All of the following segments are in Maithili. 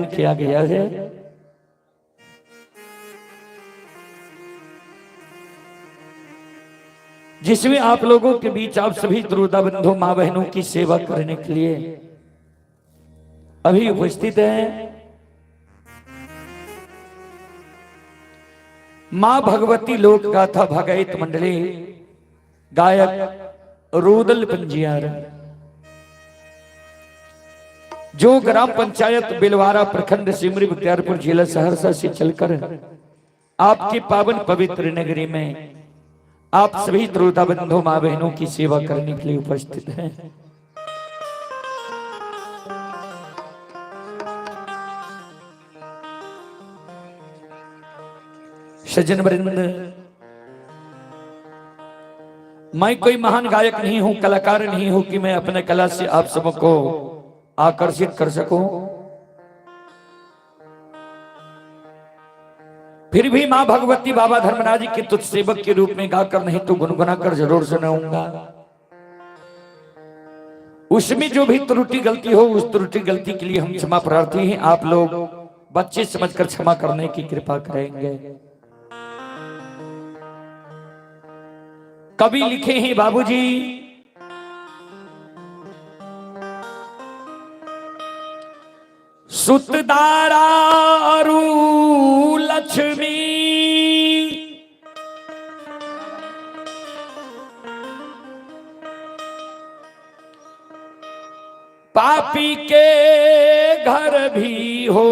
किया गया है। जिसमें आप लोगों के बीच आप सभी द्रोता बंधु मां बहनों की सेवा करने के लिए अभी उपस्थित हैं। मां भगवती लोक गाथा भगैत मंडली, गायक रूदल पंजियार, जो ग्राम पंचायत बिलवारा, प्रखंड सिमरी बख्तियारपुर, जिला सहरसा से चलकर आपकी पावन पवित्र नगरी में आप सभी श्रोता बंधु मां बहनों की सेवा करने के लिए उपस्थित हैं। सज्जन वृंद, मैं कोई महान गायक नहीं हूं, कलाकार नहीं हूं कि मैं अपने कला से आप सबको आकर्षित कर सकूं। फिर भी मां भगवती बाबा धर्मराज के तुच्छ सेवक के रूप में गाकर नहीं तो गुनगुना कर जरूर सुनाऊंगा। उसमें जो भी त्रुटि गलती हो, उस त्रुटि गलती के लिए हम क्षमा प्रार्थी हैं। आप लोग बच्चे समझकर क्षमा करने की कृपा करेंगे। कवि लिखे हैं बाबूजी, सुतदारू लक्ष्मी पापी के घर भी हो,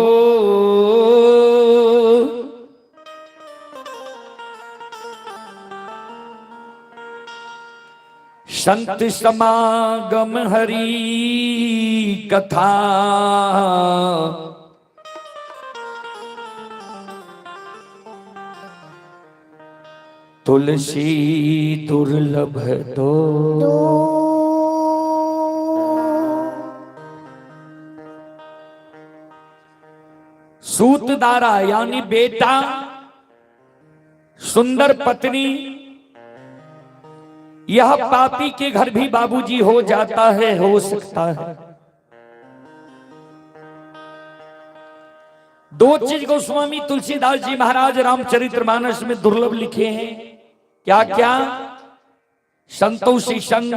संत समागम हरि कथा, तुलसी दुर्लभ दो। सूतदारा यानी बेटा, सुंदर पत्नी, यह पापी के घर भी बाबूजी हो जाता है, हो सकता है। दो चीज गोस्वामी तुलसीदास जी महाराज रामचरितमानस में दुर्लभ लिखे हैं। क्या क्या? संतों से संग,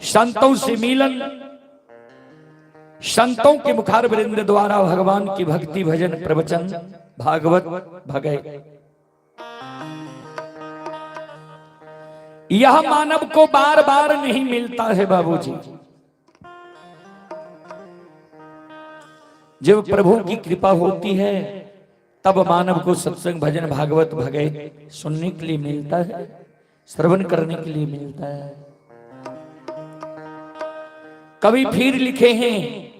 संतों से मिलन, संतों के मुखार वृंद द्वारा भगवान की भक्ति भजन प्रवचन भागवत भगै। यह मानव को बार बार नहीं मिलता है बाबूजी। जब प्रभु की कृपा होती है तब मानव को सत्संग भजन भागवत भगै सुनने के लिए मिलता है, श्रवण करने के लिए मिलता है। कवि फिर लिखे हैं,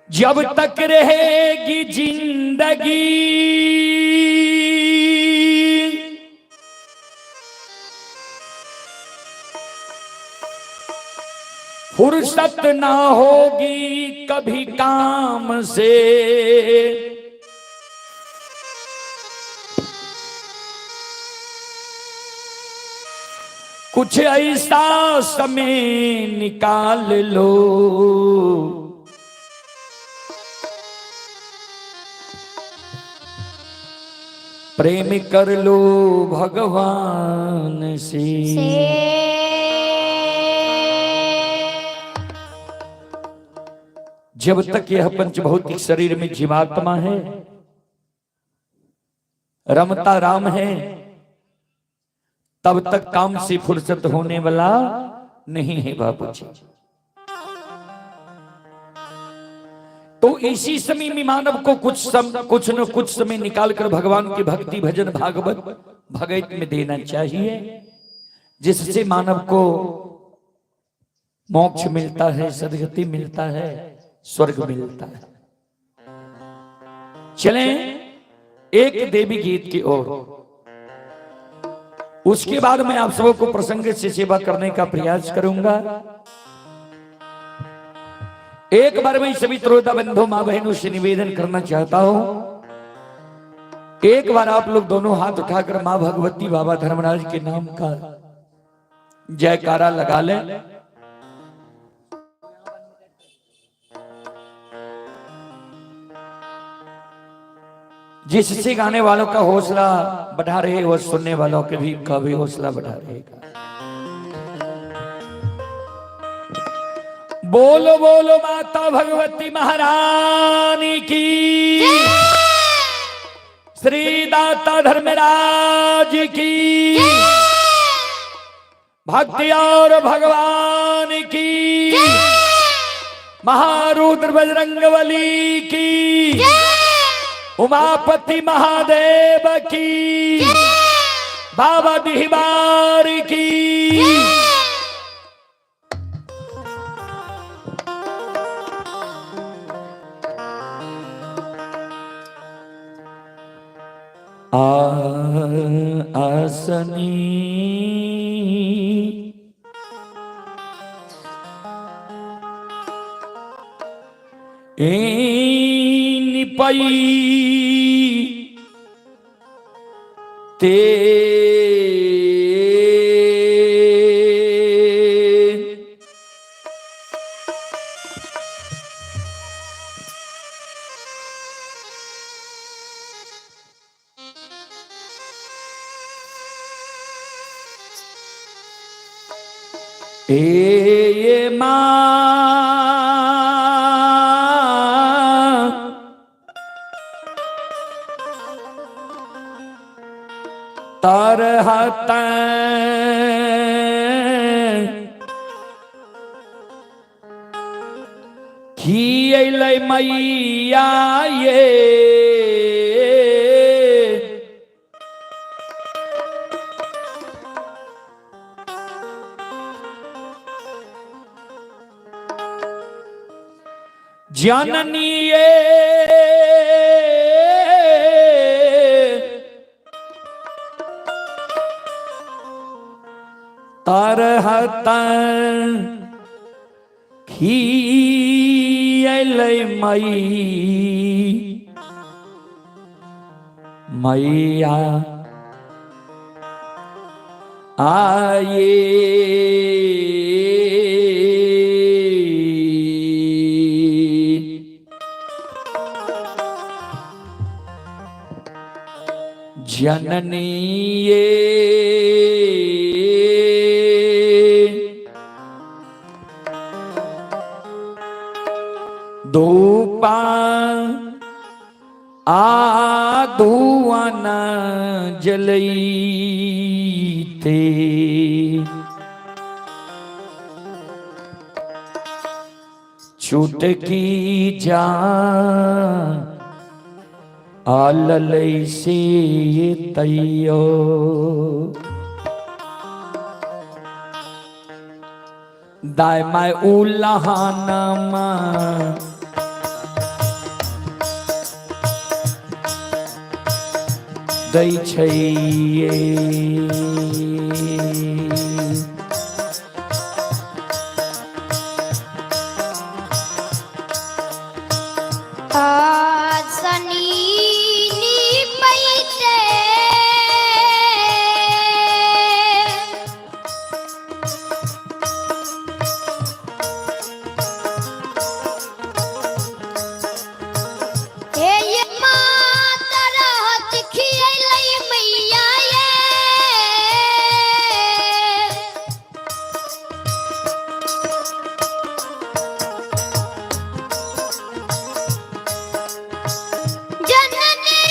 जब तक रहेगी जिंदगी फुर्सत ना होगी कभी काम से, कुछ ऐसा समय निकाल लो, प्रेम कर लो भगवान से। जब तक यह पंचभौतिक शरीर में जीवात्मा है, रमता राम है, तब तक काम से फुर्सत होने वाला नहीं है बाबूजी। तो इसी समय में मानव को कुछ न कुछ समय निकालकर भगवान की भक्ति भजन भागवत भगवत में देना चाहिए, जिससे मानव को मोक्ष मिलता है, सदगति मिलता है, स्वर्ग मिलता है। चलें एक देवी गीत की ओर, उसके बाद मैं आप सबको प्रसंग से सेवा करने का प्रयास करूंगा। एक बार मैं सभी श्रोता बंधु मां बहनों से निवेदन करना चाहता हूं, एक बार आप लोग दोनों हाथ उठाकर मां भगवती बाबा धर्मराज के नाम का जयकारा लगा लें। जिससे गाने वालों का हौसला बढ़ा रहे वो सुनने वालों के भी का भी हौसला बढ़ा रहेगा। बोलो बोलो माता भगवती महारानी की, श्री दाता धर्मराज की, भक्ति और भगवान की, महारुद्र बजरंगबली की, उमापति महादेव की, बाबा डिहबार की। आ आसनी निपई ते ए मां तरहत खियलै मैया ये जननी ये तरहत खियलै मई मैया आये। जननी ये धूपा आ धुआना जलईते चुटकी जा आललै से तैयो दाय my उलहानमा दै छै। आसनी निपैते हे ये माता रहत खियलै मैया ये। जननी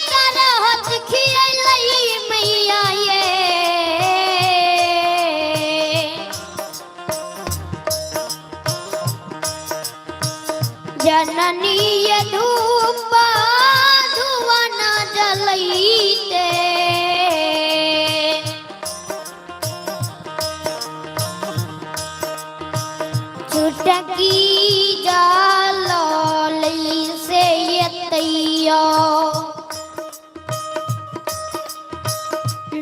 तरहत खियलै मैया ये। जननी ये धूप धुआना जलैते चुटकी जललै से यतैयो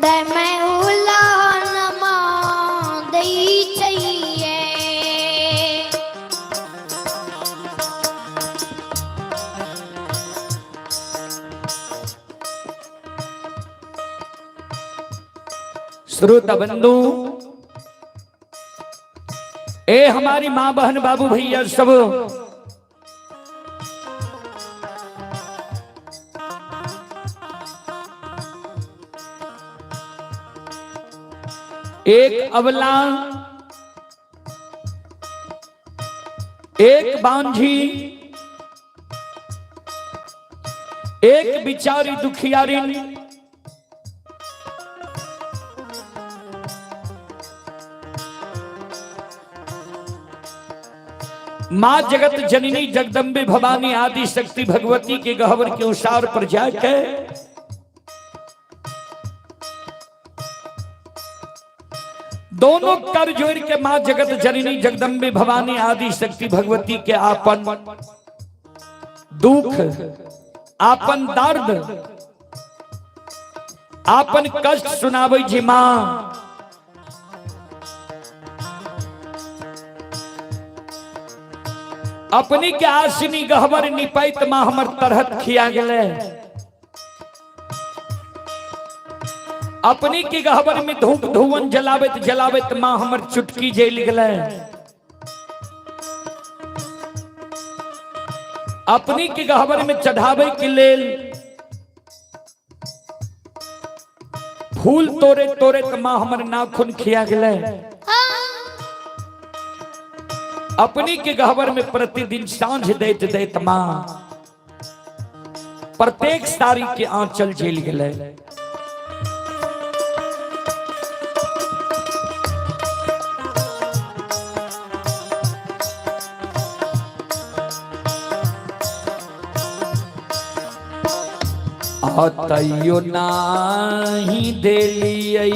दमे उलानमा दै छैये। श्रोता बंधु, ए हमारी माँ बहन बाबू भैया सब, एक अबला, एक बांझी, एक बिचारी दुखियारिन, मां जगत जननी जगदम्बे भवानी आदि शक्ति भगवती के गहवर के उसार पर जाके दोनों कर जोड़ के मां जगत जननी जगदम्बे भवानी आदि शक्ति भगवती के आपन दुख, आपन दर्द, आपन कष्ट सुनाबै छी। मां अपनी के आसिनी गहबर निपैत मां हमर तरहत खिया गेलै। अपनी के गहबर में धूप धुवन जलाबैत जलाबैत मां हमर चुटकी जलि गेलै। अपनी के गहबर में चढ़ावे के लेल फूल तोड़े तोड़े त मां हमर नाखून खिया गेलै। अपनी के गहबर में प्रतिदिन सांझ दैत दैत मां प्रत्येक साड़ी के आंचल जलि गेलै। आ तैयो नाही देलियै।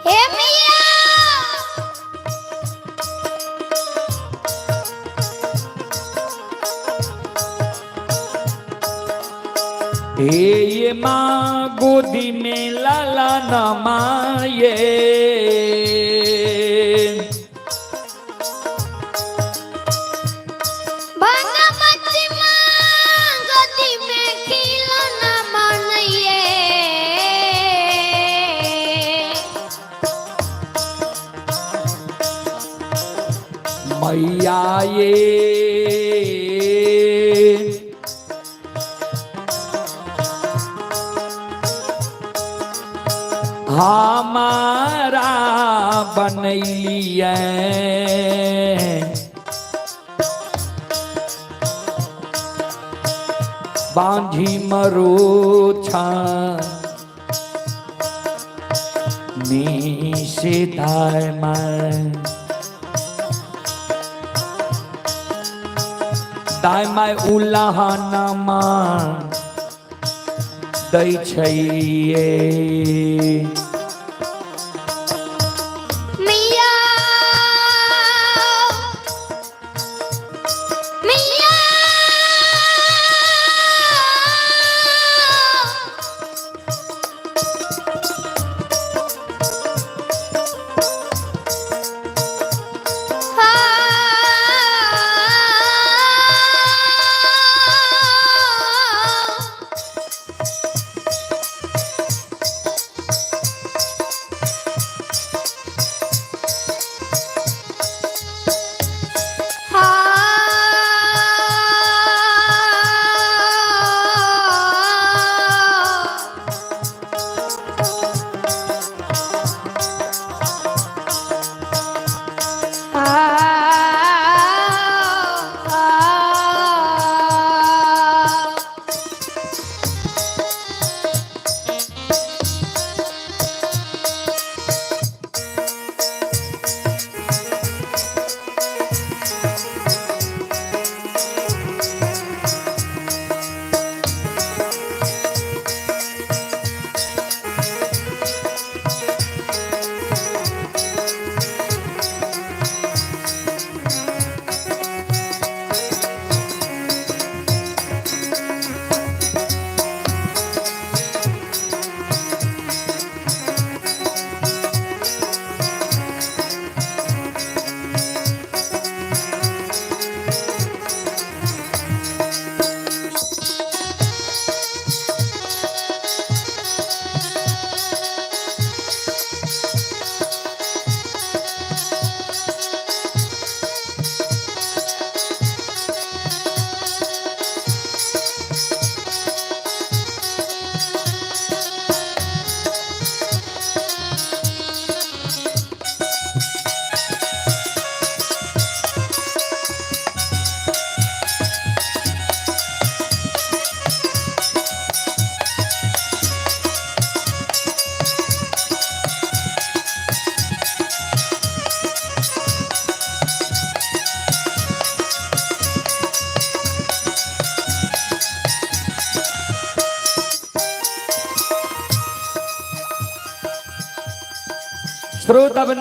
हे मैया। हे ये माँ गोदी में लाला न माये, भगवती माँ गोदी में खिलौना मानिए। मैया ये हमारा बनैलिए बांझी मरोछा निषेधाय मैं दाय my उलाहना मां दै छैये। मैया, मैया। हाँ।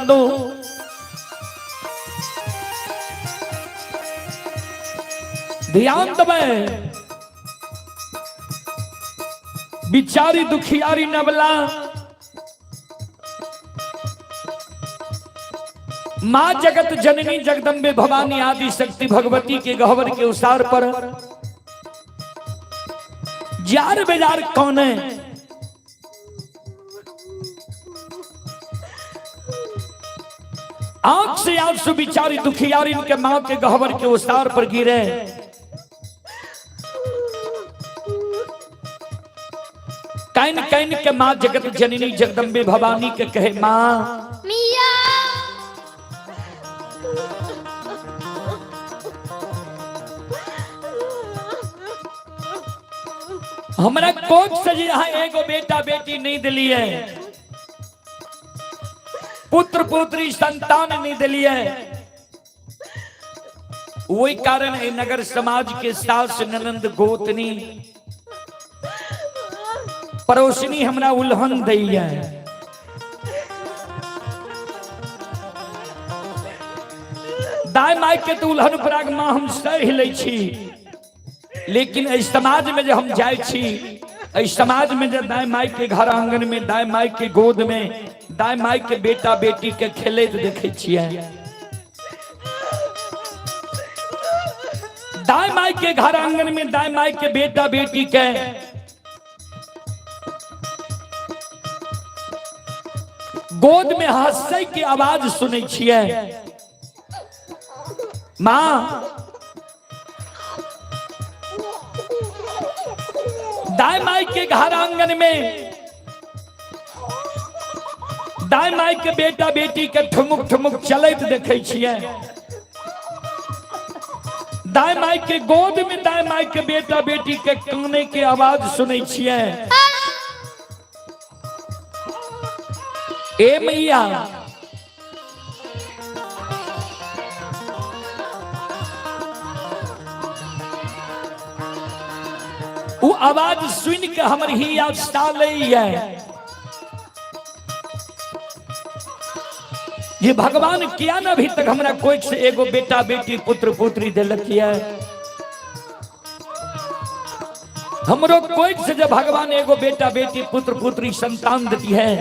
बंधु, ध्यान दबे, बिचारी दुखियारी नवला मां जगत जननी जगदम्बे भवानी आदि शक्ति भगवती के गहवर के उसार पर जार बेजार कौन है? आंख से आंसू बिचारी दुखियारी इनके मां के गहवर के उसार पर गिरे। Can can के मां जगत जननी जगदम्बे भवानी के कहे मां मिया हमरा कोख से जे यहाँ एगो बेटा बेटी नहीं दिलिए, पुत्र पुत्री संतान नहीं दिलिए, वही कारण है नगर समाज के सास ननंद गोतनी पड़ोसनी हमरा उल्हन दैया। दाय माय के तो उल्हन पराग मां हम सह लै छी, लेकिन एहि समाज में जे हम जाइ छी, एहि समाज में जे दाय माय के घर आंगन में, दाय माय के गोद में, दाय माय के बेटा बेटी के खेलैत देखै छियै, दाय माय के घर आंगन में दाय माय के बेटा बेटी के गोद में हंसै के आवाज सुनै छियै। मां दाय माय के घर आंगन में दाय माय के बेटा बेटी के ठुमुक ठुमुक चलैत देखै छियै, दाय माय के गोद में दाय माय के बेटा बेटी के काने के आवाज सुनै छियै। ए मैया, वो आवाज सुन के हमर हिया सालैया। ये भगवान किया ना अभी तक हमरा कोई से एगो बेटा बेटी पुत्र पुत्री दिलक है। हमरो कोई से जब भगवान एगो बेटा बेटी पुत्र पुत्री संतान देती है,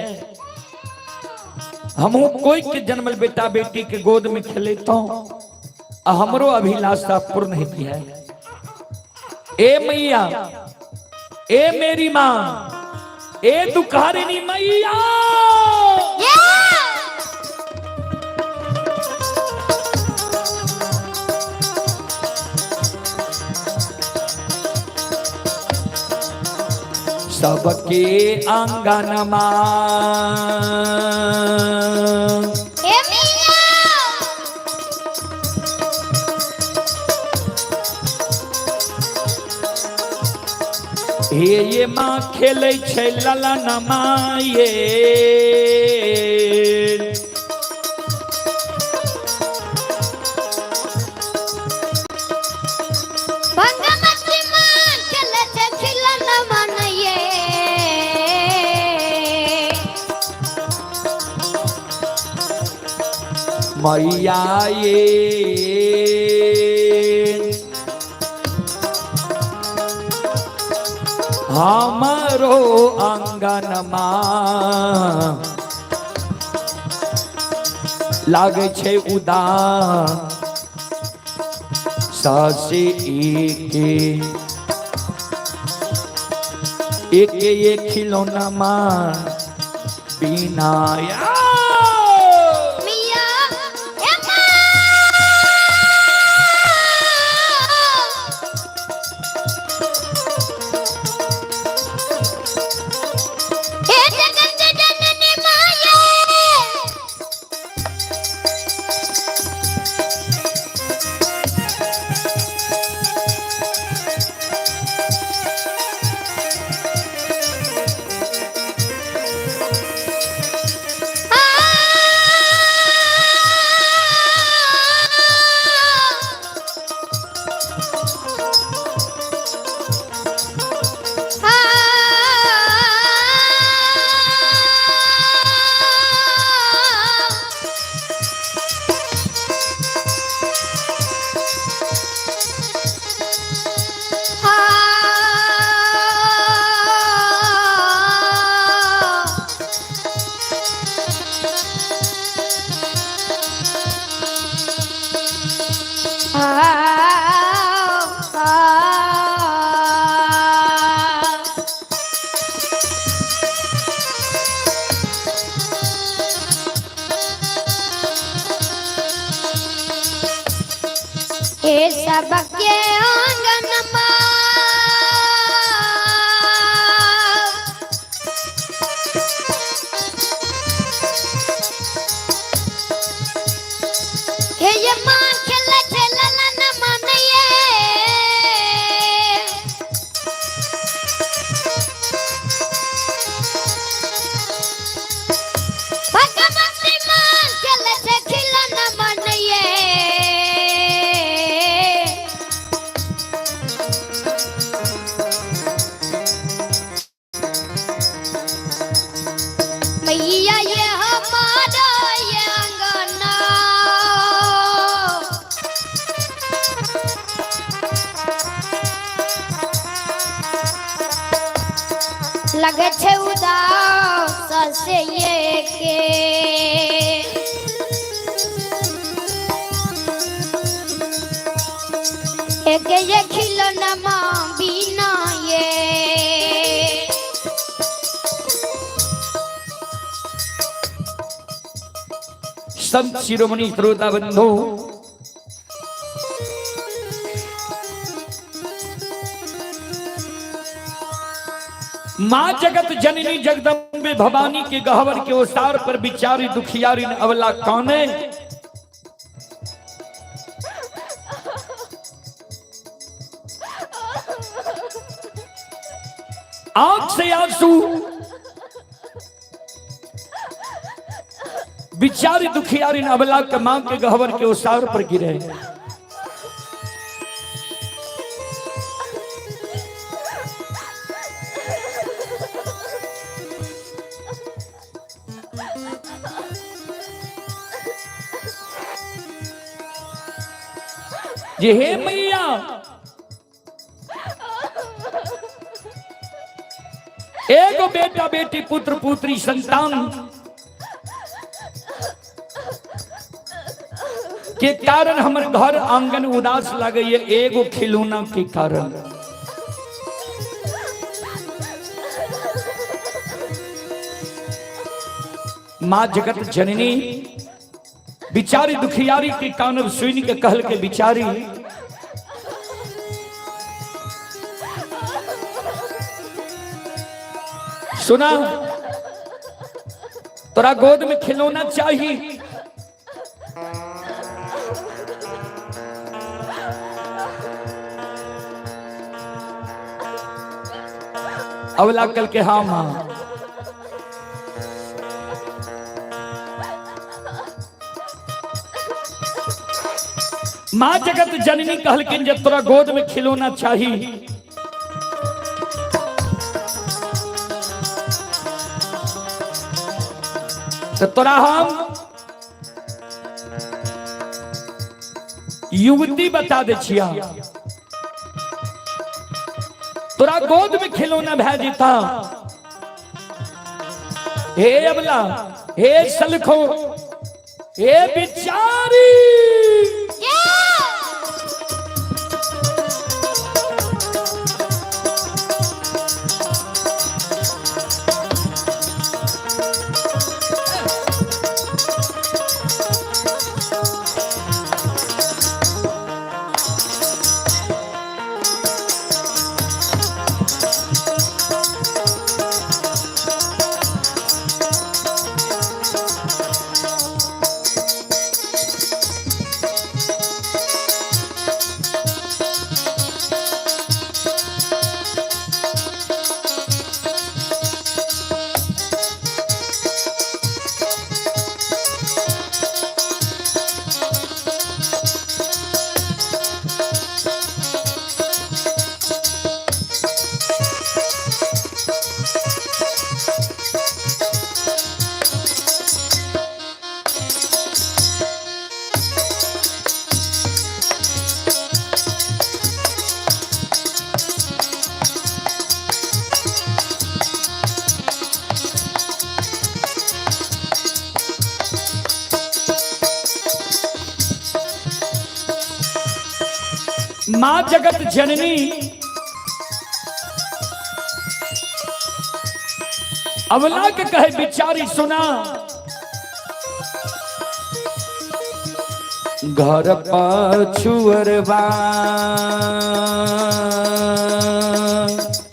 हमहू कोई के जन्मल बेटा बेटी के गोद में खेलेता आ हमरो अभिलाषा पूर्ण होती है। ए मैया, ए मेरी माँ, ए दुखारिणी मैया, सबके आंगनमा ए मिया हे ये माँ खेलै छै ललनमा ये, भगवती माँ खेले छै खिलनमा ये। मैया ये हमरो आंगनमा लागै छै उदास सासे एके एके ये खिलौना माँ बिना या। मिया ए माँ हे जगत जननी माये। आ, आ। हे सबके आंगन हे ये माँ खेल खेलन मन ये। भगवती माँ खेल खेलन मन ये। मैया ये हमारा ये अंगना। लगे छे उदास से ये के। एक ये खिलौना माँ बिना ये। संत शिरोमणि श्रोता बंधु, माँ जगत जननी जगदम्बे भवानी के गहवर के ओसार पर बिचारी दुखियारी न अवला कौने। आंख से आंसू बिचारी दुखियारी न अबला के मां के गहवर के ओसार पर गिरे। जे हे मैया, एगो बेटा बेटी पुत्र पुत्री संतान के कारण हमर घर आंगन उदास लगे, एगो खिलौना के कारण। माँ जगत जननी बिचारी दुखियारी के कानब सुन के कहल के बिचारी, सुना तोरा गोद में खिलौना चाहिए। अवला कल के हाँ मां। मां जगत जननी कहलकिन जब तोरा गोद में खिलौना चाहिए तो तोरा हम युवती बता दे छिया, तोरा गोद में खिलौना भै जेता। हे अबला, हे सलखो, हे बिचारी, माँ जगत जननी अवला के कहे बिचारी सुना, घर पछुअरवा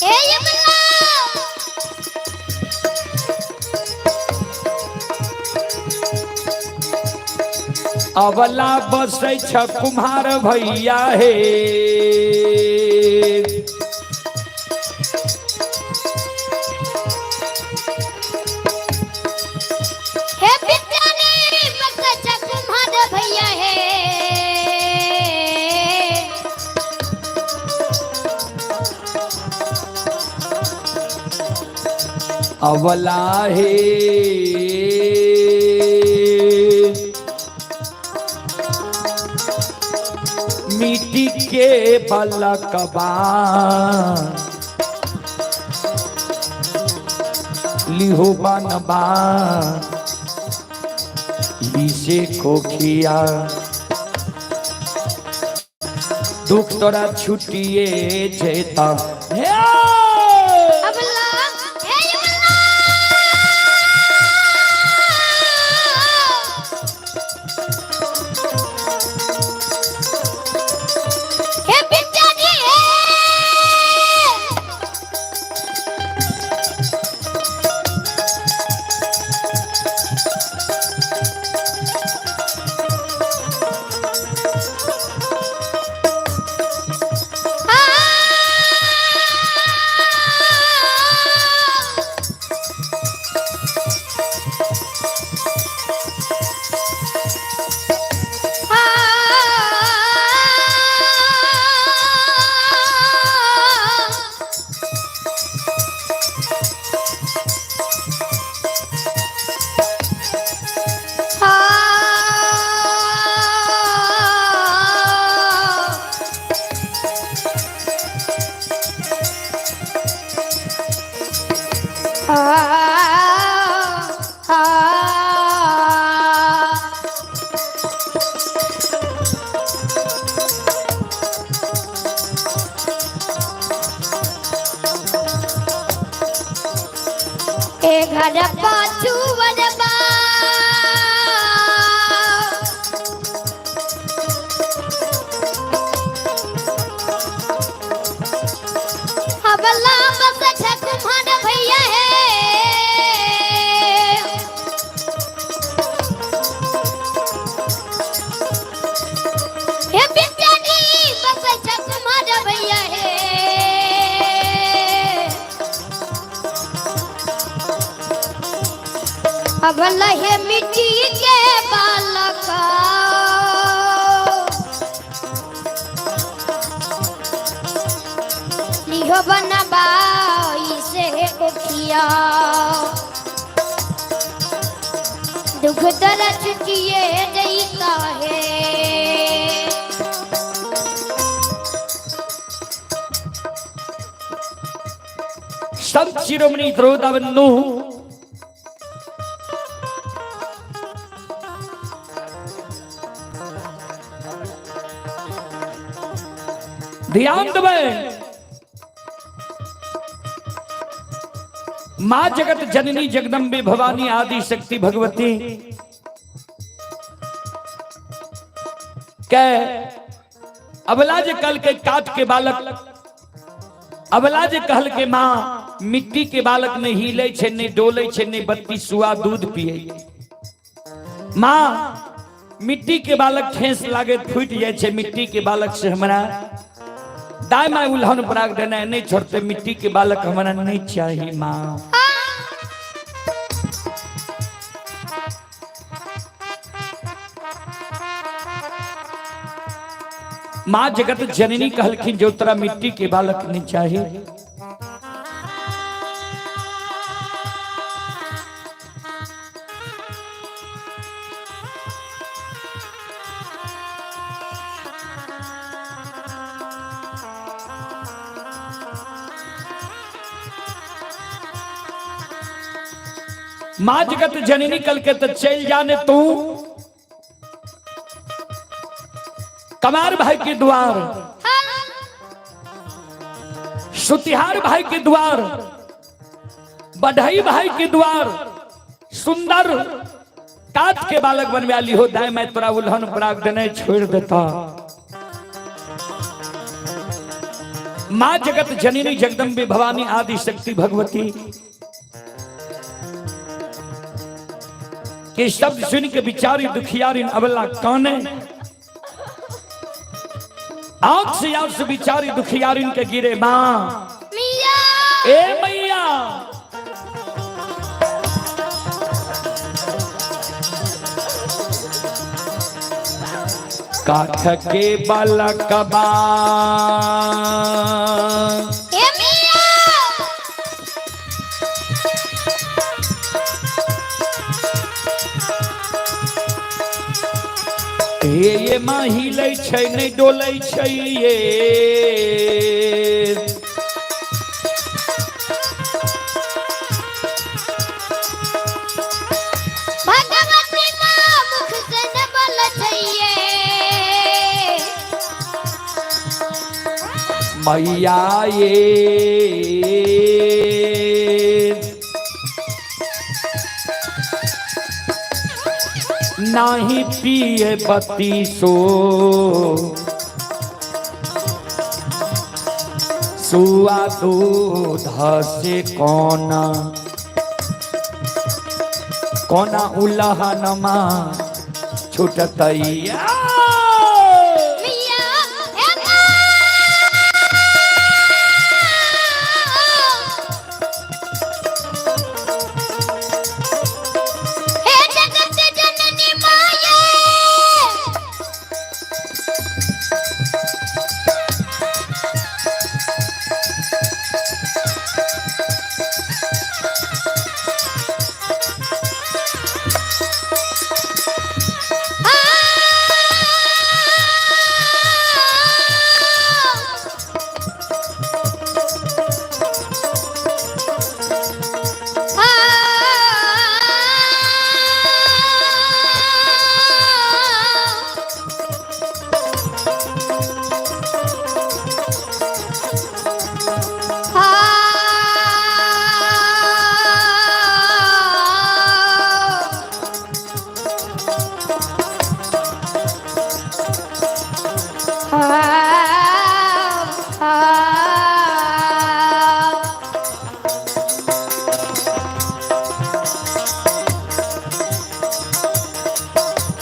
ए यमला। अवला बसै छ कुम्हार भैया हे। हे बिचारी बसै छ कुम्हार भैया हे। अवला हे मिट्टी के बलकबा लिहो बनबा इसे कोखिया, दुख तोरा छुटिए जेता हे। अबला हे यमला। हे बिचारी हे। ए घर पाछू वरबा अबला बस छ कुम्हार भैया है। हे बिचारी बस छ कुम्हार भैया है। अबला हे मिट्टी के बालका लिहो बनबा इसे कोखिया, दुख दर छुटिए जईता है। संत शिरोमणि द्रोता बंधु ध्यान देबै, मां जगत जननी जगदम्बे भवानी आदि शक्ति भगवती के अबला जे कल के काट के बालक, अबला जे कहल के मां मिट्टी के बालक नहीं हिले छे, नहीं डोले छे, नहीं बत्ती सुआ दूध पिए। मां मिट्टी के बालक ठेस लागे फूट जाए छे, मिट्टी के बालक से हमरा दाई माई उल्हन पराग देना नहीं छोड़ते, मिट्टी के बालक हमरा नहीं चाहिए माँ। माँ जगत जननी कहलखिन जो तोरा मिट्टी के बालक नहीं चाहिए। माँ जगत जननी कल के तो चल जाने तू कमार भाई के द्वार। हाँ। सुतिहार भाई के द्वार, बढ़ई भाई के द्वार, सुंदर काट के बालक बनवा ली हो, दाई मैं तोरा उल्हन पराग देने छोड़ देता। मां जगत जननी जगदम्बे भवानी आदि शक्ति भगवती के शब्द सुन के बिचारी दुखियारी अबला काने, आंख से आंख से बिचारी दुखियारिन के गिरे मां मिया ए मैया। काठ के बालकबा ए मिया हे ये माँ हिलै छै नहि डोलै छै ये, भगवती माँ मुख से न बोल छैये। मैया ये नाही पिए बत्ती सो सुआ दूध से कोना कोना उलहनमा छुटतैया। मिया ए माँ हे जगत जननी माये।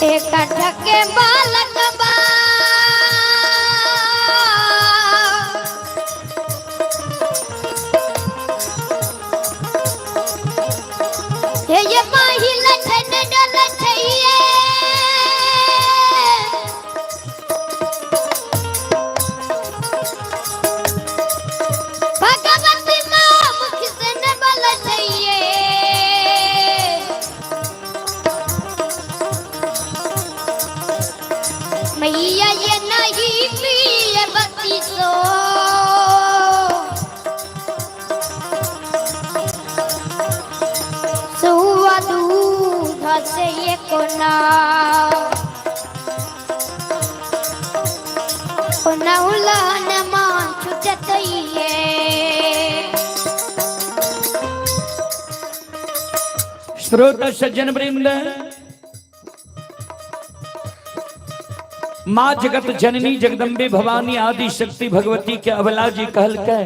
एक के बालक बा हे ये माही लछन डल छैये। भगवती माँ मुख से न बल छैये। मैया ये नहीं पिए बत्ती सो सुआ दूध से ये कोना कोना उलन मान छुटत ये। श्रोता सज्जन वृंद, माँ जगत जननी जगदम्बे भवानी आदि शक्ति भगवती के अबला जी कहल के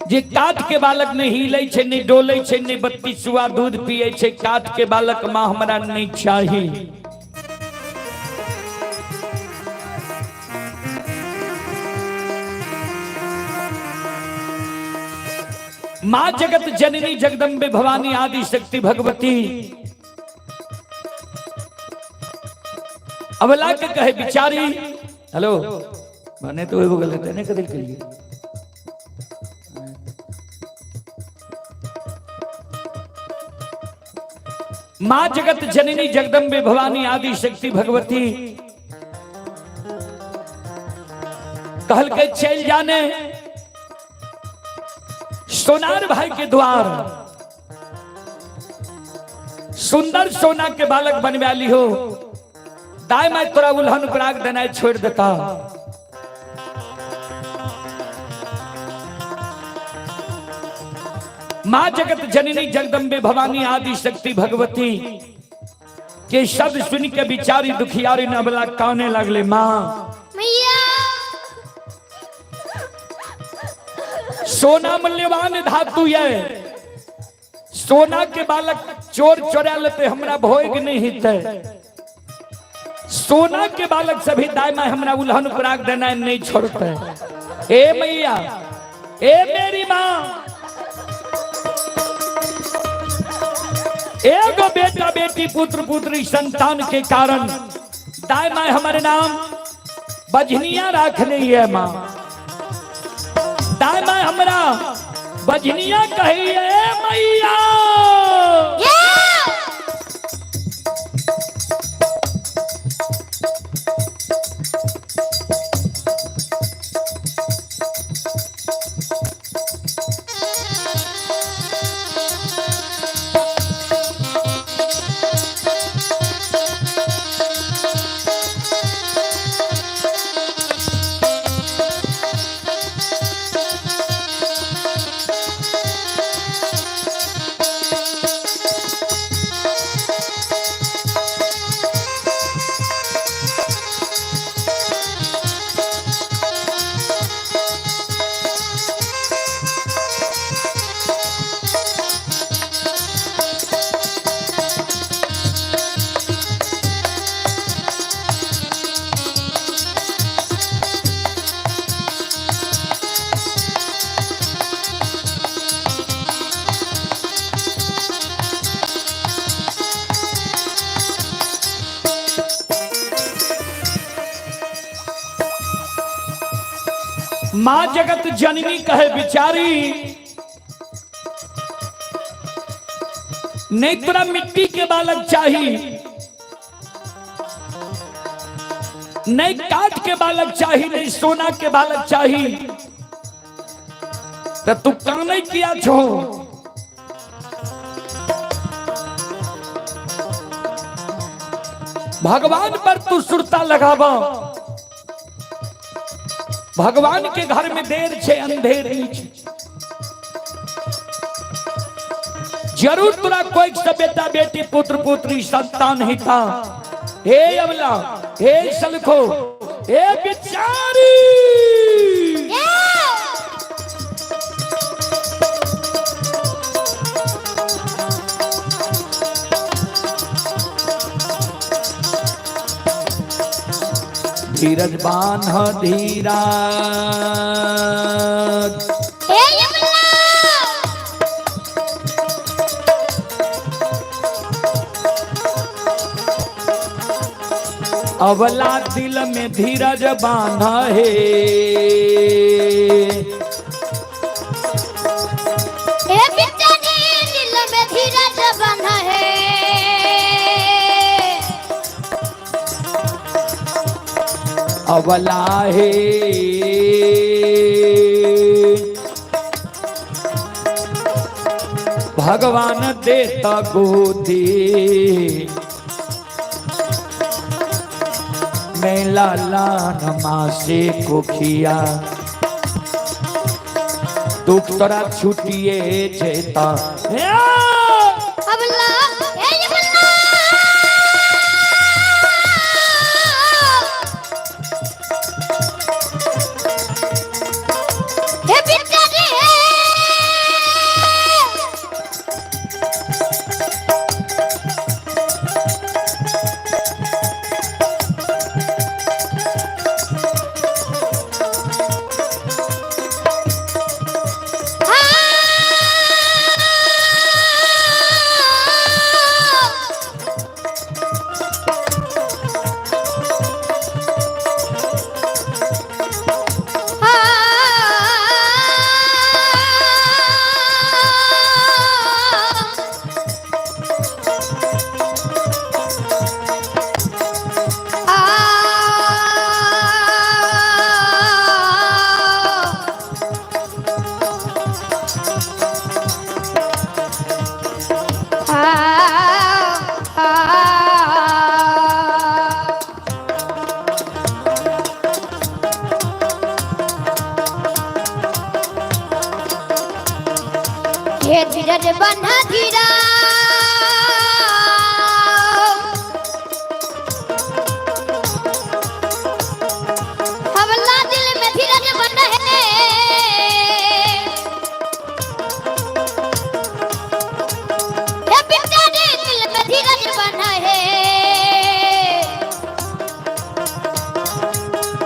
जे काठ के बालक नहीं हिलै छै, नहीं डोलै छै, नहीं बत्ती सुआ दूध पिए छै, काठ के बालक माँ हमरा नहीं चाही। माँ जगत जननी जगदम्बे भवानी आदि शक्ति भगवती अबला के कहे बिचारी, हेलो मैंने तो एगो गलत है नहीं कदिल के लिए। माँ जगत जननी जगदम्बे भवानी आदि शक्ति भगवती कहल के चल जाने सोनार भाई के द्वार, सुंदर सोना के बालक बनवा ली हो, दाई माई तोरा उल्हन उपराग देना छोड़ देता। माँ जगत जननी जगदम्बे भवानी आदि शक्ति भगवती के शब्द सुन के बिचारी दुखियारी नबला काने लगले। माँ मैया सोना मूल्यवान धातु है, सोना के बालक चोर चोरा लेते हमरा भोग नहीं हिते। सोना के बालक सभी दाय माय हमरा उल्हन उपराग देना नहीं छोड़ते। ए मैया, ए मेरी माँ, एगो बेटा बेटी पुत्र पुत्री संतान के कारण दाय माय हमारे नाम बजनिया रख ली है। माँ दाय माय हमरा बजनिया कही है मैया। माँ जगत जननी कहे बिचारी, नहीं तोरा मिट्टी के बालक चाहिए, नहीं काट के बालक चाहिए, नहीं सोना के बालक चाहिए, तो तू काने किया छो? भगवान पर तू सुरता लगावा। भगवान के घर में देर छे अंधेर नहीं छे। जरूर तोरा कोई से बेटा बेटी पुत्र पुत्री संतान ही था। हे अबला, हे सलखो, हे बिचारी, धीरज बान्ह धीरा। हे यमला अवला दिल में धीरज बांध हे। हे बिचारी दिल में धीरज बांध है। अवला हे भगवान देता गोदी मेला लान मासे कोखिया दुख तोरा छुटिए जेता। अबला हे यमला हे बिचारी धीरज बन्हा धीरा। हवला दिल में धीरज बन्हा है। हे बेटा रे दिल में धीरज बन्हा है।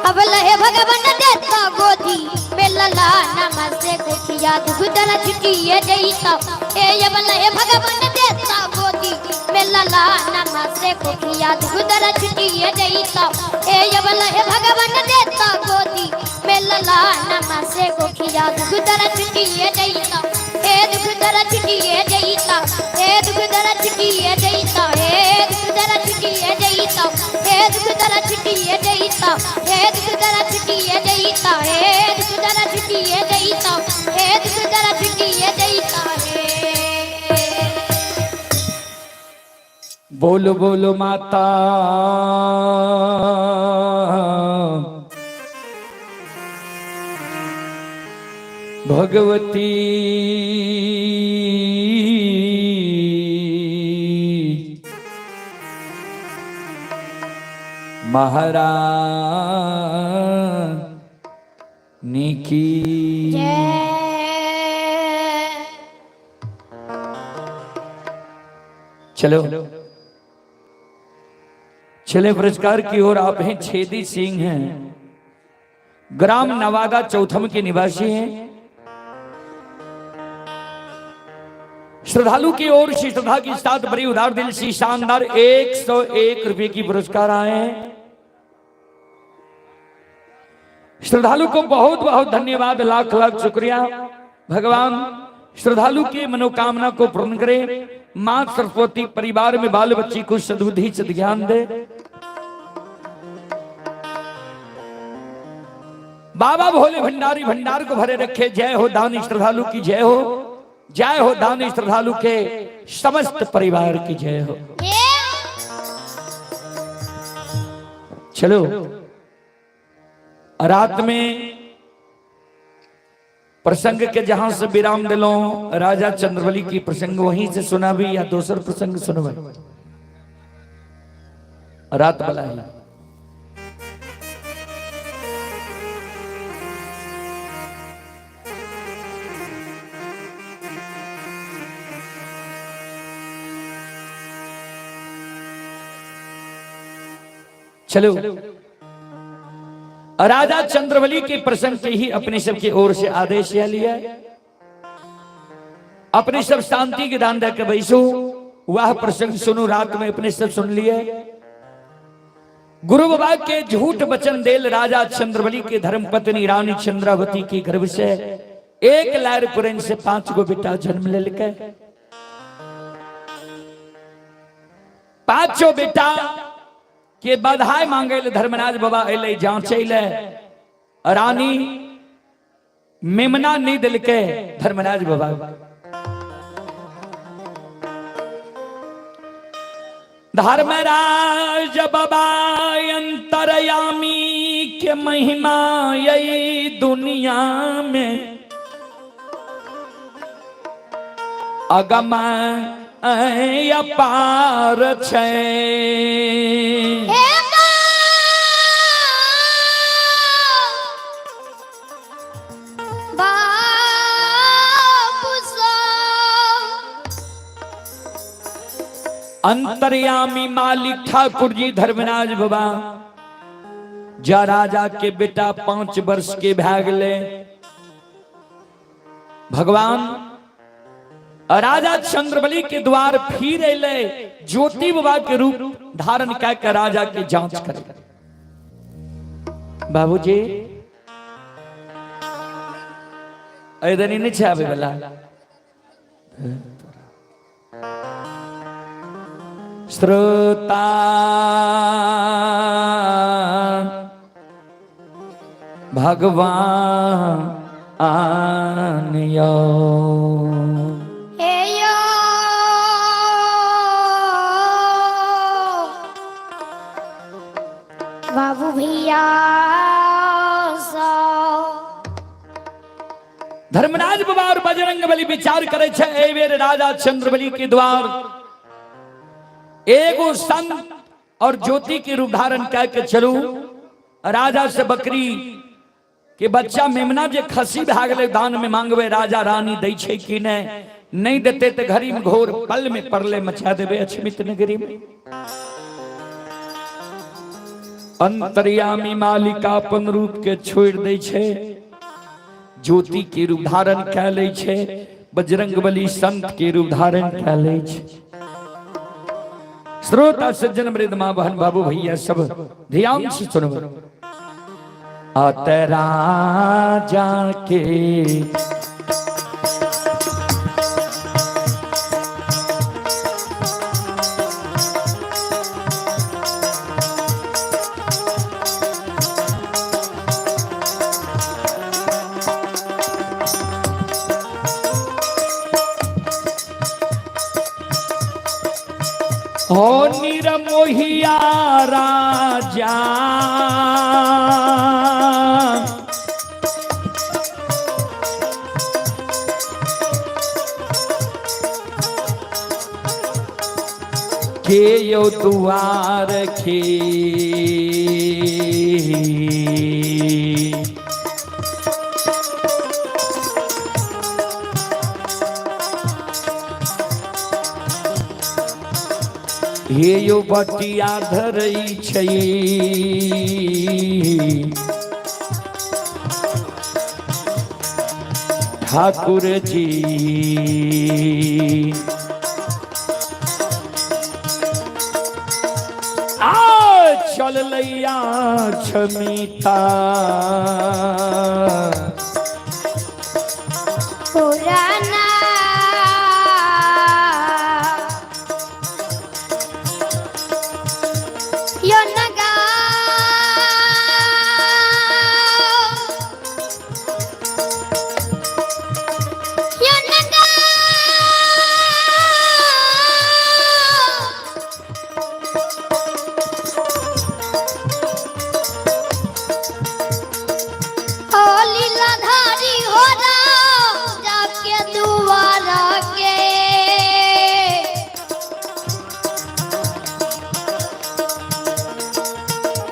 अबल हे भगवान देता गोदी में लला नमस्ते कुखिया दुगदल छुटिए जईता। ए अबल हे भगवान देता गोदी में लला नमस्ते कुखिया दुगदल छुटिए जईता। ए अबल हे भगवान देता गोदी में लला नमस्ते कुखिया दुगदल छुटिए जईता। ए दुगदल छुटिए जईता। ए दुगदल छुटिए जईता। ए दुगदल छुटिए जईता। ए दुगदल छुटिए जईता। ए दुगदल छुटिए जईता। ए दुगदल छुटिए जईता। ए दुगदल छुटिए जईता। हे बोलो बोलो माता भगवती महारानी की जय। चलो चले पुरस्कार की ओर। आप हैं छेदी सिंह हैं, ग्राम नवादा चौथम के निवासी हैं। श्रद्धालु की ओर से श्रद्धा के साथ बड़ी उदार दिल से शानदार 101 रुपए की पुरस्कार आए हैं। श्रद्धालु को बहुत बहुत धन्यवाद, लाख लाख शुक्रिया। भगवान श्रद्धालु की मनोकामना को पूर्ण करे। मां सरस्वती परिवार में बाल बच्ची को सद्बुद्धि सद्ज्ञान दे। बाबा भोले भंडारी भंडार को भरे रखे। जय हो दानी श्रद्धालु की जय हो। जय हो दानी श्रद्धालु के समस्त परिवार की जय हो। चलो रात में प्रसंग के जहां से विराम दिलो, राजा चंद्रबली की प्रसंग वहीं से सुना भी या दोसर प्रसंग सुनवे रात वाला है। चलो राजा चंद्रबली के प्रसंग के ही अपने सब की ओर से आदेश यह लिया है। अपने सब शांति के दान देकर बैसो, वह प्रसंग सुनो। रात में अपने सब सुन लिए। गुरु बाबा के झूठ वचन देल राजा चंद्रबली के धर्मपत्नी रानी चंद्रावती की गर्भ से एक लार पुरन से 5 गो बेटा जन्म ले के। पांचों बेटा के बधाई मांगे ले धर्मराज बाबा अले जांचे ले। रानी मेमना नहीं दिल के धर्मराज बाबा। धर्मराज बाबा अंतरयामी के महिमा यही दुनिया में अगम अपार छै। हे बाबू अंतर्यामी मालिक ठाकुर जी धर्मराज बाबा जा राजा के बेटा 5 वर्ष के भाग ले। भगवान राजा चंद्रबली के द्वार फिर अले ज्योति बाबा के रूप धारण कह के राजा के जांच करे। बाबूजी ऐदनी नहीं आवे वाला। श्रोता भगवान यो हे यो बाबू भैया सो। धर्मराज बाबा और बजरंग बली विचार करे छे, एहि बेर राजा चंद्रबली के द्वार एगो संत और ज्योति के रूप धारण कह के चलू। राजा से बकरी के बच्चा मेमना जे खसी भए गेलै दान में मांगबे, राजा रानी दै छै कि नहीं? नहीं देते तो घड़ी में घोर पल में परले मचा देवे अछमित नगरी में। अंतर्यामी मालिका अपन रूप के छोड़ दै छै, ज्योति के रूप धारण कए लै छै, बजरंग बली संत के रूप धारण कए लै छै। श्रोता सज्जन वृद्ध माँ बहन बाबू भैया सब ध्यान से सुनब। अत राजा के हो निरमोहिया राजा के यो दुआर के हे यो बटिया धरै छै, ठाकुर जी आ चललैया क्षमिता। पुराना यो नगा यो नगा ओ लीलाधारी हो राम जाके दुआरा के।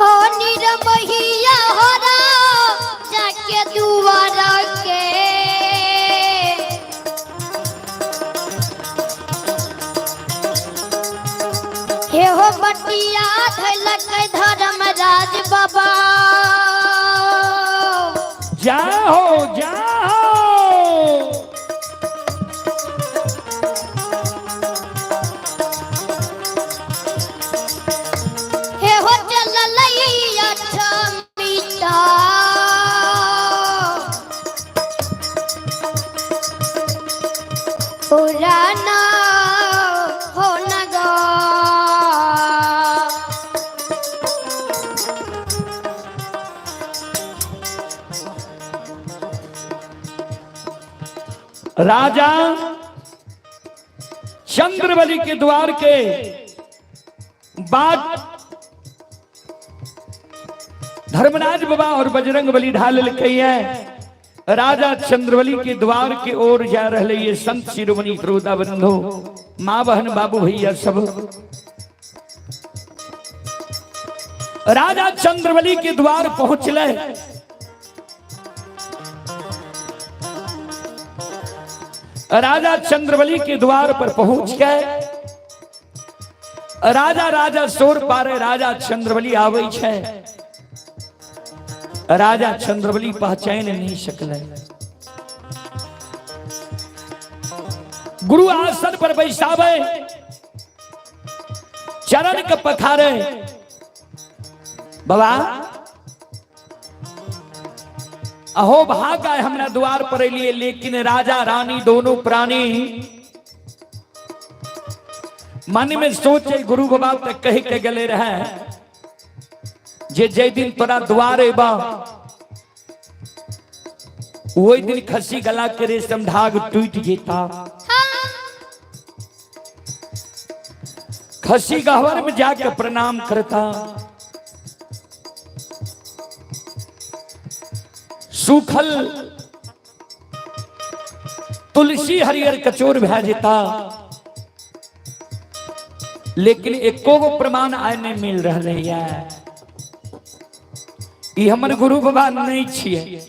ओ निरमहिया हो राम जाके दुआरा के। हे हो बटिया धैलक धर्मराज बाबा। जाओ जाओ। हे हो चललैया छमिता। पुराना हो नगा। राजा चंद्रबली के द्वार के बाद धर्मराज बाबा और बजरंग बली ढाल है। राजा चंद्रबली के द्वार के ओर जा रहे ये संत शिरोमणि श्रोता बंधु माँ बहन बाबू भैया सब। राजा चंद्रबली के द्वार पहुंचले। राजा चंद्रबली के द्वार पर पहुंच गए। राजा राजा शोर पारे राजा चंद्रबली आवे छे। राजा चंद्रबली पहचान नहीं सकले। गुरु आसन पर बैसावे, चरण के पखारे। बाबा अहो भाग आए हमरा द्वार पर लिए, लेकिन राजा रानी दोनों प्राणी मन में सोचे गुरु बाबा तक कह के गले रहे जे जय दिन तोरा द्वार अबा वही दिन खसी गला के रेशम धाग टूट जेता। खसी गहवर में जाके प्रणाम करता। सूखल तुलसी हरियर कचोर भए जेता। लेकिन एको गो प्रमाण आइ नहीं मिल रहा है। ई हमर गुरु बाबा नहीं छियै,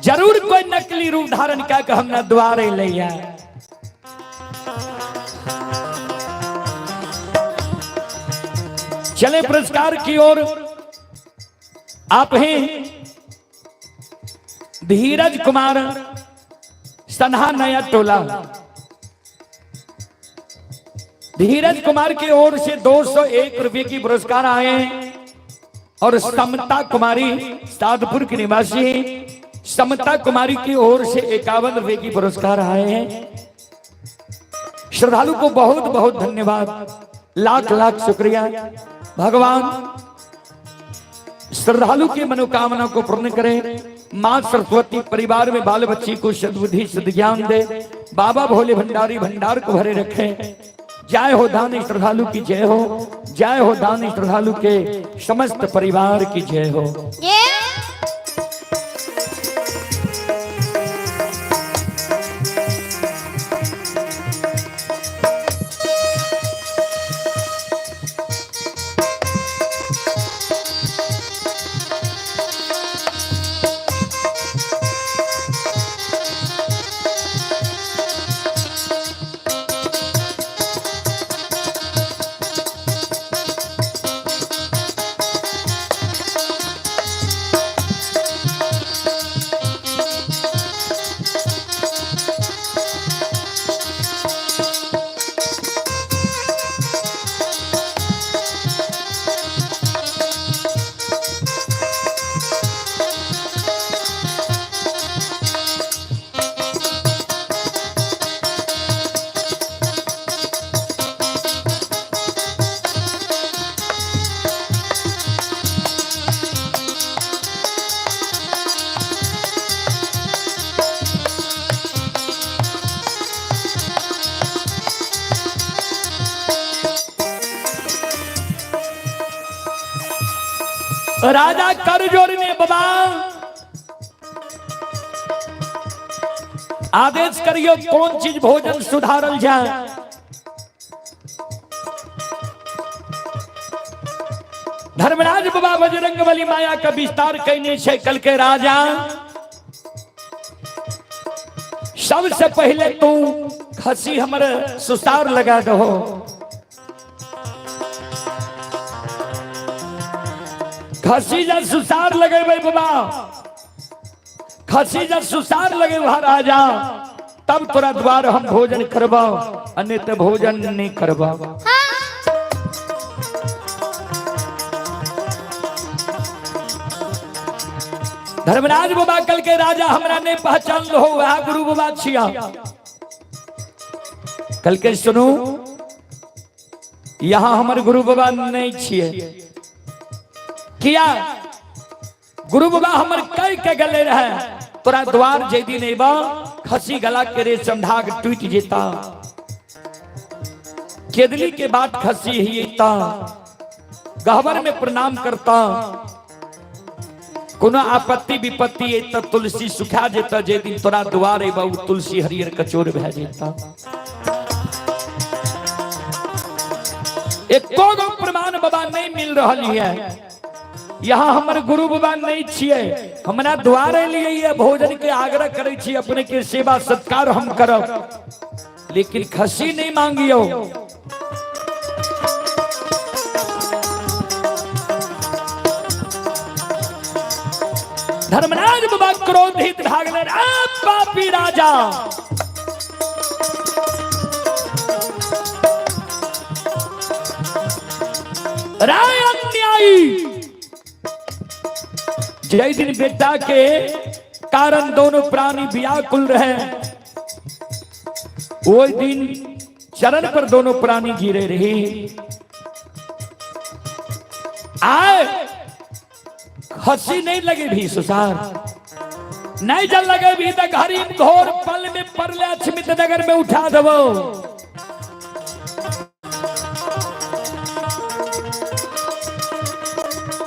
जरूर कोई नकली रूप धारण कए के हमरा द्वार अयलै। चले पुरस्कार की ओर। आप हैं धीरज कुमार सन्हा नया टोला, धीरज कुमार की ओर से 201 रुपए की पुरस्कार आए हैं। और समता कुमारी सादपुर की निवासी समता कुमारी की ओर से 51 रुपए की पुरस्कार आए हैं। श्रद्धालु को बहुत बहुत धन्यवाद, लाख लाख शुक्रिया। भगवान श्रद्धालु की मनोकामना को पूर्ण करे। मां सरस्वती परिवार में बाल बच्ची को सद्बुद्धि सद्ज्ञान दे। बाबा भोले भंडारी भंडार को भरे रखे। जय हो दानी श्रद्धालु की जय हो, जय हो दानी श्रद्धालु के समस्त परिवार की जय हो। ये राजा कर जोड़ने बाबा आदेश करियो कौन चीज भोजन सुधारल जाए। धर्मराज बाबा बजरंग बली माया का विस्तार कैने छै। कल के राजा सबसे पहले तू खसी हमर सुसार लगा दहो। खसी जब सुसार लगेबै बाबा, खसी जब सुसार लगेबै राजा, तब तोरा द्वार हम भोजन करबाओ, अन्य तो भोजन नहीं करबाओ। धर्मराज बाबा कल के राजा हमरा नहीं पहचान लो, वह गुरु बाबा छिया। कल के सुनू, यहाँ हमर गुरु बाबा नहीं छिए। किया गुरु बाबा हमर कह के गले रहे तोरा द्वार जे दिन अबा खसी गला के रेशम धाग टूट जेता, केदली के बाद खसी ही अता, गहबर में प्रणाम करता, कोनो आपत्ति विपत्ति अत तुलसी सुखा जेता, जे दिन तोरा द्वार अबा उ तुलसी हरियर कचोर भए जेता। एको गो प्रमाण बाबा नहीं मिल रहल है। यहाँ हमर गुरु बाबा नहीं छिए, हमरा द्वारे लिए भोजन के आग्रह करे छी, अपने के सेवा सत्कार हम करब, लेकिन खसी नहीं मांगियो। धर्मराज बाबा क्रोधित भागले, पापी राजा राय अन्यायी। जय दिन बेटा के कारण दोनों प्राणी व्याकुल रहे, वो दिन चरण पर दोनों प्राणी गिरे रहे। आए हंसी नहीं लगे भी सुसार नहीं जल लगे भी तक हरिम घोर पल में परले अक्षमित नगर में उठा दबो।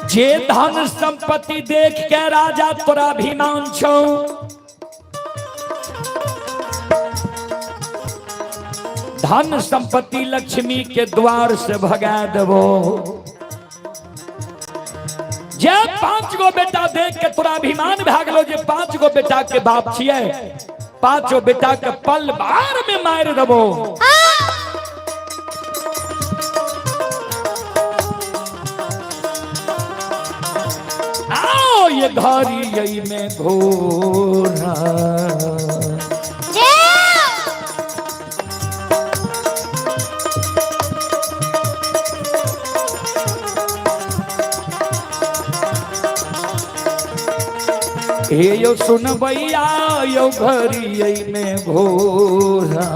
जे धन संपत्ति देख के राजा तोरा अभिमान छो, धन संपत्ति लक्ष्मी के द्वार से भगा देबो। जे 5 गो बेटा देख के तोरा अभिमान भए गेलो जे 5 गो बेटा के बाप छियै, 5 बेटा के पल बार में मारि देबो। आओ ये घड़ी यही में घोरा। हे यो सुन भैया यो घड़ी में घोरा।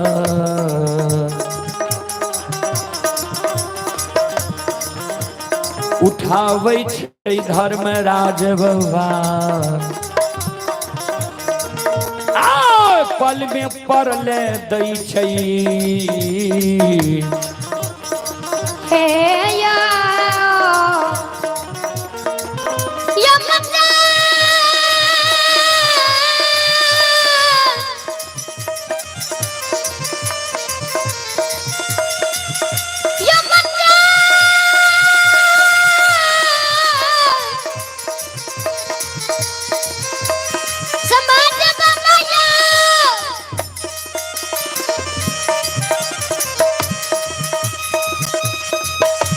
उठाबै छै धर्मराज बाबा, आ पल में पड़ले दै छै। हे या यमना यमना समाज बाबा या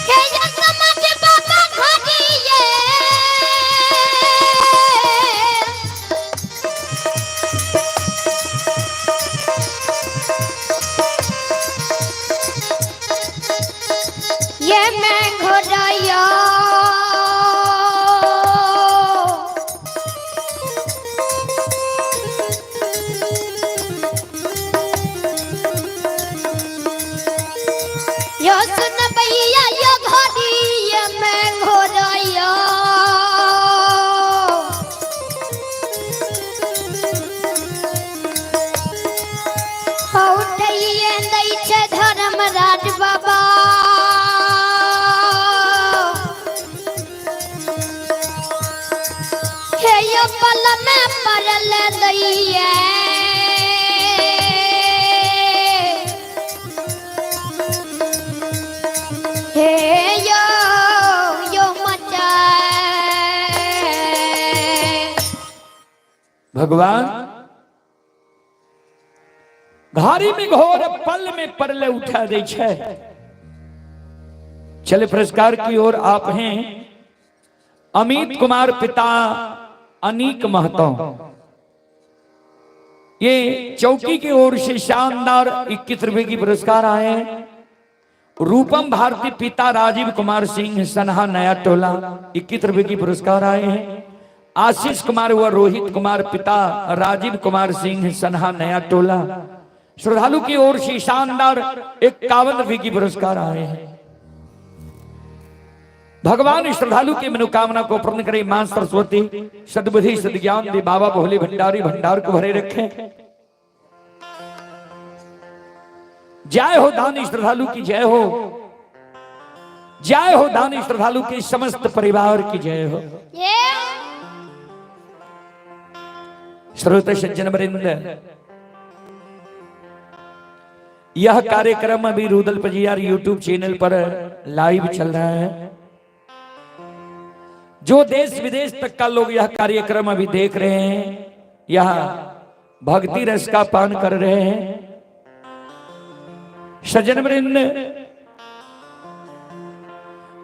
हे या समाज बाबा घड़िए। ये मैं घोड़ाया यो सुन भैया यो घड़ी ये मैं घोड़ाया। उठैये दै छै धर्मराज बाबा, हे यो पल में पड़ल दैये। हे यो यो मचा। भगवान घारी में घोर पल में परले उठा दे छै। चले पुरस्कार की ओर आप हैं अमित कुमार पिता अनीक महतो, ये चौकी की ओर से शानदार 21 रुपए की पुरस्कार आए हैं। रूपम भारती पिता राजीव कुमार सिंह सनहा नया टोला 21 रुपए की पुरस्कार आए हैं। आशीष कुमार व रोहित कुमार पिता राजीव कुमार सिंह सनहा नया टोला श्रद्धालु की ओर से शानदार 51 रुपए की पुरस्कार आए हैं। भगवान श्रद्धालु की मनोकामना को पूर्ण करे मां सरस्वती सद्बुद्धि सद्ज्ञान दे बाबा भोले भंडारी भंडार को भरे रखे। जय हो दानी श्रद्धालु की जय हो, जय हो दानी श्रद्धालु के समस्त परिवार की जय हो। श्रोत सज्जन वृंद, यह कार्यक्रम अभी रुदल पजियार यूट्यूब चैनल पर लाइव चल रहा है। जो देश विदेश तक का लोग यह कार्यक्रम अभी देख रहे हैं, यह भक्ति रस का पान कर रहे हैं। सज्जन वृंद,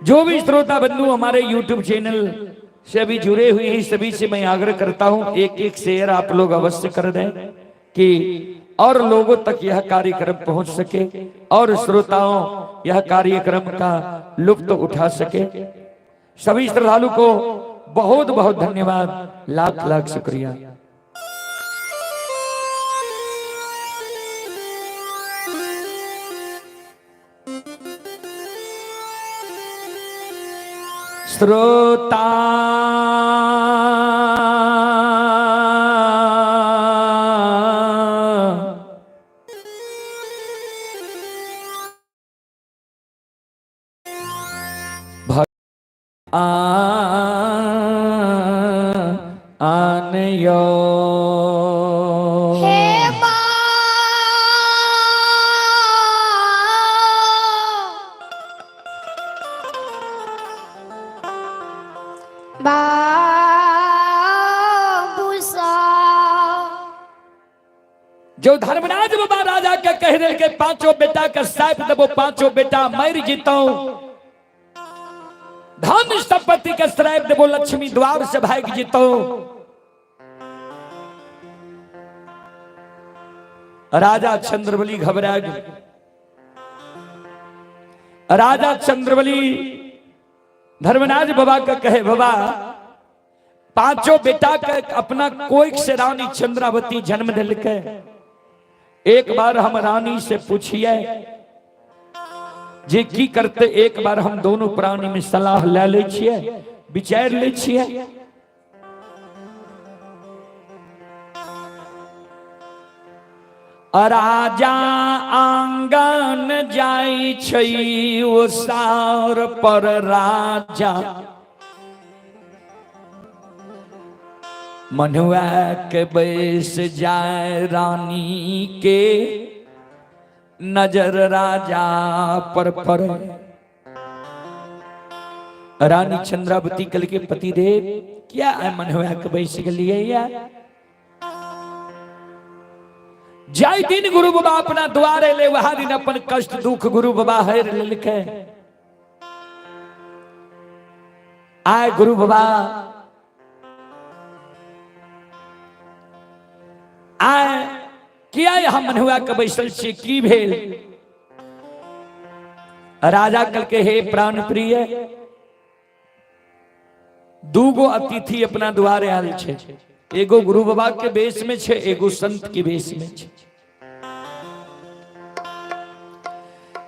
जो भी श्रोता बंधु हमारे यूट्यूब चैनल से अभी जुड़े हुए हैं, सभी से मैं आग्रह करता हूं एक एक शेयर आप लोग अवश्य कर दें कि और लोगों तक यह कार्यक्रम पहुंच सके और श्रोताओं यह कार्यक्रम का लुत्फ उठा सके। सभी श्रद्धालु को बहुत बहुत धन्यवाद, लाख लाख शुक्रिया। श्रोता आ आन यो हे माँ बाबू साहब। जो धर्मराज बाबा राजा के कह रहे के पांचों बेटा के साप देबो, पांचों बेटा मर जीतो, धन संपत्ति के श्राप देबो, लक्ष्मी द्वार से भाग जीतो। राजा चंद्रबली घबरा गए। राजा चंद्रबली धर्मराज बाबा का कहे, बाबा पांचों बेटा के अपना कोई से रानी चंद्रावती जन्म दिलके, एक बार हम रानी से पूछिए जे की करते, एक बार हम दोनों प्राणी में सलाह ले ले छिए, विचार ले छिए। राजा आंगन जाई छै ओसार पर, राजा मनुआ के बैस जाए, रानी के नजर राजा पर पड़े। रानी चंद्रावती कल के पतिदेव क्या आय मनुआ के बैस गेलिए या जाय दिन गुरु बाबा अपना द्वार एले वहा दिन अपन कष्ट दुख गुरु बाबा हर लेलकै। आय गुरु बाबा आय किया हम मनुआ के बैसल छी, की भेल? राजा कल के हे प्राण प्रिय, दूगो अतिथि अपना द्वारे आयल छे, एगो गुरु बाबा के वेश में छे, एगो संत के वेश में छे।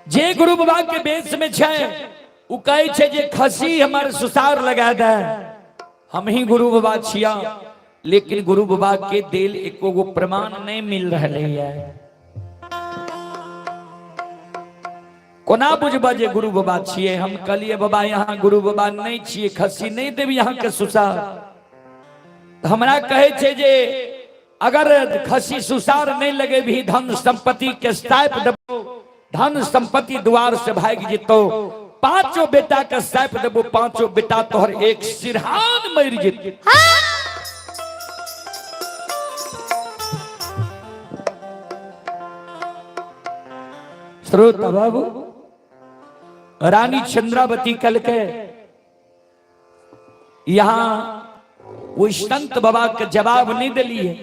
जे गुरु बाबा के वेश में छे उ कहे छे जे खसी हमारे सुसार लगा दे, हम ही गुरु बाबा छिया, लेकिन गुरु बाबा के दिल एको गो प्रमाण नहीं मिल रहा है। कोना बुझबा जे गुरु बाबा छिए? हम कहलिए बाबा यहाँ गुरु बाबा नहीं छिए, खसी नहीं देवी यहाँ के सुसार। हमरा कहे छे जे अगर खसी सुसार नहीं लगे भी धन संपत्ति के साइप देबो, धन संपत्ति द्वार से भाग जितो, पांचों बेटा के साइप देबो, पांचों बेटा तोहर एक सिरहान मर जित। श्रोता बाबू, रानी चंद्रावती कल के यहाँ वो संत बाबा के जवाब नहीं दिली है।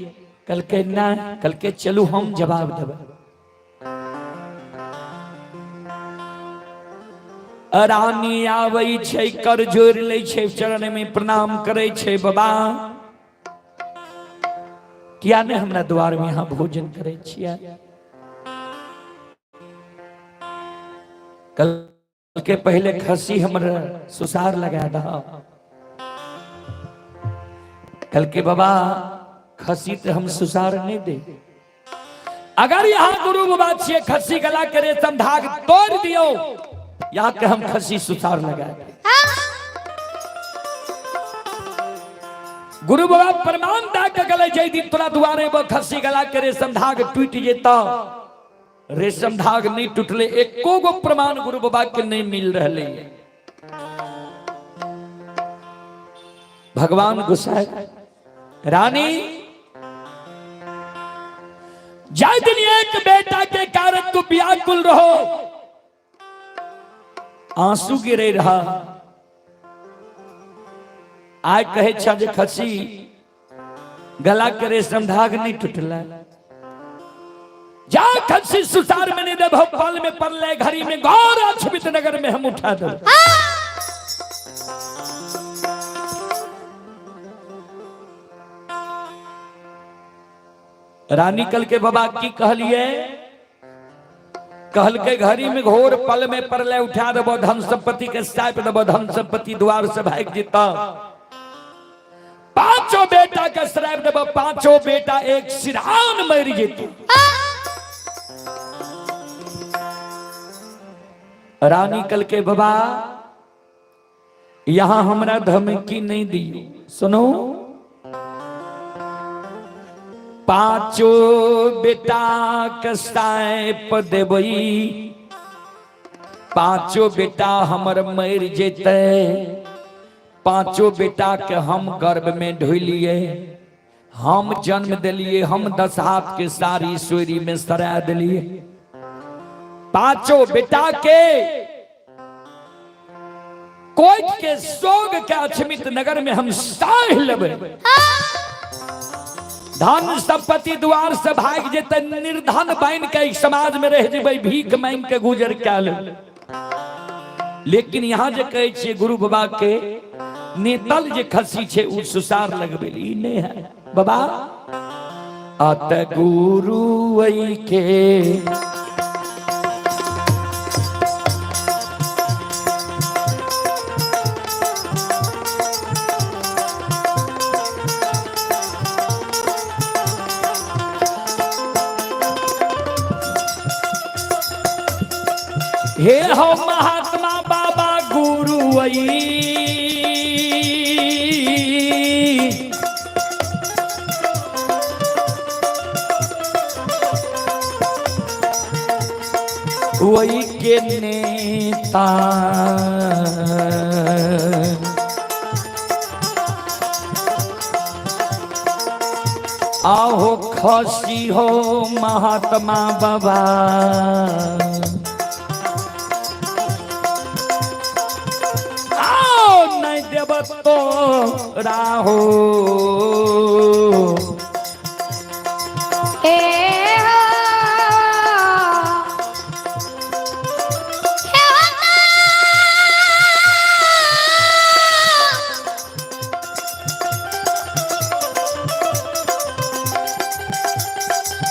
कल के ना, कल के चलू हम जवाब देब। रानी आबै छै, कर जोड़ लै छै, चरण में प्रणाम करै छै, बाबा किया ने हमरा द्वार में यहाँ भोजन करै छियै? कल के पहले खसी हमर सुसार लगा दह। कल के बाबा खसी तो हम सुसार नहीं दे, अगर यहाँ गुरु बाबा छिए खसी गला के रेशम धाग तोड़ दियो, यहाँ के हम खसी सुसार लगा दे। गुरु बाबा प्रमाण दा के गले जय दिन तोरा दुआरे पर खसी गला के रेशम धाग टूट जेता, रेशम धाग नहीं टूटले, एको गो प्रमाण गुरु बाबा के नहीं मिल रहे। भगवान गुस्सा, रानी जय दिन एक बेटा के कारण तू व्याकुल रहो, आंसू गिरे रहा, आय कहे छा जे खसी गला के रेशम धाग नहीं टूटला, जा खसी सुसार में नहीं देबो, पल में पड़ले घड़ी में गौर अछमित नगर में हम उठा दे। रानी कल के बाबा की कहलिए? कहल के घड़ी में घोर पल में पड़ले उठा देबो, धन संपत्ति के साइप देबो, धन संपत्ति द्वार से भाग जीता, पांचों बेटा के श्राप देबो, पांचों बेटा एक सिरान मर जेतु। रानी कल के बाबा यहां हमरा धमकी नहीं दियो, सुनो पांचों बेटा के साइप देबई, पांचों बेटा हमर मर जेते, पांचों बेटा के हम गर्भ में ढोलिए, हम जन्म दिलिए, हम 10 हाथ के सारी सोरी में सरा दिलिए। पांचों बेटा के कोई के सोग के अछमित नगर में हम साह लेबै। धन संपत्ति द्वार से भाग जेते, निर्धन बन के समाज में रह जेबै, भीख मांग के गुजर कए लेबै। लेकिन यहाँ जे कहै छियै गुरु बाबा के नेतल जे खसी छै उ सुसार लगबै ई नहीं है बाबा। अत गुरु के हे हो महात्मा बाबा गुरु वही के नेता आहो खसी हो महात्मा बाबा। आओ नहीं देव तो राहो। हे हो हे हो ना।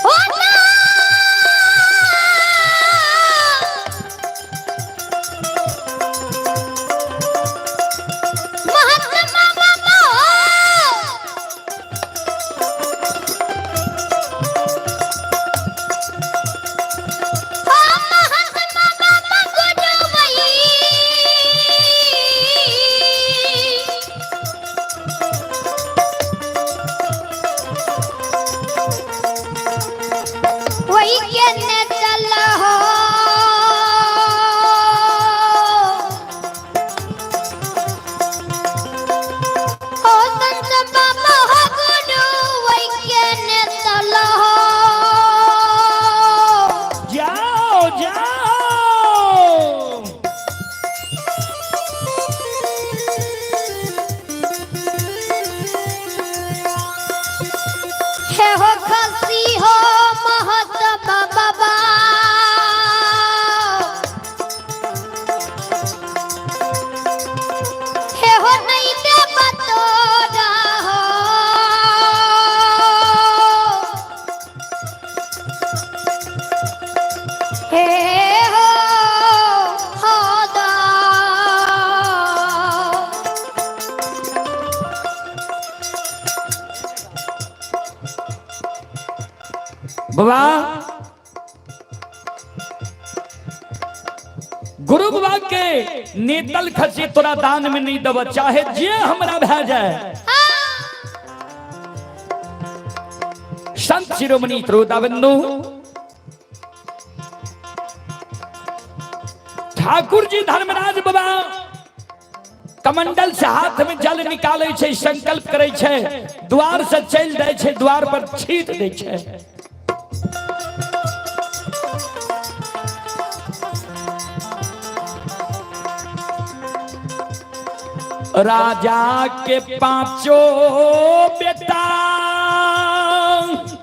हो ना। महात्मा बाबा हो। महात्मा बाबा गुरु वही के ने चल हो। ओ संत बाबा हो गुरु वही के ने चल हो। जाओ जाओ हे हो खसी हो महात्मा बाबा। हे हो नहीं दे बतोरा हो। हे हो होदा। बाबा गुरु बाबा के नेतल खसी तोरा दान में नहीं देब, चाहे जे हमरा भए जाए। संत शिरोमणि त्रोताबंधु ठाकुर जी धर्मराज बाबा कमंडल से हाथ में जल निकाले छै, संकल्प करे छै, द्वार से चल दै छै, द्वार पर छीट दै छै। राजा के पांचों बेटा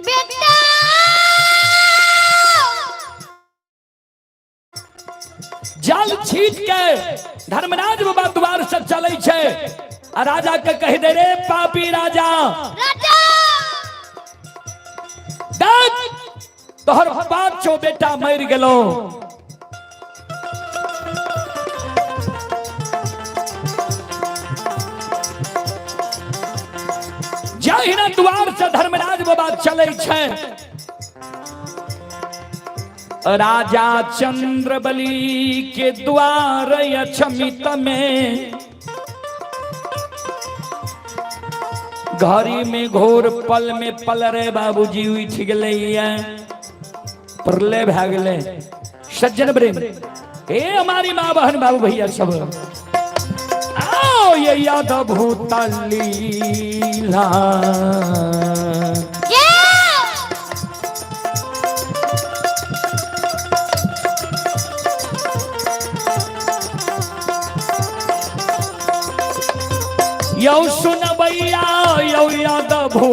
बेटा जल छीट के धर्मराज बाबा द्वार से चले छै आ राजा के कह दे रे पापी राजा, राजा देख तोहर पांचों बेटा मर गेलो। जहिना द्वार से धर्मराज बाबा चले छै, राजा चंद्रबली के द्वार अक्षमित में घड़ी में घोर पल में पल रे बाबूजी उठ गए प्रलय भए गेलै। सज्जन प्रेम हे हमारी माँ बहन बाबू भैया सब आओ। आओ ये अद्भुत लीला। यौ सुनबैया यौ अद्भुत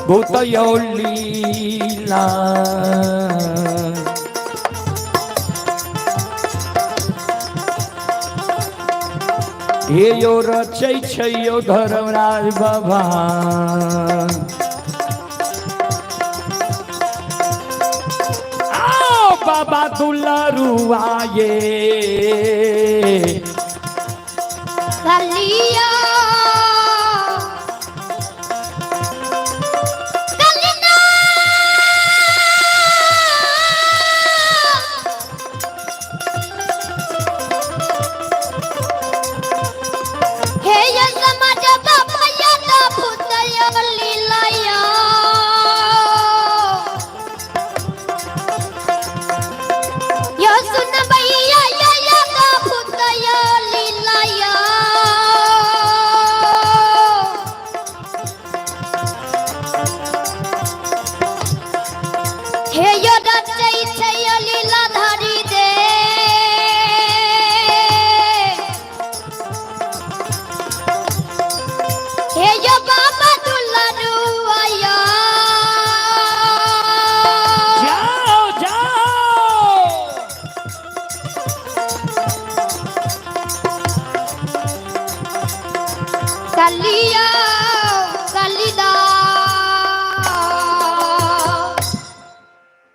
भूत यौ लीला। हे यो रचै छै यो धर्मराज बाबा। आओ बाबा दुलारुआ ये कालिया कालिना। हे ये समाज बाबा या भूत यो लीलाया। यो सुन भैया या या भूत यो लीलाया। हे यो रचै छै यो लीला धारी दे। हे यो बाबा दुलारुआया। जाओ जाओ। कालिया कालिदा।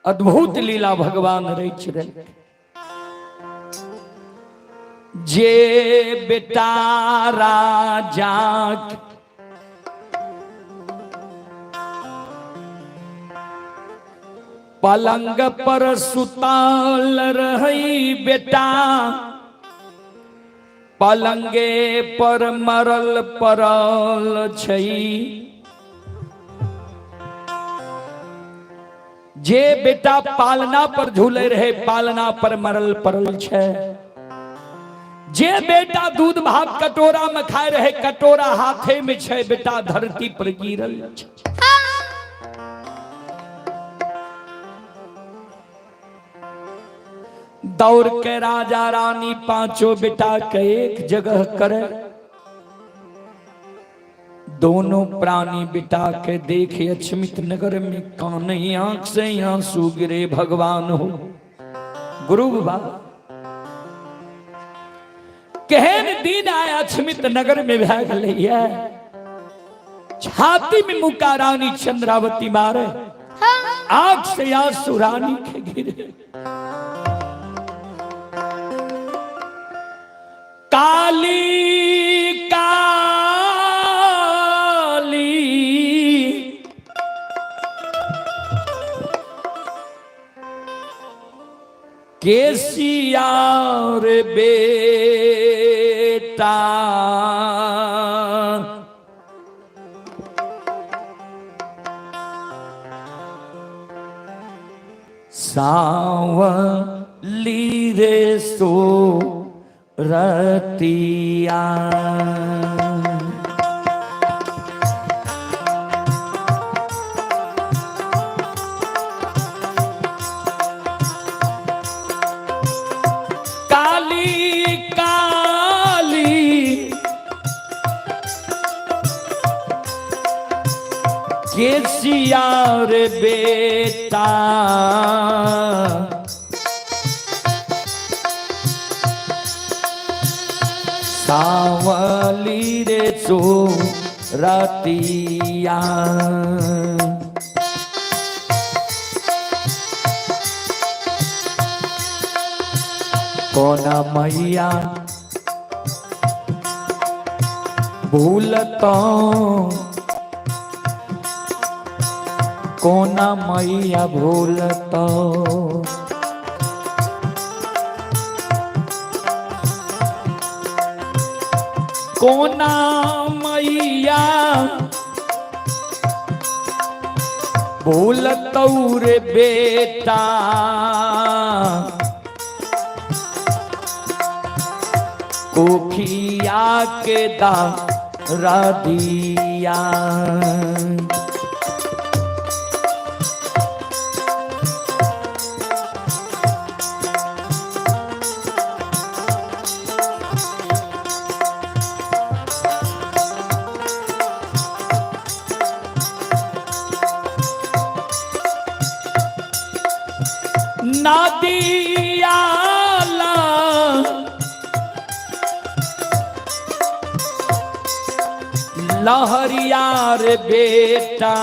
अद्भुत लीला भगवान रचि देलकै। जे बेटा राजा पलंग पर सुतल रही बेटा पलंगे पर मरल परल छै। जे बेटा पालना पर झूले रहे पालना पर मरल परल छै। जे बेटा दूध भात कटोरा में खाए रहे कटोरा हाथे में छै, बेटा धरती पर गिरल छै। दौड़ के राजा रानी पांचों बेटा के एक जगह करे, दोनों प्राणी बेटा के देखे अछमित नगर में कान आंख से आंसू गिरे। भगवान हो गुरु बाबा केहन दिन आया अछमित नगर में भै गेलैया। छाती में मुका रानी चंद्रावती मारे, आंख से आंसू रानी के गिरे। काली काली केसियार बेटा सावली रे सो रतिया। काली काली केसियार बेटा सावली रे सो रतिया। कोना मैया भूलतो, कोना मैया भूलतो, कोना मैया भूलतौ रे बेटा कोखिया के दा राधिया। नदियाला लहरिया रे बेटा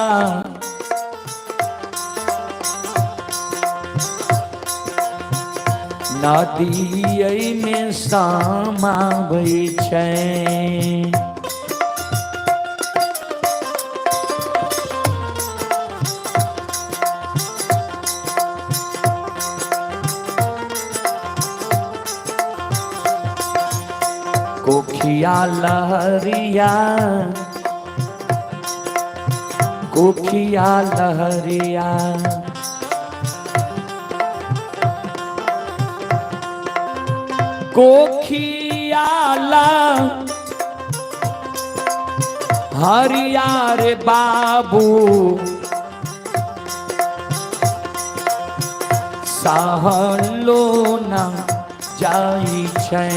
नदी में समाबै छै। कोखिया लहरिया कोखिया लहरिया कोखिया हरिया रे बाबू सहलो ना जाइ छै।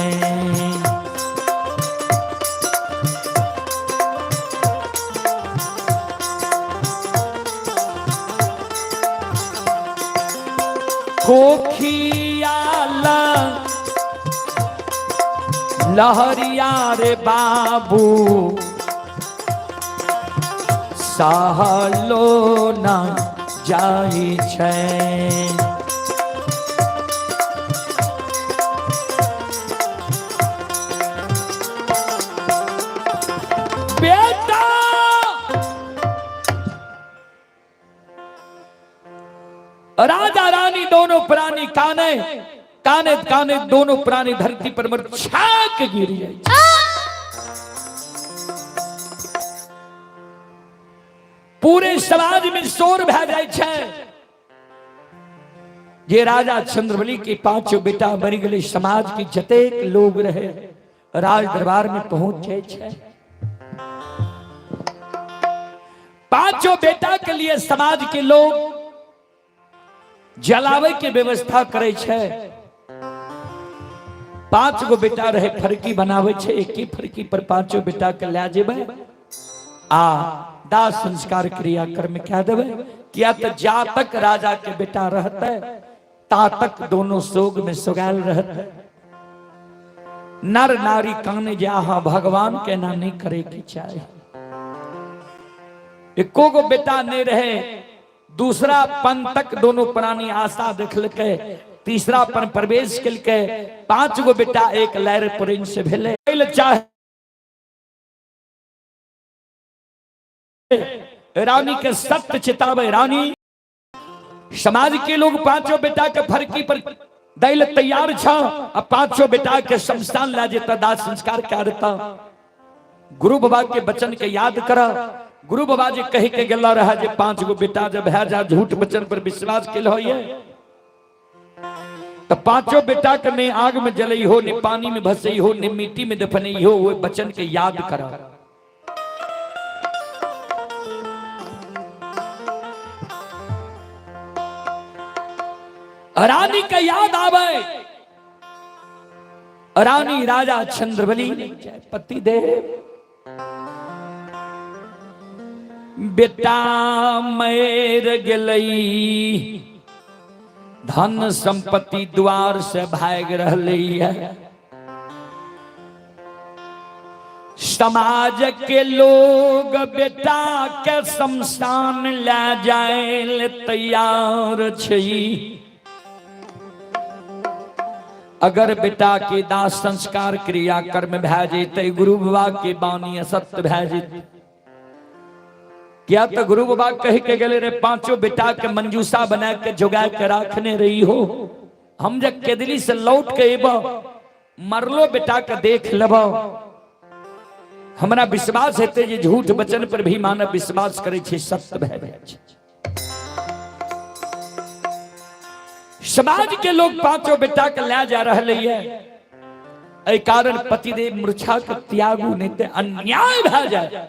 कोखिया लहरिया रे बाबू सहलो ना जाइ छै। बेटा राजा रानी दोनों प्राणी काने काने काने दोनों प्राणी धरती पर मर छाक गिर जाए। पूरे समाज में शोर भै जाय छै जे राजा चंद्रबली के पांचों बेटा मरि गेलै। समाज के जतेक लोग रहे राज दरबार में पहुंच जाय छै। पांचों बेटा के लिए समाज के लोग जलावे के व्यवस्था करे छै। 5 गो बेटा रहे फरकी बनावे छै, एक ही फरकी पर पांचों बेटा के लए जेबै आ दाह संस्कार क्रिया कर्म कह देबै। किया तो जा तक राजा के बेटा रहते ता तक दोनों शोक में सोगायल रहते। नर नारी काने जे अहाँ भगवान के ना नहीं करे के चाही। एको गो बेटा नहीं रहे, दूसरा पन तक दोनों प्राणी आशा देखलकै, तीसरा पन प्रवेश केलकै, 5 गो बेटा एक लहर प्रेम से भेलै। चाहे रानी के सत्य चेतावे रानी समाज के लोग पांचों बेटा के फरकी पर दैल तैयार छ आ पांचों बेटा के शमशान ला जेता दाह संस्कार कर देता। गुरु बाबा के वचन के याद कर। गुरु बाबा जी कह के गेला रहा जे 5 गो बेटा जब है जा झूठ वचन पर विश्वास के होइए तो पांचों बेटा के ने आग में जलई हो, ने पानी में भसई हो, ने मिट्टी में दफनई हो, वो वचन के याद कर। रानी के याद आवे, रानी राजा चंद्रबली पति देव बेटा मर गेलई, धन संपत्ति द्वार से भाग रही है। समाज के लोग बेटा के शमशान ले जाए तैयार छै। अगर बेटा के दाह संस्कार क्रिया कर्म भै जेतै, गुरु बाबा के वाणी असत्य भै जेतै। क्या तो गुरु बाबा कह के गेले रे पांचों बेटा के मंजूषा बना के जोगा के राखने रही हो, हम जब केदली से लौट के एब मरलो बेटा के देख लेब, हमरा विश्वास हेतै जे झूठ वचन पर भी मानव विश्वास करे छै, सत्य भै जाइ छै। समाज के लोग पांचों बेटा के ले जा रहे है। एहि कारण पतिदेव मूर्छा के त्यागू, नहीं ते अन्याय भए जाए।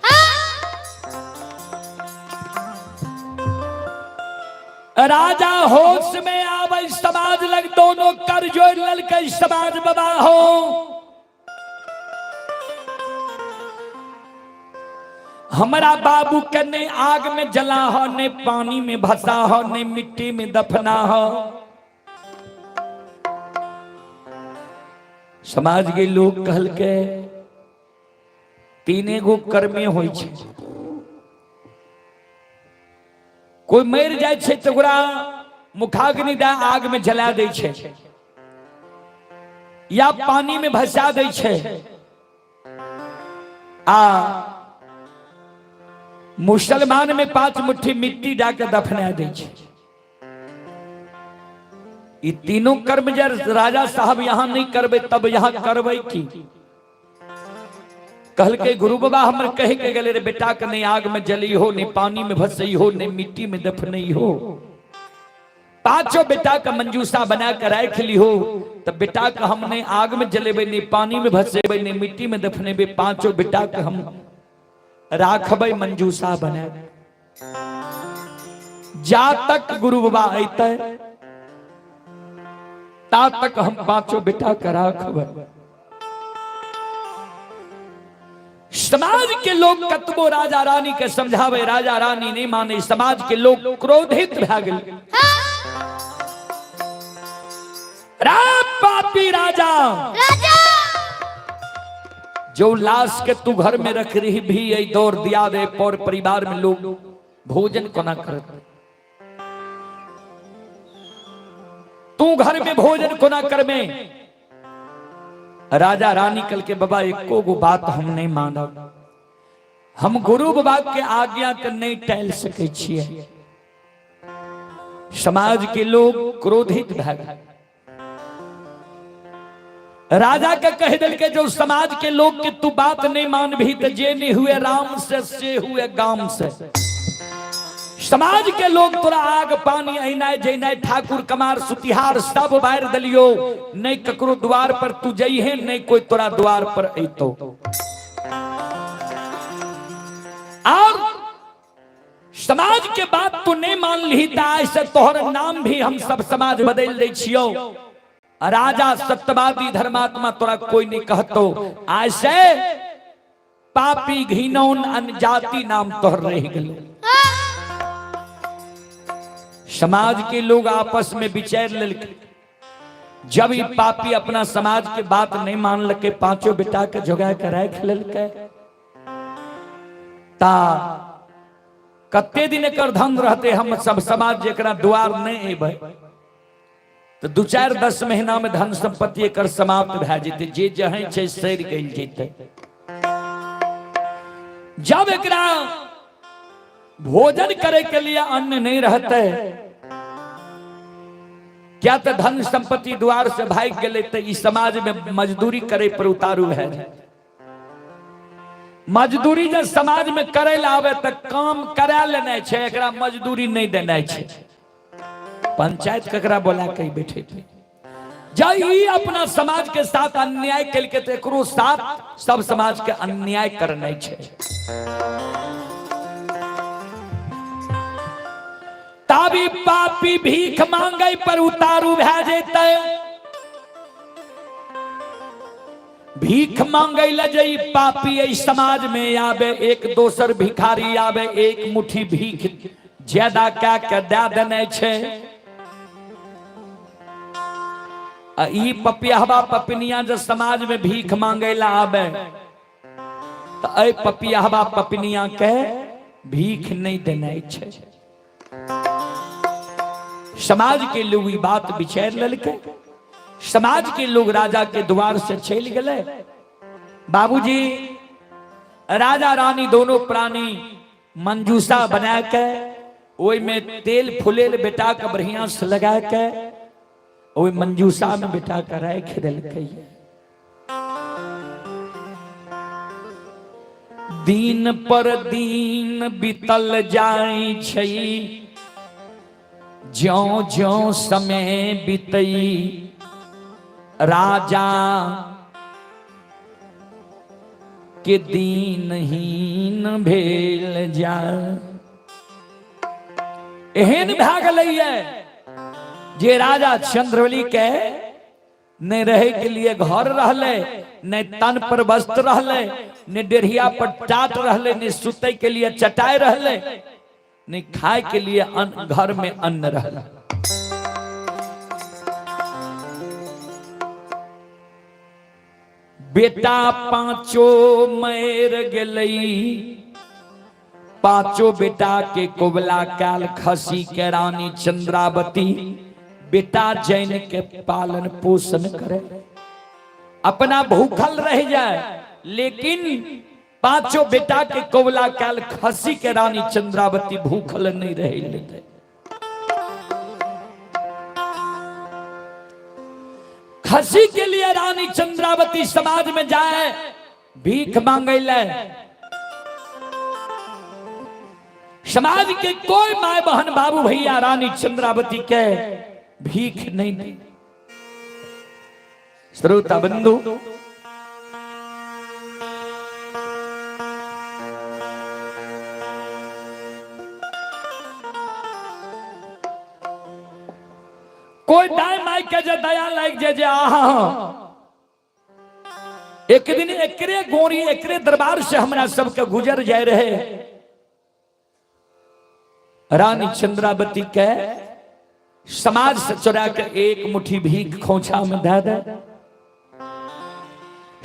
राजा होश में आवे, समाज लग दोनों कर जोड़ ललके, समाज बाबा हो हमारा बाबू के नहीं आग में जला हो, नहीं पानी में भसा हो, नहीं मिट्टी में दफना हो। समाज के लोग कहल के तीने गो कर्मे होइ छै। कोई मरि जाइ छै तऽ ओकरा मुखाग्नि दए आग में जला दै छै या पानी में भसा दै छै, आ मुसलमान में 5 मुट्ठी मिट्टी दए के दफना दै छै। ई तीनों कर्म जर राजा साहब यहाँ नहीं करबे तब यहाँ करबे की? कहलके गुरु बाबा हमर कहे के गेले रे बेटा के नहीं आग में जली हो, नहीं पानी में भसई हो, नहीं मिट्टी में दफनई हो। पांचों बेटा का मंजूसा बना कर राख ली हो, तब बेटा का हम नहीं आग में जलेबे, नहीं पानी में भसेबे, नहीं मिट्टी में दफनेबे। पांचों बेटा का हम राखबे मंजूसा बना। जा तक गुरु बाबा अइते ता तक हम पांचों बेटा का राखबे। समाज के लोग कतबो राजा रानी के समझावे, राजा रानी नहीं माने। समाज के लोग क्रोधित भए गेल। राम पापी राजा, राजा जो लाश के तू घर में रख रही भी यही दौर दिया दे पर परिवार में लोग भोजन कोना करत, तू घर में भोजन कोना करमे? राजा रानी कल के बाबा एको गो बात हम नहीं मानब, हम गुरु बाबा के आज्ञा के नहीं टहल सके छिए। समाज के लोग क्रोधित भए गेल। राजा के कह दिल के जो समाज के लोग के तू बात नहीं मान भी तो जे नहीं हुए राम से हुए गाम से। समाज के लोग तोरा आग पानी अहिनाय जैनाय ठाकुर कमार सुतिहार सब बाहर दलियो, नहीं ककरो द्वार पर तू जइहे, नहीं कोई तोरा द्वार पर अइतो। और समाज के बात तू नहीं मान ली त आइ से तोहर नाम भी हम सब समाज बदल दै छियो। राजा सत्यवादी धर्मात्मा तोरा कोई नहीं कहतो, आइ से पापी घिनौन अनजाति नाम तोहर रह गेलो। समाज के लोग आपस में विचार लेलके, जब ई पापी अपना समाज के बात नहीं मान लके, पांचों बेटा के जोगा के राख लेलके, ता कते दिन एकर धन रहते? हम सब समाज जेकरा द्वार नहीं एबै तो 2-4-10 महीना में धन संपत्ति एकर समाप्त भए जेतै, जे जहे छै सड़ि गेल जेतै। जब एकरा भोजन करे के लिए अन्न नहीं रहते, क्या तो धन संपत्ति द्वार से भाग गेलै तो इस समाज में मजदूरी करे पर उतारू है। मजदूरी जब समाज में करे ला आवे तो काम करा लेना छै, एकरा मजदूरी नहीं देना छै। पंचायत ककरा बोला के बैठे थे? जब ई अपना समाज के साथ अन्याय कलके तो एकरो साथ सब समाज के अन्याय करना छै। ताबी पापी भीख मांगे पर उतारू भए जेतै। भीख मांगे ले जई पापी एहि समाज में आवे, एक दोसर भिखारी आवे, एक मुट्ठी भीख ज्यादा क्या के दे देने छै। आ ई पपियाहबा पपिनिया जब समाज में भीख मांगे ला आवे तो एहि पपियाहबा पपिनिया के भीख नहीं देने छै। समाज के लोग ई बात विचार लेलकै। समाज के लोग राजा के द्वार से चल गए। बाबूजी राजा रानी दोनों प्राणी मंजूसा बना के ओई में तेल फुलेल बेटा के बढ़िया से लगा के ओई मंजूसा में बेटा के राख देलकै। दिन पर दिन बीतल जाय छै, ज्यों ज्यों समय बीतई राजा के दीनहीन भेल जा। एहन भए गेलैये जे राजा चंद्रबली के नहीं रहे के लिए घर रहले, नहीं तन पर वस्त्र रहले, नहीं डेढ़िया पर टाट रहले, नहीं सुते के लिए चटाई रहले, नहीं खाए के लिए घर में अन्न रहले। बेटा पांचो मर गेलई, पांचो बेटा के कोबला काल खसी के रानी चंद्रावती बेटा जैन के पालन पोषण करे, अपना भूखल रह जाए, लेकिन पांचों बेटा के कोबला काल खसी के रानी चंद्रावती भूखल नहीं रह लेते। खसी के लिए रानी चंद्रावती समाज में जाए भीख मांगे ले, समाज के कोई my बहन बाबू भैया रानी चंद्रावती के भीख नहीं दी। श्रोता बंधु, कोई दाई माई के जे दया लाग जे जे आहा एक दिन एकरे गोरी एकरे दरबार से हमरा सबके गुजर जाए रहे, रानी चंद्रावती के समाज से चुरा के एक मुट्ठी भीख खोछा में दे दे।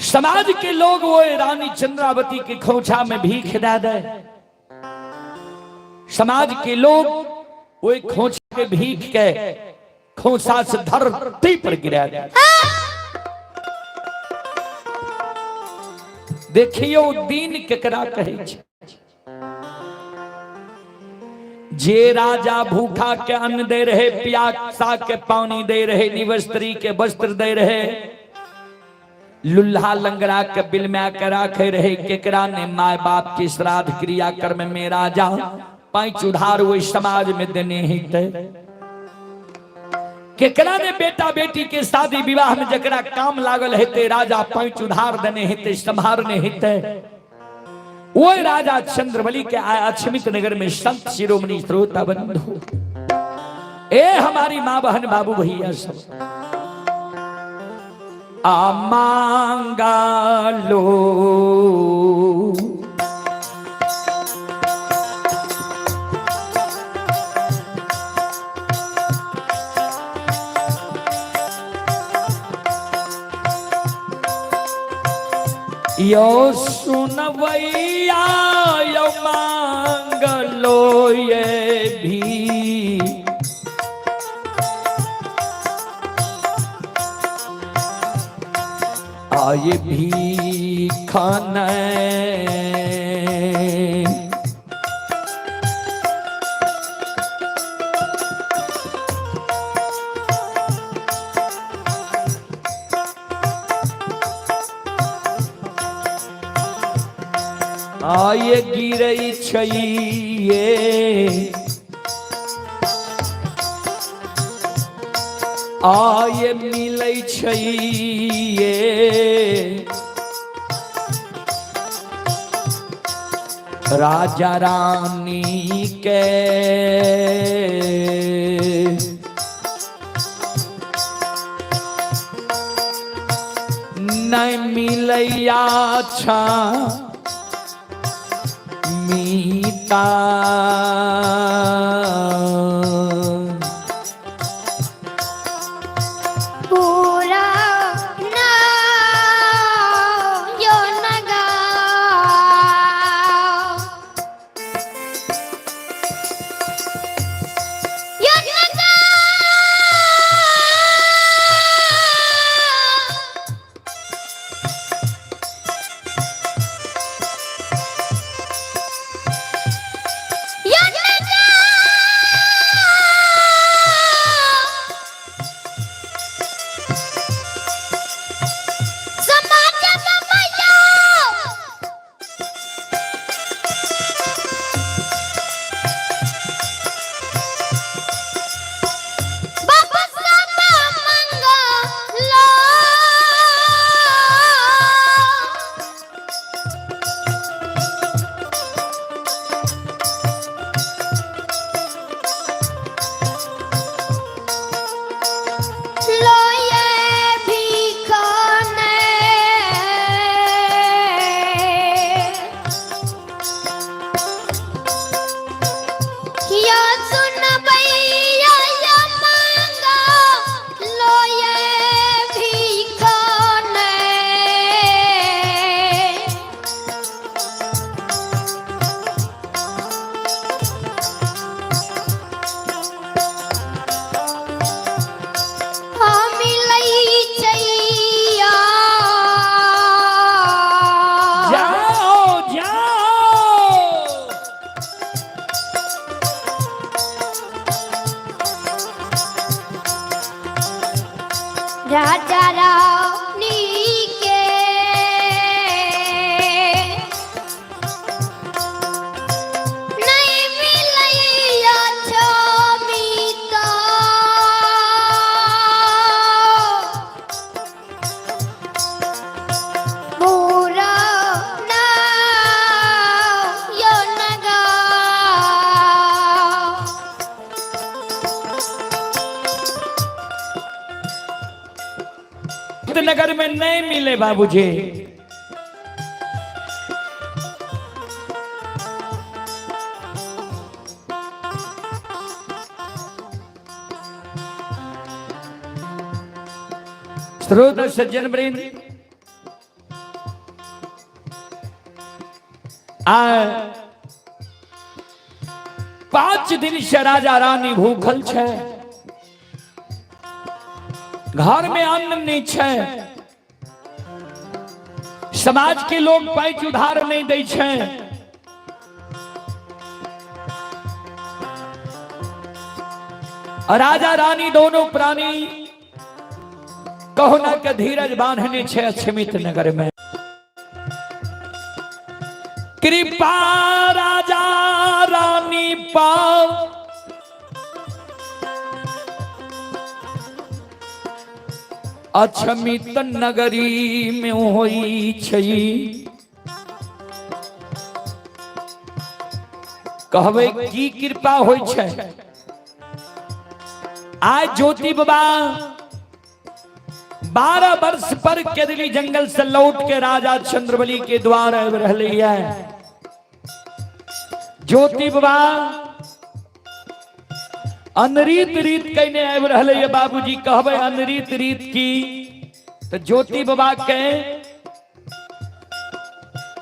समाज के लोग वो रानी चंद्रावती के खोछा में भीख दे दे। समाज के लोग वो खोछा के भीख के खोछा से धरती पर गिरा दे। देखियो दीन केकरा कहै छै। जे राजा भूखा के अन्न दे रहे, प्यासा के पानी दे रहे, निवस्त्री के वस्त्र दे रहे, लुल्हा लंगड़ा के बिलमा के राखे रहे, केकरा ने my बाप के श्राद्ध क्रिया कर्म में राजा पैंच उधार वही समाज में देने ही थे, केकरा ने बेटा बेटी के शादी विवाह में जकरा काम लागल हेते राजा पैंच उधार देने हेते, संभारने हेते, वो राजा चंद्रबली के आए अक्षमित नगर में संत शिरोमणि श्रोता बंधु, ए हमारी माँ बहन बाबू भैया सब आ मांगा लो यो सुनवैया यो मांगलो ये भी आए भी खाना आए गिरै छैये आए मिलै छैये राजा रानी के नहीं मिलैया छा मीता। पूरा ना यो नगा यो नगा यो नगा। नगर में नहीं मिले बाबूजी। श्रोत सज्जन वृंद, आ 5 दिन से राजा रानी भूखल छे, घर में अन्न नहीं छे, समाज के लोग पैच उधार नहीं दै छे। राजा रानी दोनों प्राणी कहुना के धीरज बांधने छे अक्षमित नगर में। कृपा राजा रानी पाओ, अक्षमित नगरी में होई छई। कहबै की कृपा होई छै। आज ज्योति बाबा 12 वर्ष पर केदली जंगल से लौट के राजा चंद्रबली के द्वार आबि रहले है। ज्योति बाबा अनरीत रीत कहने आबि रहले है बाबूजी। कहबै अनरीत रीत की, तो ज्योति बाबा के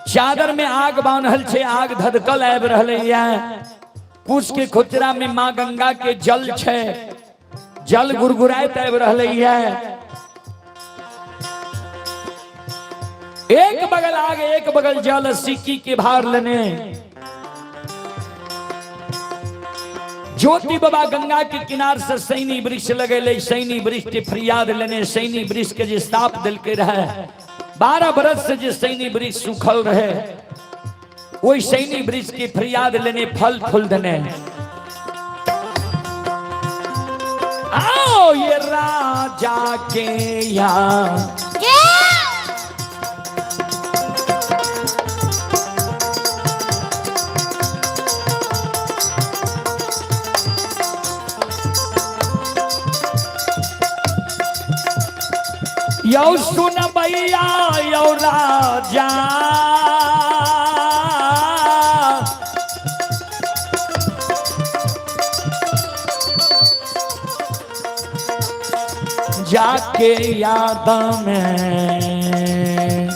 चादर में आग बान्हल छे, आग धधकल आबि रहले है। कुश के खुचरा में माँ गंगा के जल छे, जल गुरगुराइत आबि रहले है। एक बगल आग एक बगल जल, सिक्की के भार लेने ज्योति बाबा गंगा के किनार से सैनी वृक्ष लगेले, सैनी वृक्ष के फरियाद लेने, सैनी वृक्ष के जे साप दिल के रहे, 12 बरस से जे सैनी वृक्ष सूखल रहे, वही सैनी वृक्ष के फरियाद लेने फल फूल देने। आओ ये राजा के यहाँ यौ सुन भैया यौ राजा, जाके याद में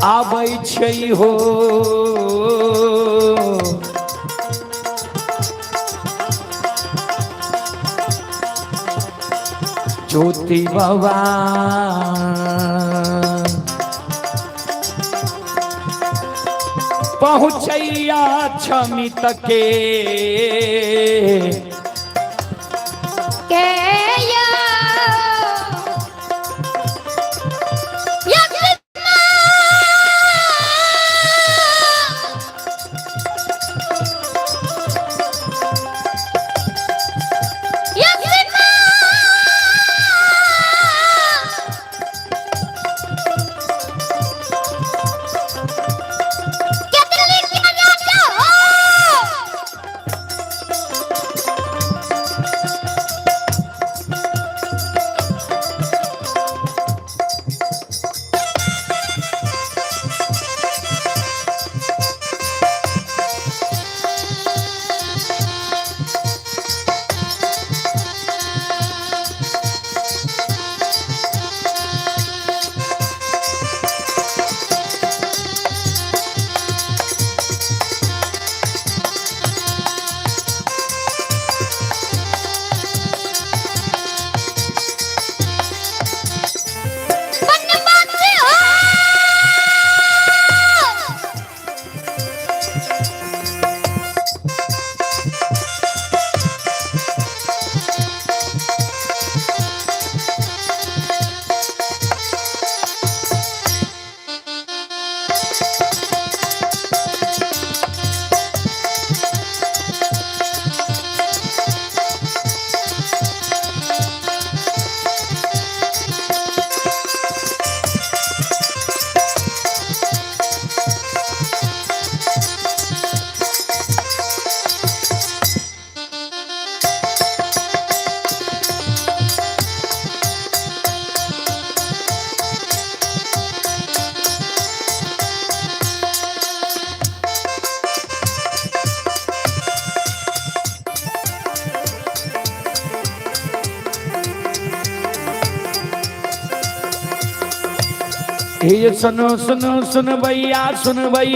आबै छै हो। ज्योति बाबा पहुँचैया क्षमित के के या या कृष्णा। या कृष्णा। केतली के राजा हो। हे सुनो सुनो सुनबैया सुनबई।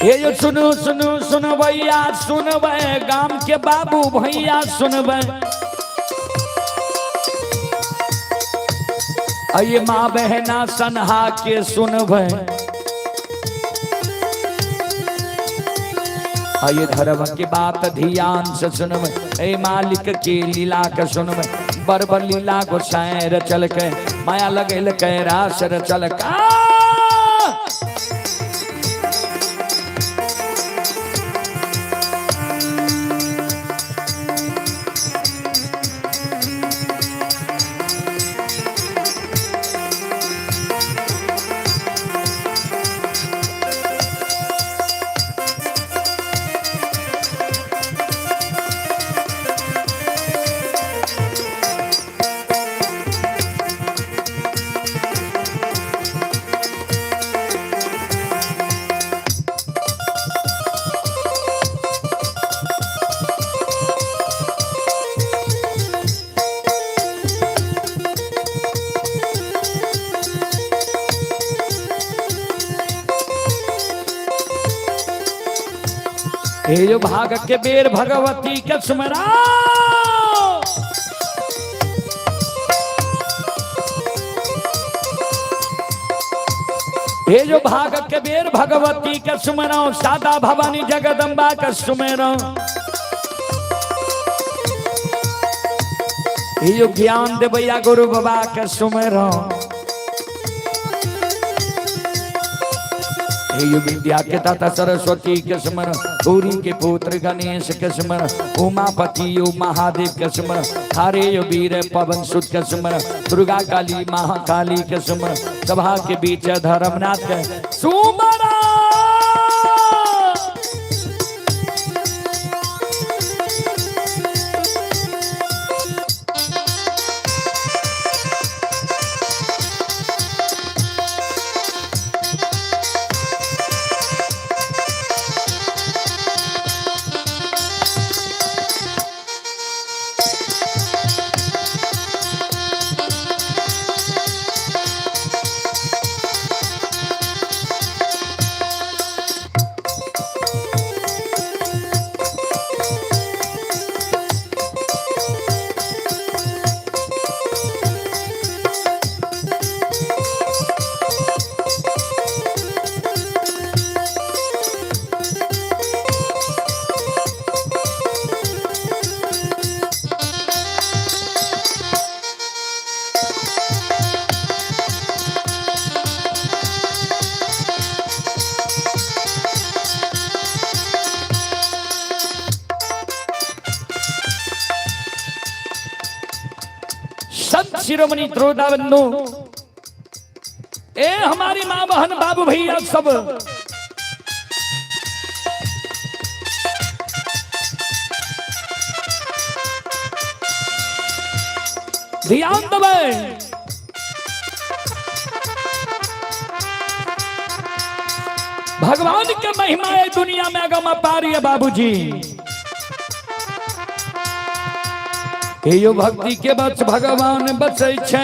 हे जो सुनो सुनो सुनबैया सुनबै, गाम के बाबू भैया सुनबै, अये माँ बहना सनहा के सुनबै, अये धर्म के बात ध्यान से सुनबै, ए मालिक के लीला के सुनबै, बरबर लीला गोसाई रचल के, माया लगेल के रास रचल का। हे जो भाग के बेर भगवती के सुमरा, हे जो भाग के बेर भगवती के सुमरा, सादा भवानी जगदम्बा के सुमेरा, हे जो ज्ञान देवैया गुरु बाबा के सुमेरा, हे यो विद्या के दाता सरस्वती के स्मरण, गौरी के पुत्र गणेश के स्मरण, उमापति यो महादेव के स्मरण, हरे यो वीर पवन सुत के स्मरण, दुर्गा काली महाकाली के स्मरण, सभा के बीच धर्मनाथ के सुमरा। संत शिरोमणि त्रोदा बंधु, ए हमारी माँ बहन बाबू भैया सब, ध्यान दबे। भगवान के महिमा है दुनिया में अगम अपार है बाबूजी। हे यो भक्ति के बच भगवान बचै छै,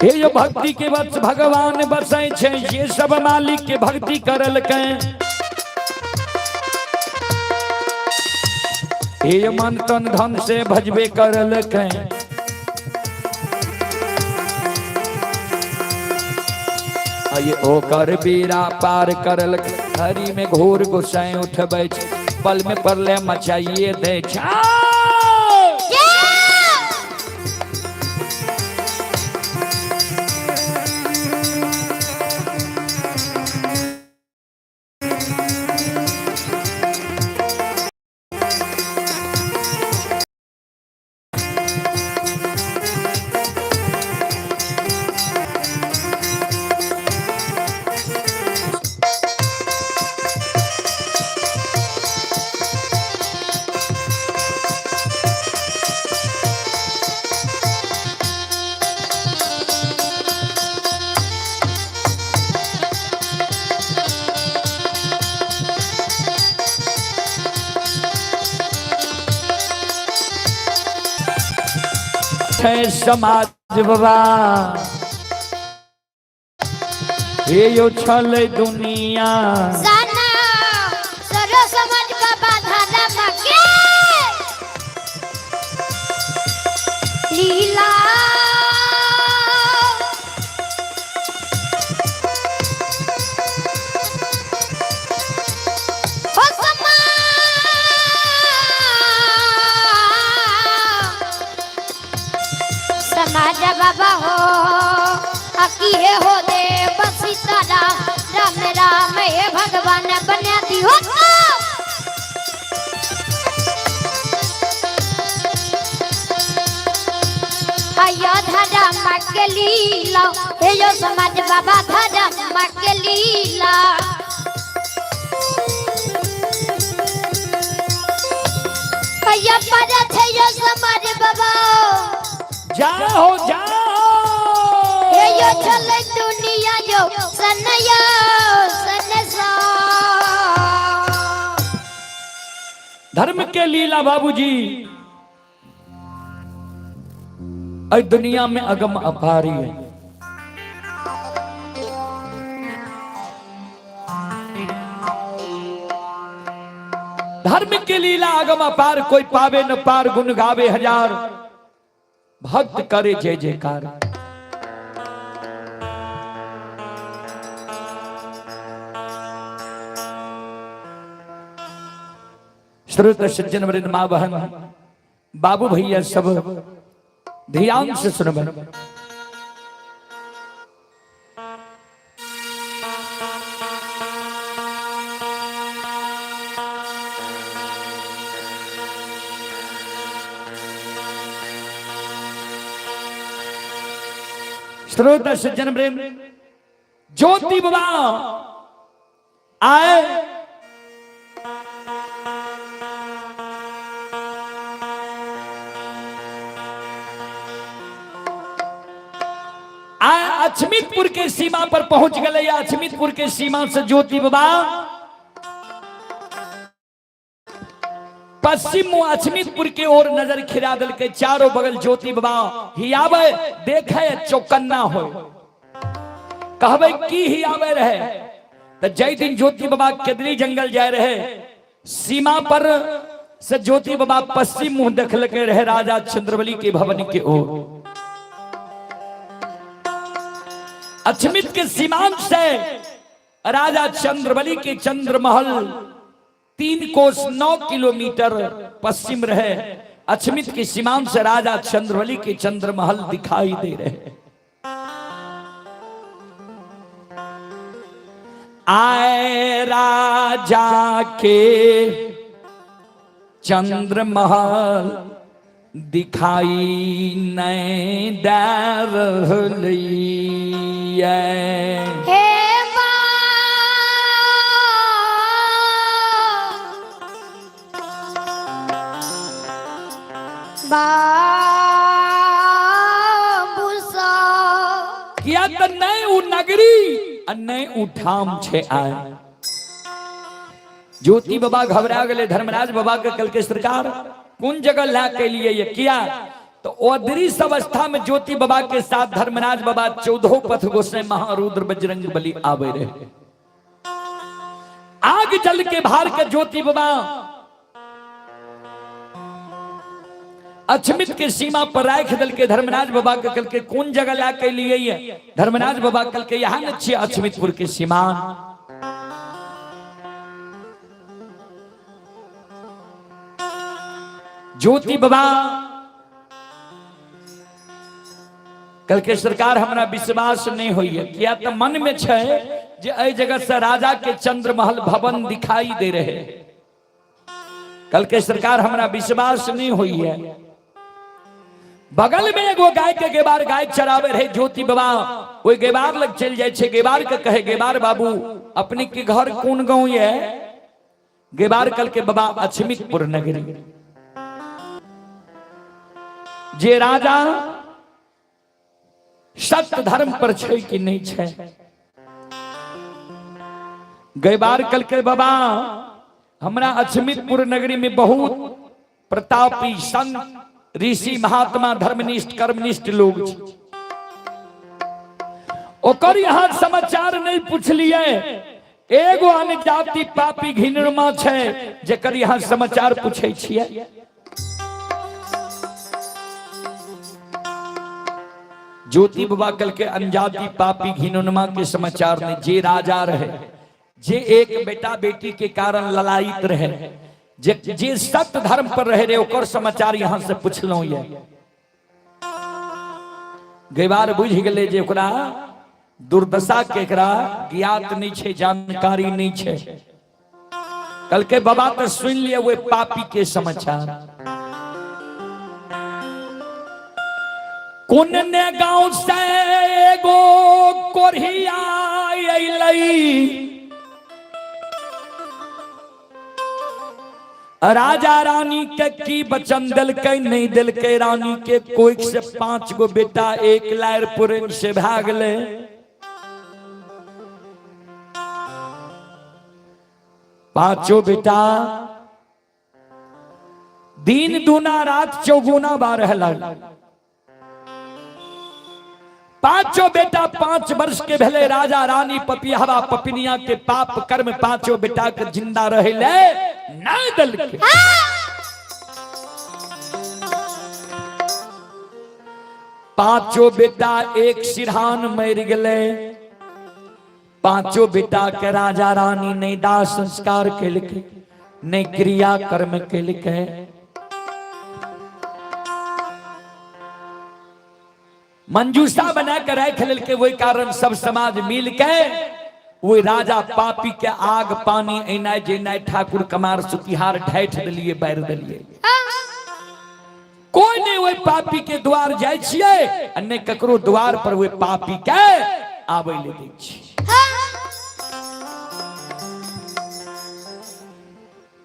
हे यो भक्ति के बच भगवान बसै छै, ये सब मालिक के भक्ति करलकै, हे यो मन तन धन से भजबे करलकै, ये ओकर बीरा पार करलकै, हरी में घोर गोसाई उठबै छै, पल में परले मचाइए दै छै। छै समाज बाबा, हे यो छल दुनिया साना सरो समाज बाबा धर्म के लीला। हो समा समाज बाबा हो अकी हे हो दे सीताराम राम राम हे भगवान बना दी हो। अयोध्या धर्म के लीला हे यो समाज बाबा धर्म के लीला। अयो पर थे यो समाज बाबा जाओ जाओ हे यो चल दुनिया यो सनया सनसा। धर्म के लीला बाबूजी अ दुनिया में अगम अपारी है। धर्म के लीला अगम अपार, कोई पावे न पार, गुण गावे हजार, भक्त करे जय जयकार। श्रोत सज्जन वृंद माँ बहन बाबू भैया सब ध्यान से सुनब। श्रोत सज्जन वृंद ज्योति बाबा आए अचमितपुर के सीमा पर पहुंच गए। अचमितपुर के सीमा से ज्योति बाबा पश्चिम मुँह अचमितपुर के ओर नजर खिरा दिल के चारों बगल ज्योति बाबा हियावे देखे चौकन्ना हो। कहबे की हियावे रहे तो जय दिन ज्योति बाबा केदरी जंगल जाए रहे, सीमा पर से ज्योति बाबा पश्चिम मुंह देखल के रहे राजा चंद्रबली के भवन के ओर। अचमित के सीमांत से राजा चंद्रबली के चंद्रमहल 3 कोस 9 किलोमीटर पश्चिम रहे। अचमित की सीमांत से राजा चंद्रबली के चंद्रमहल दिखाई दे रहे। आए राजा के चंद्रमहल दिखाई नहीं दे रहली है। हे माँ बाबू सा किया तो नहीं उ नगरी आ नहीं उ ठाम छे आए। ज्योति बाबा घबरा गए धर्मराज बाबा के कल के सरकार कौन जगह ला के लिए ये किया तो अदृश्य अवस्था में ज्योति बाबा के साथ धर्मराज बाबा 14 पथ गोसाई महारुद्र बजरंग बली आवे रहे। आग जल के भार के ज्योति बाबा अचमित के सीमा पर राख दल के धर्मराज बाबा के कल के कौन जगह ला के लिए ये धर्मराज बाबा कल के यहाँ न छिए अचमितपुर के सीमा। ज्योति बाबा कल के सरकार हमरा विश्वास नहीं होई है, किया तो मन में छे जे एहि जगह से राजा के चंद्रमहल भवन दिखाई दे रहे। कल के सरकार हमरा विश्वास नहीं होई है। बगल में एगो गाय के गेबार गाय चरावे रहे ज्योति बाबा, ओहि गेबार लग चल जाए छे। गेबार के कहे गेबार बाबू अपने के घर कोन गांव ये? गेबार कल के बाबा अचमितपुर नगरी। जे राजा सत्य धर्म पर छे कि नहीं छे? गेबार कल के बाबा हमरा अचमितपुर नगरी में बहुत प्रतापी संत ऋषि महात्मा धर्मनिष्ठ कर्मनिष्ठ लोग छै, ओकर यहाँ समाचार नहीं पूछलिए। एगो अनजाति पापी घिनमा छै जेकर यहाँ समाचार पूछे छियै। ज्योति बाबा कल के अनजाति पापी घिनुनमा के समाचार नहीं, जे राजा रहे, जे एक बेटा बेटी के कारण ललायित रहे, जे जे सत्य धर्म पर रहे रे, ओकर समाचार यहाँ से पुछलहुं। ये गैबार बुझ गेलै जे ओकरा दुर्दशा के एकरा ज्ञात नहीं छै, जानकारी नहीं छै। कल के बाबा तो सुन लिया वे पापी के समाचार। कोन ने गांव से एगो कोढ़िया अयलै, राजा रानी के की वचन दिलकै नहीं दिलकै, रानी के कोई से 5 गो बेटा एक लायर पुरन से भागले। पांचों बेटा दिन दूना रात चौगुना बारह लग। पांचों बेटा 5 वर्ष के भेले। राजा रानी पपिहवा पपिनिया के पाप कर्म पांचों बेटा के जिंदा रहे ले नहीं दिलके। पांचों बेटा एक सिरहान मर गए। पांचों बेटा के राजा रानी नहीं दाह संस्कार केलकै, नहीं क्रिया कर्म केलकै। मंजूषा बना के राख लेलकै। वही कारण सब समाज मिल के वही राजा पापी के आग पानी एनाइ जेनाइ ठाकुर कमार सुतिहार ढैठ दिलिए, बैर दिलिए। कोई नहीं वही पापी के द्वार जाय छियै आ नहि ककरो द्वार पर वही पापी के आबै ले दै छियै।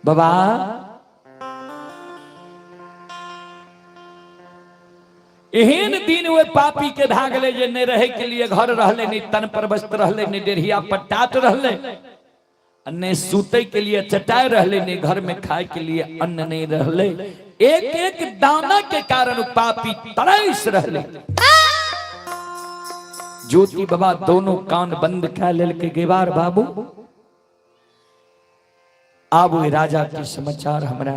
बाबा एहन दिन ओहि पापी के भए गेलै जे नहि रहै के लिए घर रहलै, नहि तन पर वस्त्र रहलै, नहि डेढ़िया पर टाट रहलै, आ नहि सुतै के लिए चटाई रहलै, नहि घर में खाय के लिए अन्न नहीं रहलै। एक एक दाना के कारण उ पापी तरस रहलै। ज्योति बाबा दोनों कान बंद कए लेलकै। गेवार बाबू, आब ओहि राजा के समाचार हमरा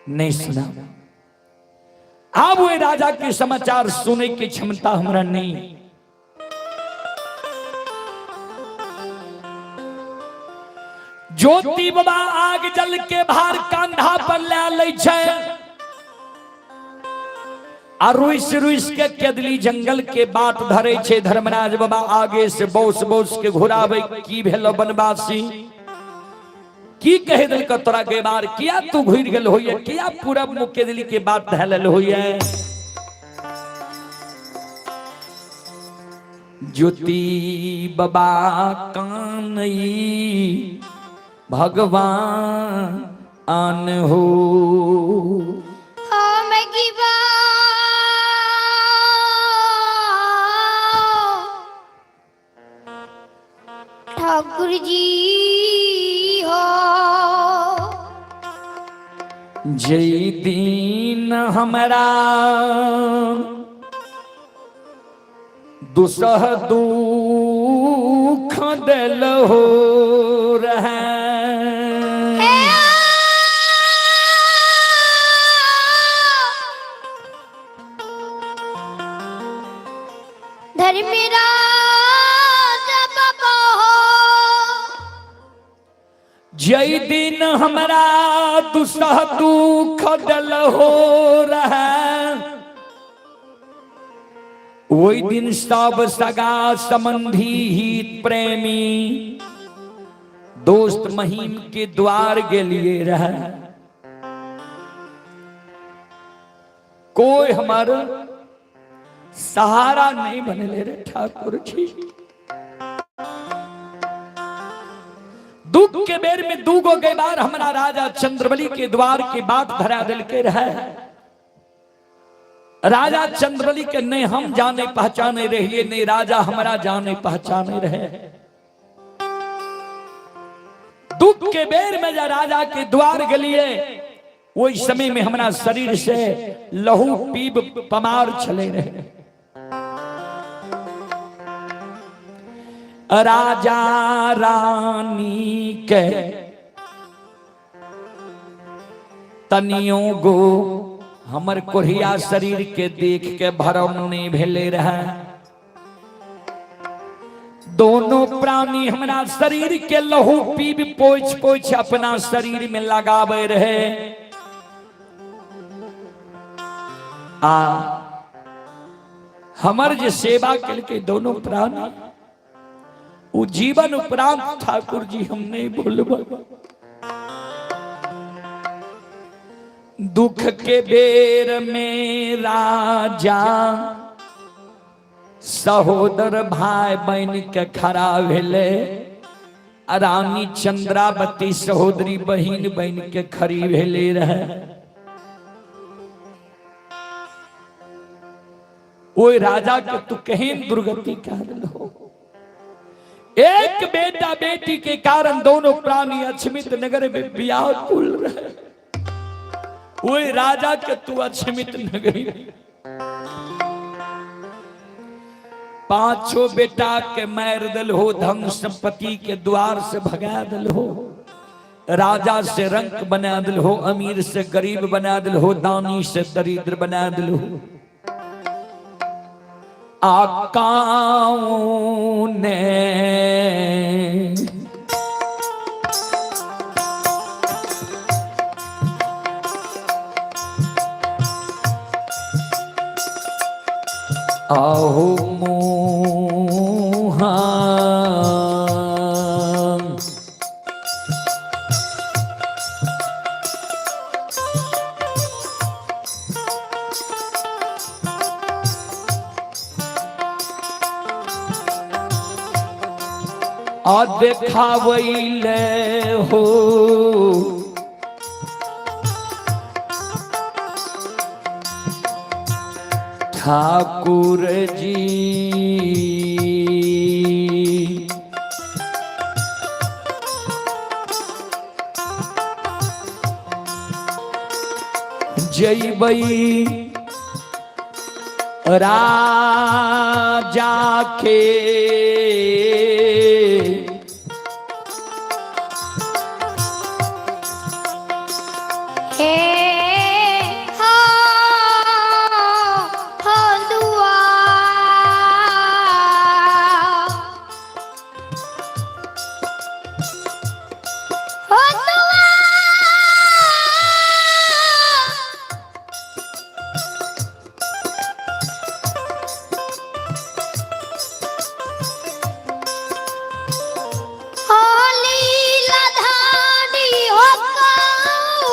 नहीं सुना, आब ओहि राजा के समाचार सुने के क्षमता हमरा नहीं। ज्योति बाबा आग जल के भार कंधा पर ले लै छै आ रुस रुस के केदली जंगल के बाट धरे छे। धर्मराज बाबा आगे से बौस बौस के घुरावे, की भेलो बनवासी, की कह दिल का तोरा गेबार, किया तू घुर गेल होइए, किया पूरब मुख केदली के बाट धैल होइए। ज्योति बाबा कानई भगवान आन हो। हम गिबा ठाकुर जी हो। जय दिन हमरा दुसह दुख दिल हो रहे, धर्मराज बाबा हो। जय दिन हमरा दुसह दुख दिल हो रहे, ओहि दिन सब सगा संबंधी हित प्रेमी दोस्त महीम के द्वार गेलिए रहे, कोई हमार सहारा नहीं बनले रे ठाकुर जी। दुख के बेर में दूगो के बार हमारा राजा चंद्रबली के द्वार के बात धरा दिल के रहे। राजा चंद्रबली के नहीं हम जाने पहचाने रहिए, नहीं राजा हमारा जाने पहचाने रहे। दुख के बेर में जा राजा के द्वार गलिए, ओहि समय में हमरा शरीर से लहू पीब पमार छले रहे। राजा रानी के तनियो गो हमर कोढ़िया शरीर के देख के भरम नहीं भेले रहे। दोनों प्राणी हमरा शरीर के लहू पीब पोछ पोछ अपना शरीर में लगावे रहे। आ हमर जे सेवा केलकै दोनों प्राणी, उ जीवन उपरांत ठाकुर जी हम नहीं भूलबै। दुख के बेर में राजा सहोदर भाई बहन के खड़ा भेले, आ रानी चंद्रावती सहोदरी बहिन बन के खड़ी भेले रहे। ओहि राजा के तू केहन दुर्गति कह देलहो। एक बेटा बेटी के कारण दोनों प्राणी अक्षमित नगर में व्याकुल रहे। ओहि राजा के तू अक्षमित नगरी पांचों बेटा के मार दिल हो, धन संपत्ति के द्वार से भगा दिल हो, राजा से रंक बना दिल हो, अमीर से गरीब बना दिल हो, दानी से दरिद्र बना दिल हो। आकाओं ने आहो मोहा आ देखावैले हो ठाकुर जी। जैबई राजा के हे हो हो दुआ हो दुआ हो लीला धानी हो काऊ।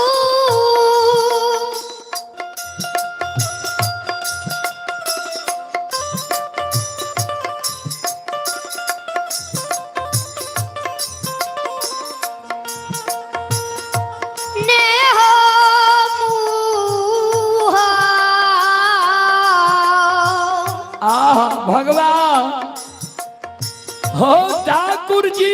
ने हो मुहा आह भगवान हो ठाकुर जी।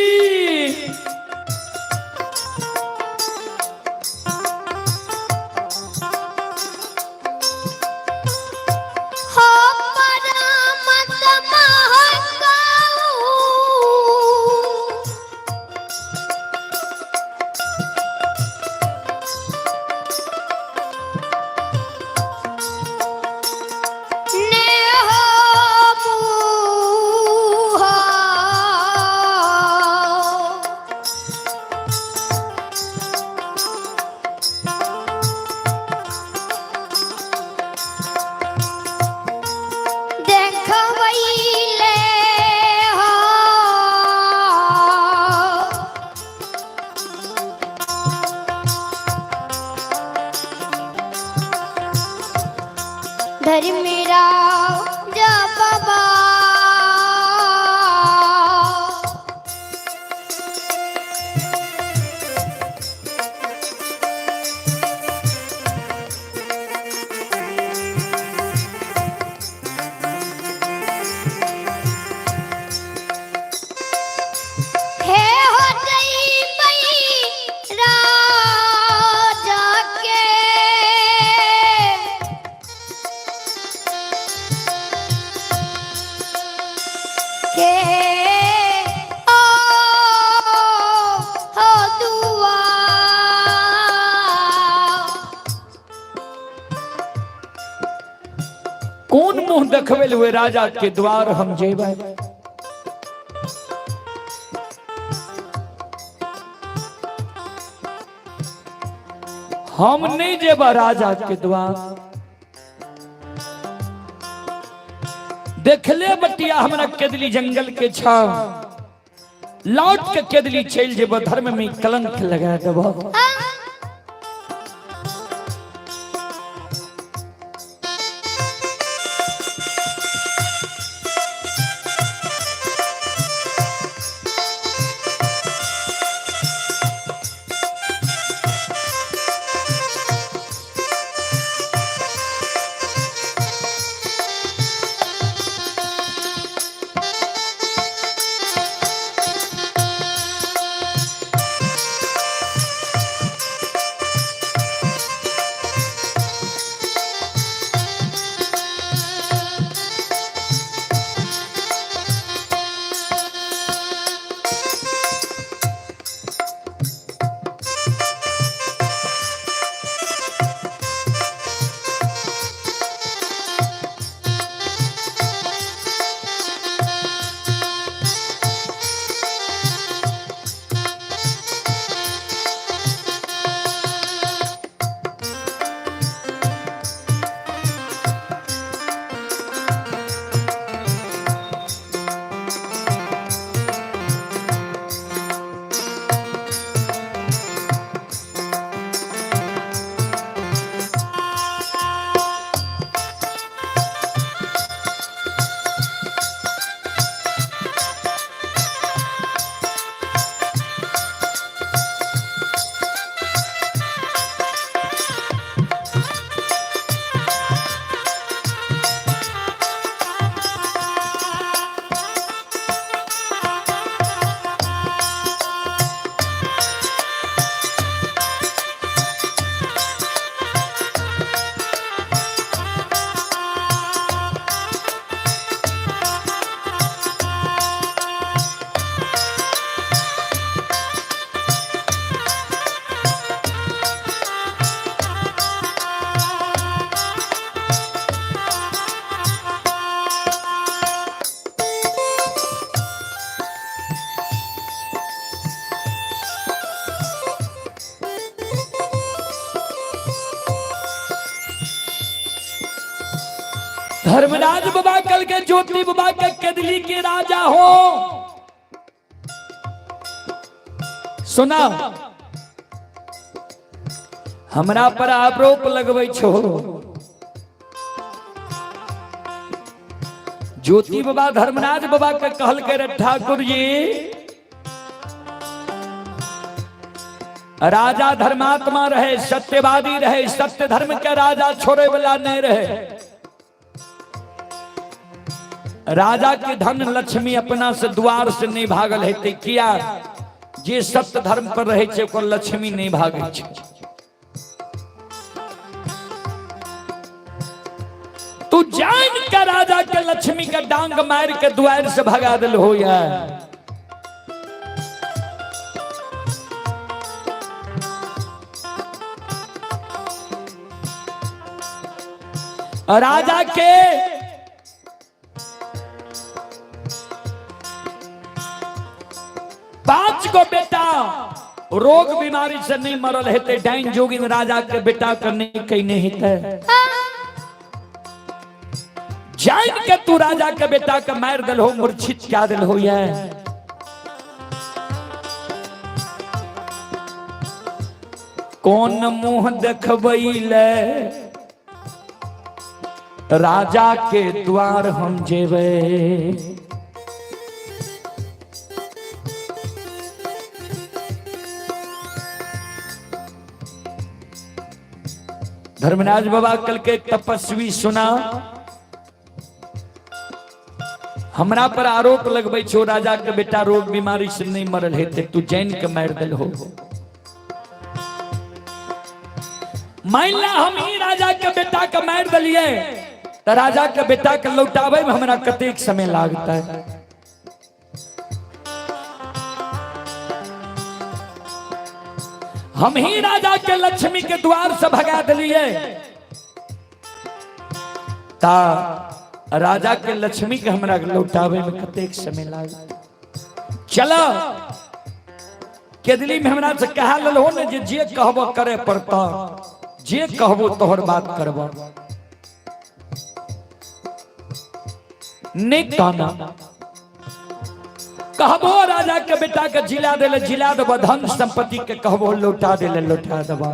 हो परमत महकाऊ। ने हो मुहा। के ओ हो दुआ। कौन मुंह देखबे हुए राजा के द्वार हम जेबै? हम नहीं जेबा राजा के द्वार। देखले बटिया हमरा केदली जंगल के छाव, लौट के केदली चल जेब, धर्म में कलंक लगा देब। धर्मराज बाबा कल के ज्योति बाबा के केदली के राजा हो। सुना, हमरा पर आरोप लगबै छो। ज्योति बाबा धर्मराज बाबा के कहल के रे ठाकुर जी, राजा धर्मात्मा रहे, सत्यवादी रहे, सत्य धर्म के राजा छोड़े वाला नहीं रहे। राजा के धन लक्ष्मी अपना से द्वार से नहीं भागल हेतै। किया? जे सत्य धर्म पर रहे छै ओकर लक्ष्मी नहीं भागै छै। तू जान के राजा के लक्ष्मी के डांग मार के द्वार से भगा दिल हो यार। राजा के 5 गो बेटा रोग बीमारी से नहीं मरल हेतै, डाइन जोगिन राजा के बेटा के नहीं कहीं हेतै। जान के तू राजा के बेटा के मार दिल हो, मूर्छित क्या दिल हो ये। कौन मुंह देखबै ले राजा के द्वार हम जेबै? धर्मराज बाबा कल के तपस्वी सुना, हमरा पर आरोप लगबै छो राजा के बेटा रोग बीमारी से नहीं मरल हेतै, तू जैन के मार दिल हो। मान ला हम ही राजा के बेटा के मार दिलिए तो राजा के बेटा के लौटावे में हमरा कतेक समय लागता है? हम ही राजा के लक्ष्मी के द्वार से भगा दिलिए ता राजा के लक्ष्मी के हमरा लौटावे में कतेक समय लागत। चलो केदली में हमरा से कहा लल हो ने जे जे कहबो करे पड़ता, जे कहबो तोहर बात करबो। नहीं कहना कहबो राजा के बेटा के जिला देले जिला देबो, धन संपत्ति के कहबो लौटा देले लौटा देबो।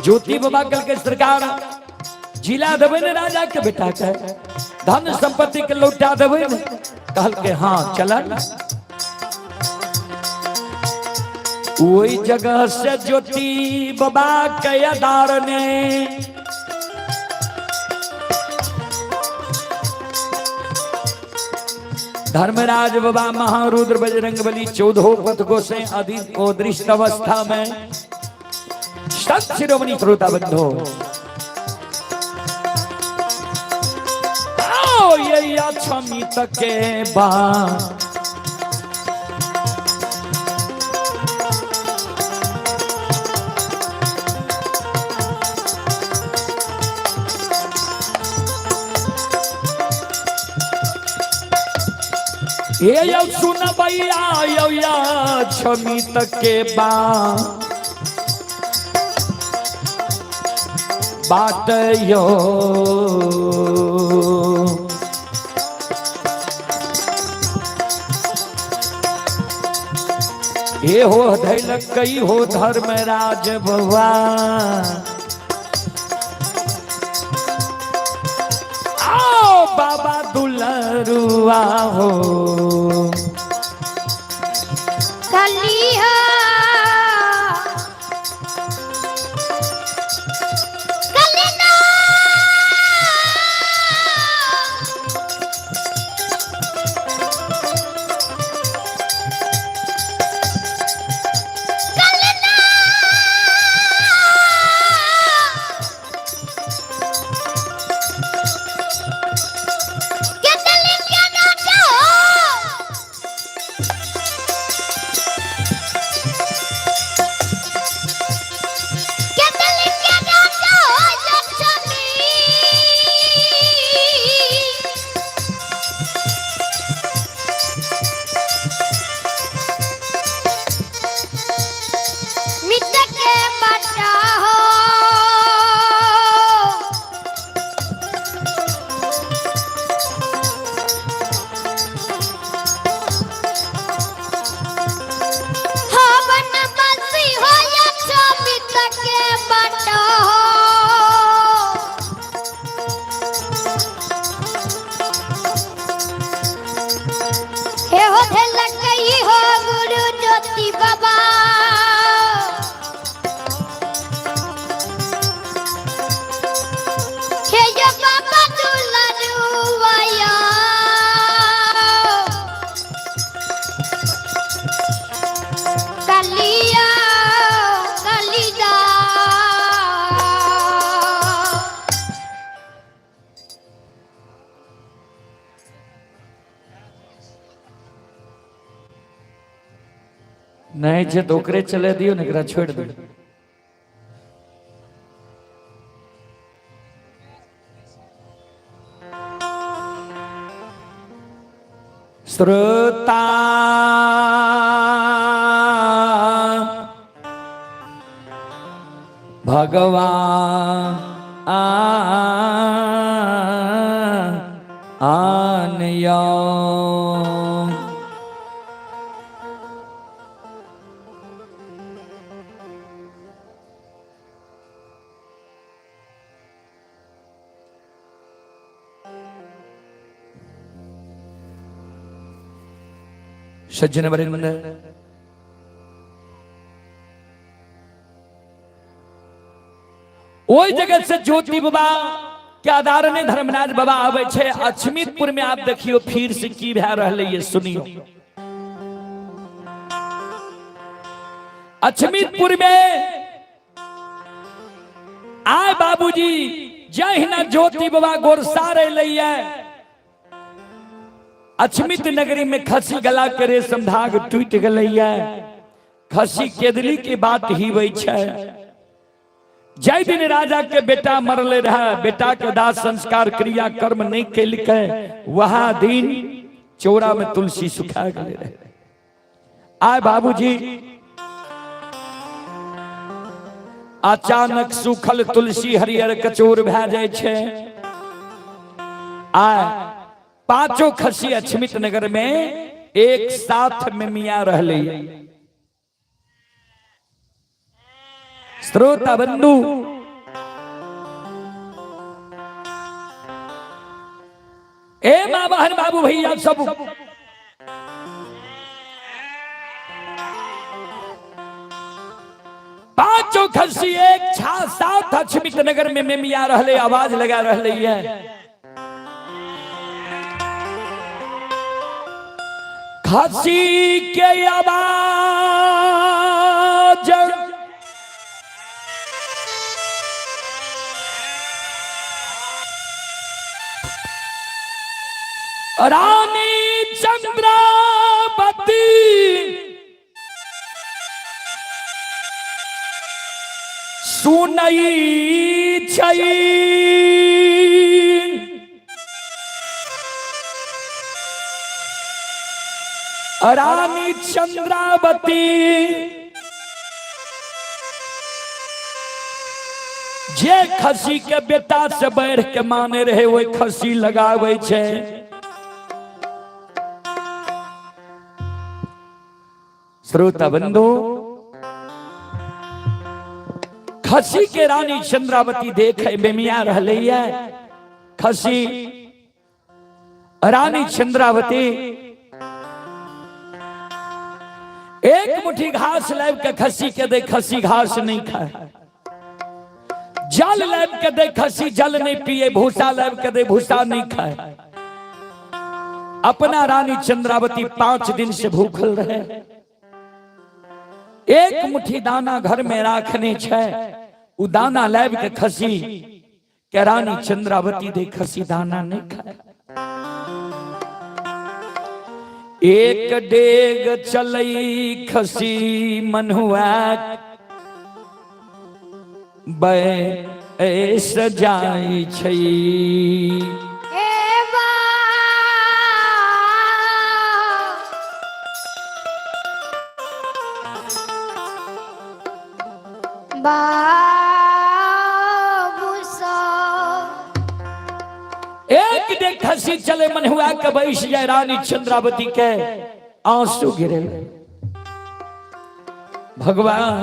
ज्योति बाबा कल के सरकार जिला देबे ने राजा के बेटा के, धन संपत्ति के लौटा देबे ने। कहल के हाँ चलन। वही जगह से ज्योति बाबा के आधार ने धर्मराज बाबा महारुद्र बजरंग बली चौदहो पथ गोसे आदि को दृष्ट अवस्था में सत शिरोमणि श्रोता बंधो आओ ये अक्षमित के बा ये यौ सुन भैया यौ या क्षमित के बा बाट यो ये हो धैल कई हो धर्मराज भवा आओ बाबा दुलरुआ हो कलिया कलिना कलिना के दिल के नाचा हो। के दिल के नाचा हो लक्ष्मी। मिट के बटा हो। हवन बसी हो लक्ष्मी के बटा हो। हे हो झलकई हो गुरु ज्योति बाबा। हे यो बाबा दुलरुआया। कलिया कलिदा। नहीं छे तो ओकरे चले दियो ने एकरा छोड़ दियो। श्रोता भगवान आन यो सज्जन वरिंद ओहि जगह से ज्योति बाबा के आधार ने धर्मराज बाबा आवे छे अछमितपुर में। आप देखियो फिर से की भए रहले ये सुनियो। अछमितपुर में आए बाबूजी जहिना ज्योति बाबा गोरसा रहे। अछमित नगरी में खसी गला के रेशम धाग टूट गलैया। खसी केदली के बात ही वही छै। जय दिन राजा के बेटा मरले रहा, बेटा के दाह संस्कार क्रिया कर्म नहीं केलकै, वहां दिन चौरा में तुलसी सुखा गए रहे। आय बाबूजी, अचानक सूखल तुलसी हरियर कचोर भए जाइ छै। आय पांचों खसी अछमित नगर में एक साथ में मियां रहले। श्रोता बंधु, ए माँ बहन बाबू भैया सब, पांचों खसी एक छा सात अछमित नगर में मेमिया रहले, आवाज लगा रहले है। खसी के आवाज रानी चंद्रावती सुनई छै। रानी चंद्रावती जे खसी के बेटा से बढ़ के माने रहे वही खसी लगावे छै। श्रोता बंधु, खसी के रानी चंद्रावती देखे बेमिया रहले है। खसी रानी चंद्रावती एक मुट्ठी घास लाब के खसी के दे, खसी घास नहीं खाए। जल लाब के दे, खसी जल नहीं पिए। भूसा लाब के दे, भूसा नहीं खाए। अपना रानी चंद्रावती 5 दिन से भूखल रहे। एक मुट्ठी दाना घर में राखने छै, उ दाना लाब के खसी के रानी चंद्रावती दे, खसी दाना नहीं खाए। एक डेग चलई खसी मनुआ बैस जाई छै। ए बा बाबू सब एक डेग खसी चले मनुआ के बैस जाए, रानी चंद्रावती के आंसू गिरे। भगवान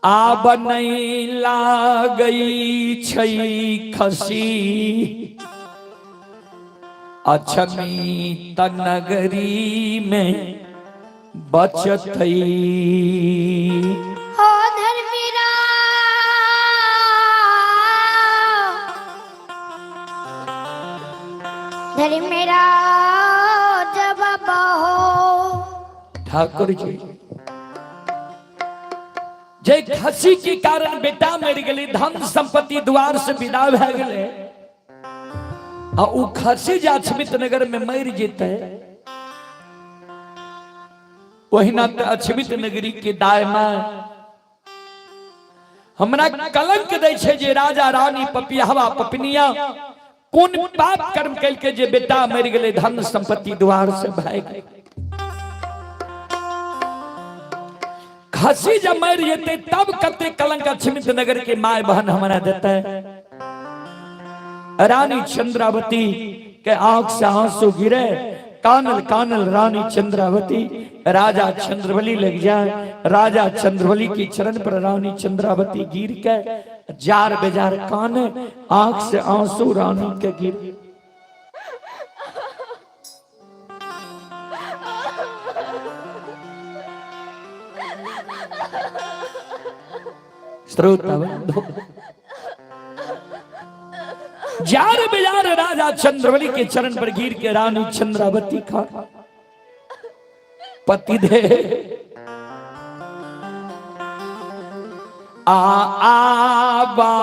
आब नहीं लागई छै खसी अछमी नगरी में बचतई। हो धर्मीरा धर्मीरा जब हो ठाकुर जी जे खसी के कारण बेटा मर गई, धन संपत्ति द्वार से विदा भए गेलै, आ उ खसी जे अछमित नगर में मर जेतै, ओहिना तऽ अछमित नगरी के दाय में हमरा कलंक दै छै जे राजा रानी पपियावा पपनिया कोन पाप कर्म केलकै जे बेटा मरि गेलै, धन संपत्ति द्वार से भागि गेलै। खसी जब मर जेतै तब कते कलंक अछमित नगर के my बहन हमरा देतै। रानी चंद्रावती के आंख से आंसू गिरे, कानल कानल रानी चंद्रावती राजा चंद्रबली लग जाए। राजा चंद्रबली की चरण पर रानी चंद्रावती गिर के जार बेजार कान, आंख से आंसू रानी के गिर। श्रोता बंधु, जार बेजार राजा चंद्रबली के चरण पर गिर के रानी चंद्रावती का पति दे आ आबा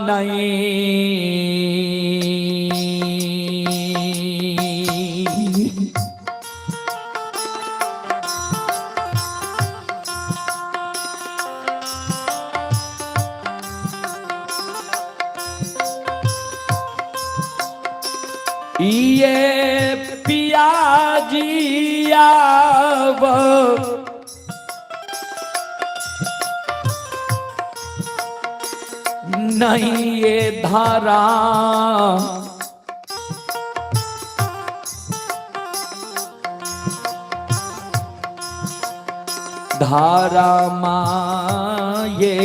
नहीं। ये पिया जी आव नहीं ये धारा। धारा माये।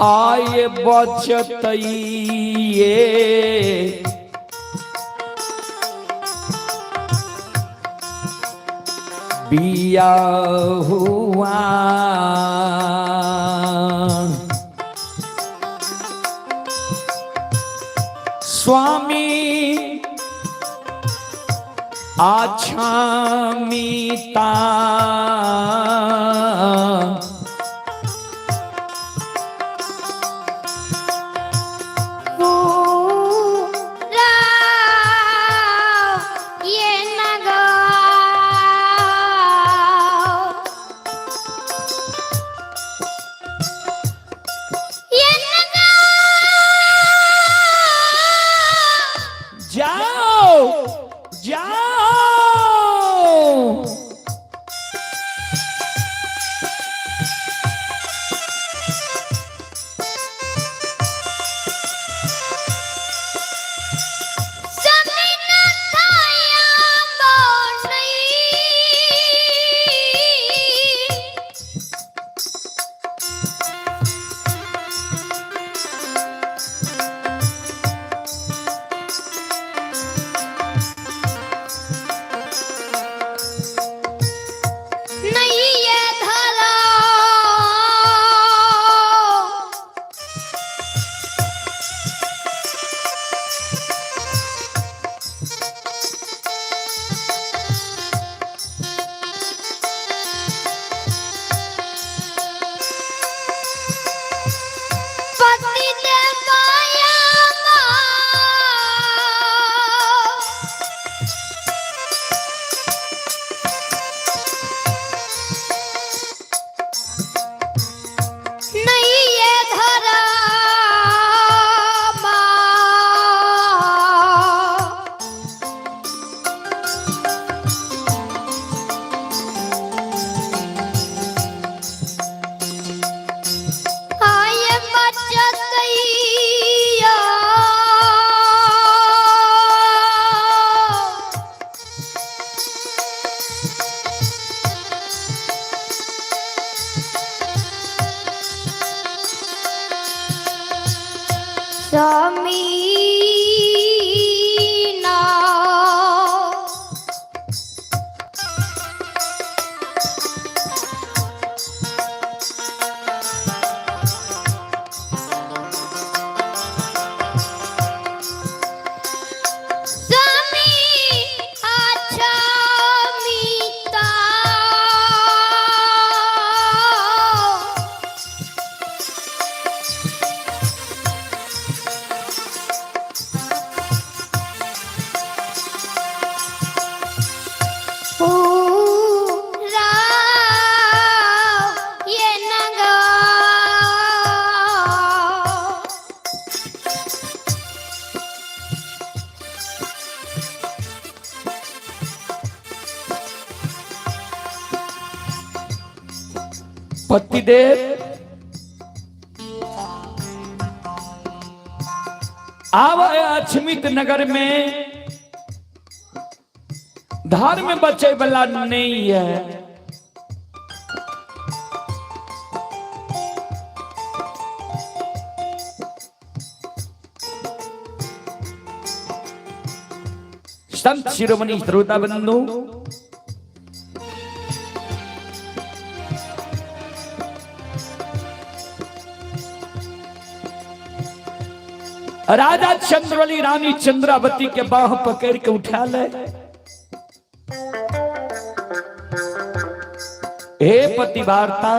आए बचतइए बिया हुआ। स्वामी आछामिता पूरा ये नगाओ। ये नगाओ। जाओ जाओ। जमीन थाया बोनई। नहीं ये धरा। पति दे माया माँ। नहीं ये धरा माँ। आए बचतैया। स्वामी ना। स्वामी आछा मीता। पूरा ये नगाओ। पतिदेव आव अछमित नगर में धर्म बचे वाला नहीं है। संत शिरोमणि श्रोता बंधु, राजा चंद्रवली रानी चंद्रावती के बाह पकड़ के उठा ले। हे पति वार्ता,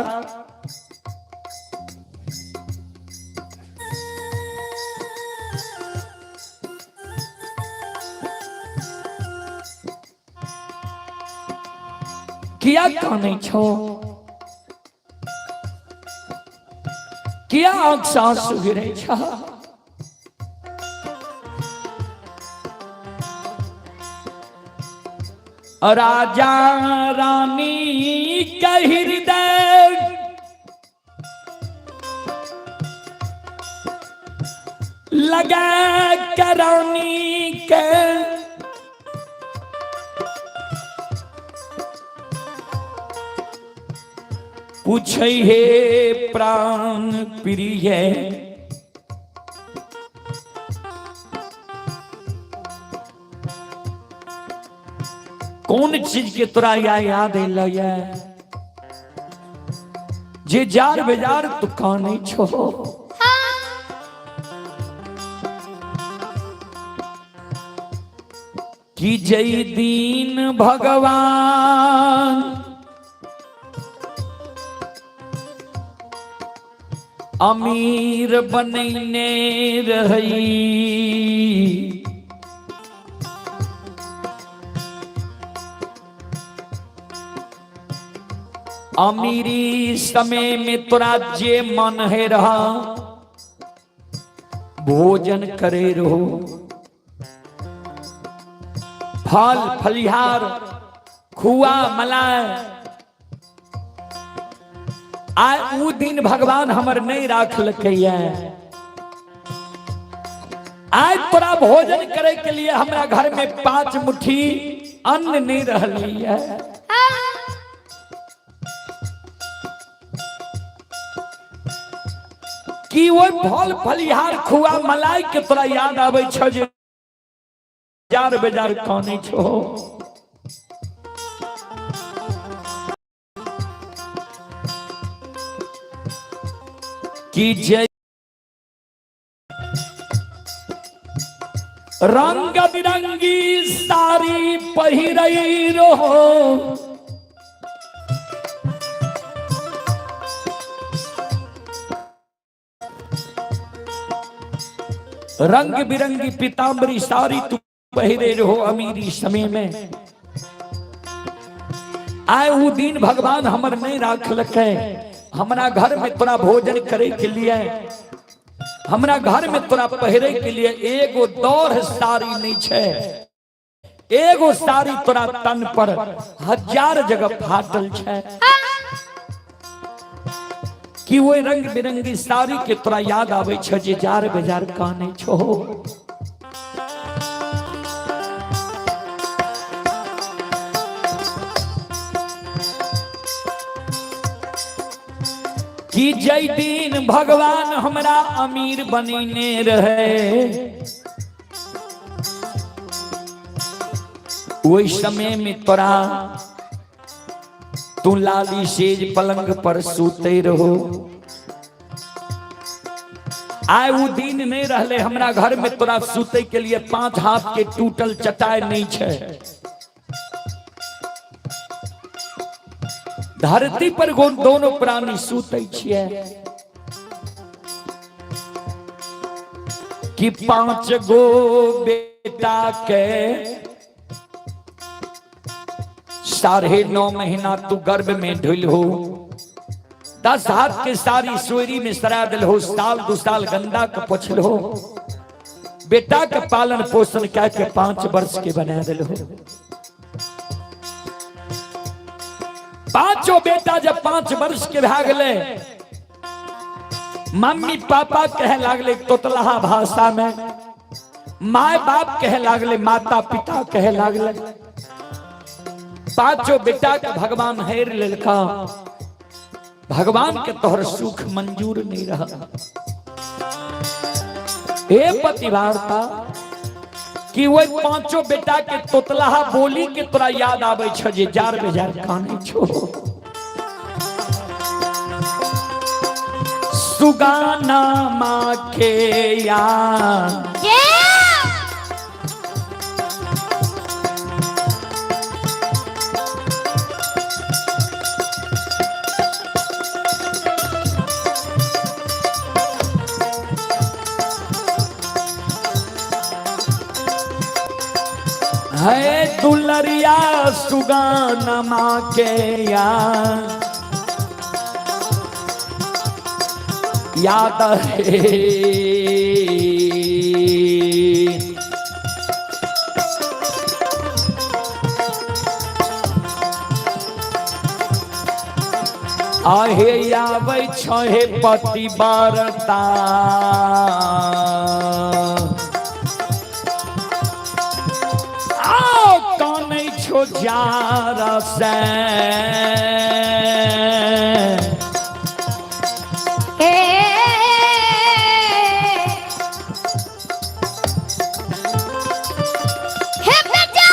किया कानै छो, किया आंख से आंसू गिरे छ? राजा रानी के हृदय लगा करानी के पूछे हे प्राण प्रिय, कौन चीज के तोरा या याद अल जे जार बेजार तू कानै छो? कि जय दीन भगवान अमीर बनैने रही, अमीरी समय में तोरा जे मन है रहा भोजन करे रहो, फल फलिहार खुआ मलाई। आय ऊ दिन भगवान हमर नहीं राखलकै। आय तोरा भोजन करे के लिए हमरा घर में 5 मुट्ठी अन्न नहीं रहली है। कि वो फल फलिहार खुआ मलाई के तोरा याद आबै छ जे जार बेजार कानै छो? कि जय रंग बिरंगी साड़ी पहिरई रहो, रंग बिरंगी पीतांबरी साड़ी तू पहिरे रहो अमीरी समय में। आय ऊ दिन भगवान हमर नहीं राखलकै। हमरा घर में तोरा भोजन करे के लिए, हमरा घर में तोरा पहिरे के लिए एगो दौड़ साड़ी नहीं छे। एगो साड़ी तोरा तन पर हजार जगह फाटल छे। कि वो रंग बिरंगी साड़ी के तोरा याद आवे छ जे जार बेजार काने छो? कि जय दिन भगवान हमरा अमीर बनेने रहे, ओहि समय में तोरा तू लाली सेज पलंग पर सूते रहो। आय वो दिन नहीं रहले। हमरा घर में तोरा सूते के लिए 5 हाथ के टूटल चटाई नहीं छे। धरती पर दोनों प्राणी सूते छिए। कि 5 गो बेटा के 9.5 महीना तू गर्भ में ढुल हो, 10 हाथ के सारी सोयरी में सरा दिल हो, साल 2 साल गंदा के पोछल हो, बेटा के पालन पोषण क्या के 5 वर्ष के बना दिल हो। पांचों बेटा जब 5 वर्ष के भा गए, मम्मी पापा कहे लागले तोतलाहा भाषा में, my बाप कहे लागले, माता पिता कहे लागले। पांचों बेटा के भगवान हेर लेलका। भगवान के तोहर सुख मंजूर नहीं रहा। हे पतिवार्ता, कि वही पांचों बेटा के तोतलाहा बोली के तोरा याद आवे छ जे जार बेजार काने छो? सुगाना माँ के याद है दुलरिया सुगाना माँ के याद याद है। आहे आबै छहे पति बरता, आओ कानै छो जार से। हे हे बेटा।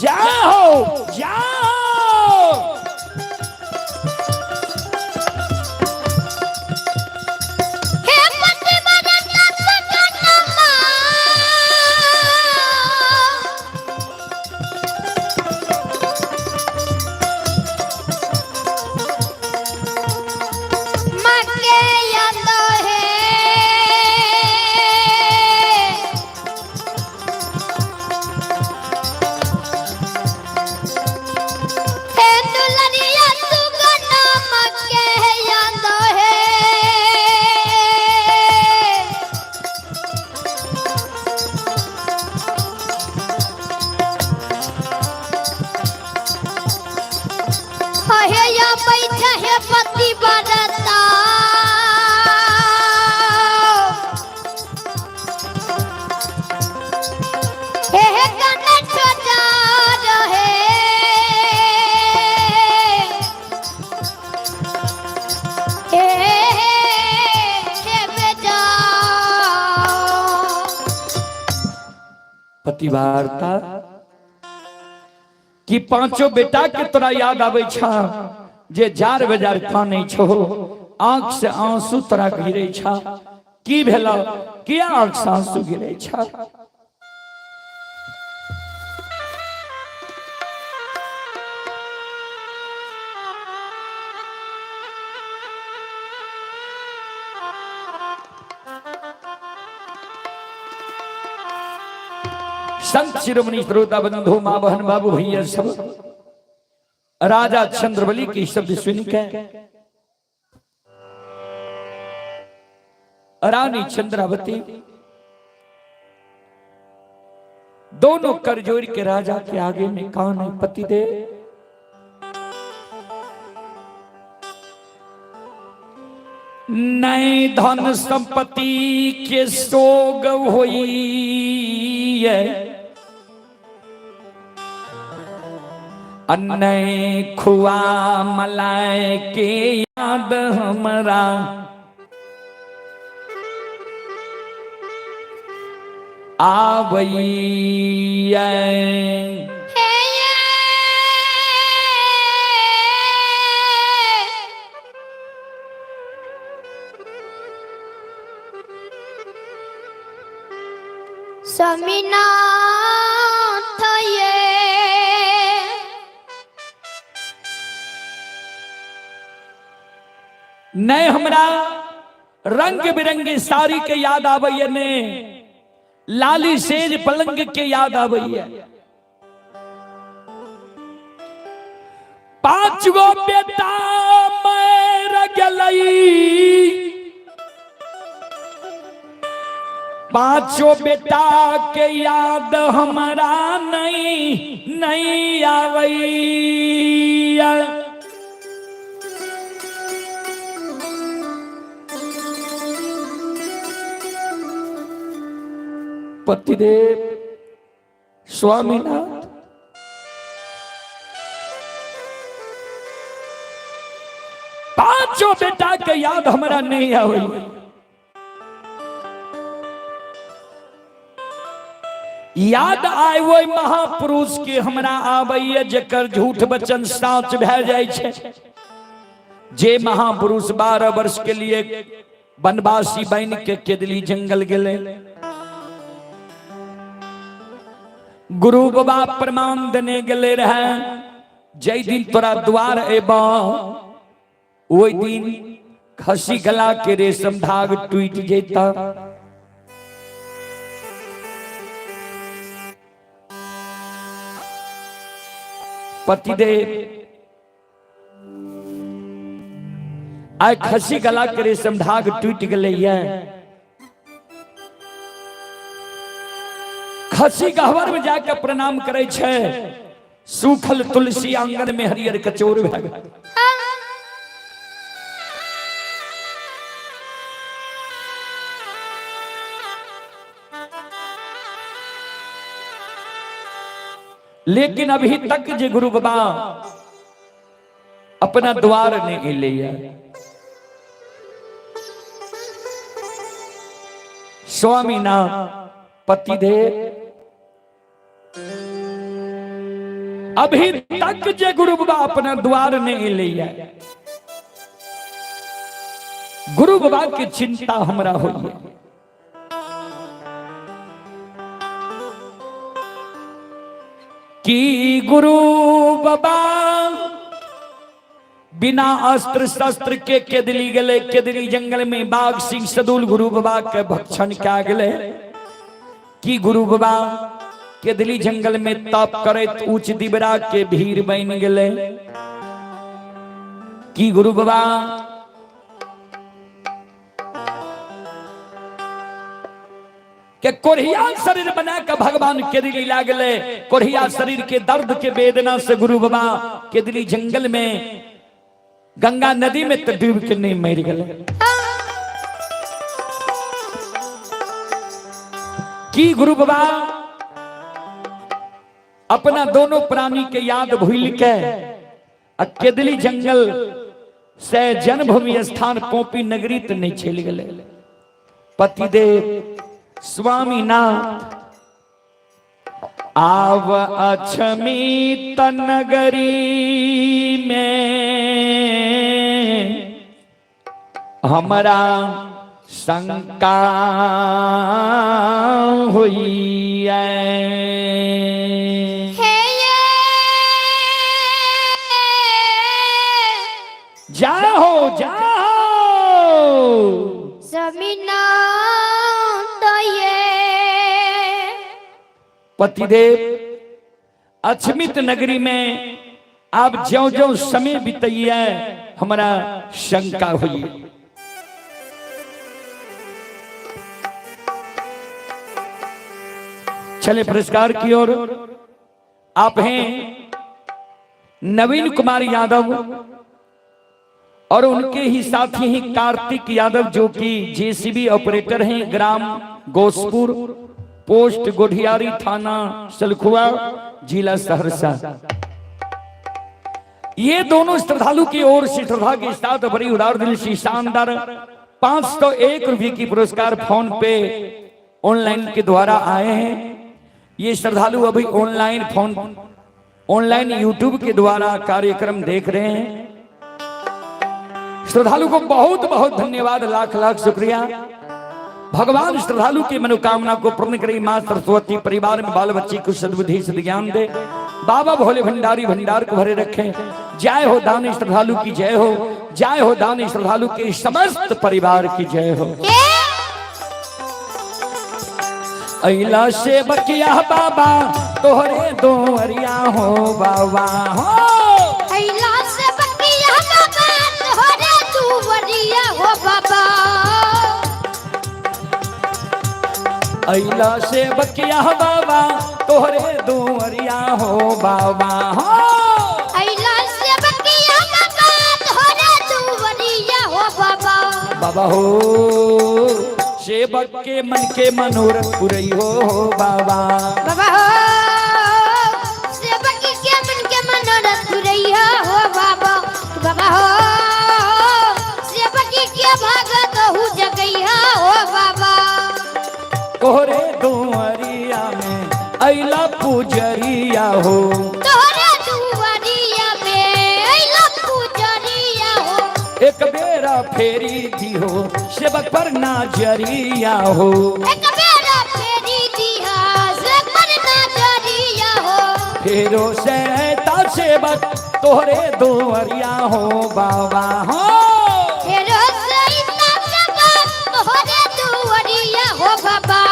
जाओ जाओ। हे पति बरता सुगनमा। मके याद है। हे दुलरिया सुगना मके याद है। हे या बैठा हे पति बरता, हे हे कन छोटा रहे। हे हे बेटा। पतिवार्ता कि पांचों बेटा के तोरा याद आबै छा जे जार बेजार कानै छो, आंख से आंसू तोरा गिरे छा, की भेला, किया आंख से आंसू गिरे छा? संत शिरोमणि श्रोता बंधु माँ बहन बाबू भैया सब, राजा चंद्रबली की शब्द सुन के रानी चंद्रावती दोनों करजोर के राजा के आगे में कान है, पति दे नए धन संपत्ति के सोग होई है, अन्नय खुआ मलाए के याद हमरा आवैया। हे ये। स्वामीनाथ ये। नहीं हमरा रंग बिरंगी साड़ी के याद आवैया, ने लाली सेज पलंग के याद आवैया। पांच गो बेटा मर गेलई, पांचों बेटा के याद हमरा नहीं नहीं आवैया। पतिदेव स्वामीनाथ, पांचों बेटा के याद हमरा नहीं आवे। याद आए वो महापुरुष के हमरा आबैया जेकर झूठ वचन साच भए जाइ छै। जे महापुरुष 12 वर्ष के लिए वनवासी बन के केदली जंगल गेले, गुरु बाबा प्रमाण देने गेले रहे, जै दिन तोरा द्वार एबा ओहि दिन खसी गला के रेशम धाग टूट जेता। पतिदेव आइ खसी गला के रेशम धाग टूटि गेलैया। खसी गहवर में जाके प्रणाम करे छै, सूखल तुलसी आंगन में हरियर कचोर भए गेल। लेकिन अभी तक जे गुरु बाबा अपना द्वार नहीं एलै। स्वामीनाथ पतिदेव अभी तक जे गुरु बाबा अपना द्वार नहीं एलै, गुरु बाबा के चिंता हमरा होइए। कि गुरु बाबा बिना अस्त्र शस्त्र के केदली गेले, केदली जंगल में बाघ सिंह सदुल गुरु बाबा के भक्षण क्या गेले। कि गुरु बाबा केदली जंगल में तप करैत ऊंच दिबरा के भीड़ बन गेले। कि गुरु बाबा के कोढ़िया शरीर बना के भगवान केदली लागले। कोढ़िया शरीर के दर्द के वेदना से गुरु बाबा केदली जंगल में गंगा नदी में तो डूब के नहीं मर गए। की गुरु बाबा अपना दोनों प्राणी के याद भूल के आ केदली जंगल से जन्मभूमि स्थान पोपी नगरी तो नहीं चल गए। पतिदेव स्वामीनाथ आव अछमी नगरी में हमरा शंका हुई हे ये। जाओ जाओ। जमीना तो ये। पतिदेव अछमित नगरी में आप ज्यो ज्यो समय बीतैया हमारा शंका हुई। चले पुरस्कार की ओर। आप हैं नवीन कुमार यादव और उनके ही साथी हैं कार्तिक यादव, जो कि जेसीबी ऑपरेटर हैं, ग्राम गोसपुर, पोस्ट गोढ़ियारी, थाना सलखुआ, जिला सहरसा। ये दोनों श्रद्धालु की ओर से श्रद्धा के साथ बड़ी उदार दिल से शानदार 501 रुपये की पुरस्कार फोन पे ऑनलाइन के द्वारा आए हैं। ये श्रद्धालु अभी ऑनलाइन फोन ऑनलाइन यूट्यूब के द्वारा कार्यक्रम देख रहे हैं। श्रद्धालु को बहुत बहुत धन्यवाद, लाख लाख शुक्रिया। भगवान श्रद्धालु की मनोकामना को पूर्ण करे। मां सरस्वती परिवार में बाल बच्ची को सद्बुद्धि सद्ज्ञान दे। बाबा भोले भंडारी भंडार को भरे रखें। जय हो दानी श्रद्धालु की जय हो, जय हो दानी श्रद्धालु के समस्त परिवार की जय हो। अला से बकिया बाबा तोहरे दोहरिया हो बाबा हो। अइला से बकिया बाबा तोहरे दुवरिया हो बाबा। अला से बकिया बाबा तोहरे दोहरिया हो बाबा हो। अइला से बकिया बाबा तोहरे दुवरिया हो बाबा। बाबा हो, सेवक के मन के मनोरथ पुरई हो बाबा। बाबा हो, सेवक के मन के मनोरथ पुरैया हो बाबा। बाबा हो, सेवक के भागत हु जगैया हो बाबा। तोहरे दुआरिया में अइला पुजरिया हो। तोहरे दुआरिया में अइला पुजरिया हो। एक बेरा फेरी दिहो सेवक पर नाजरिया हो। एक बेरा फेरी दिहा सेवक पर नाजरिया हो। फेरो से ता सेवक तोहरे दुआरिया हो बाबा हो। फेरो से ता सेवक तोहरे दुआरिया हो बाबा।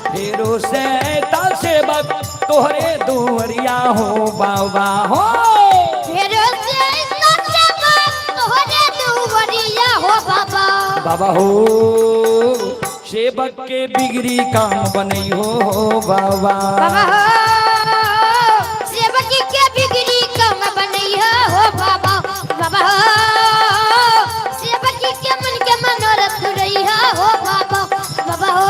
फेरो से ता सेवक तोहरे दुवरिया हो बाबा हो। फेरो से सच्चा बात तोहरे दुवरिया हो बाबा। बाबा हो सेवक के बिगड़ी काम बनई हो बाबा। बाबा हो सेवक के बिगड़ी काम बनैया हो बाबा। बाबा हो सेवक के मन के मनोरथ रैया हो बाबा। बाबा हो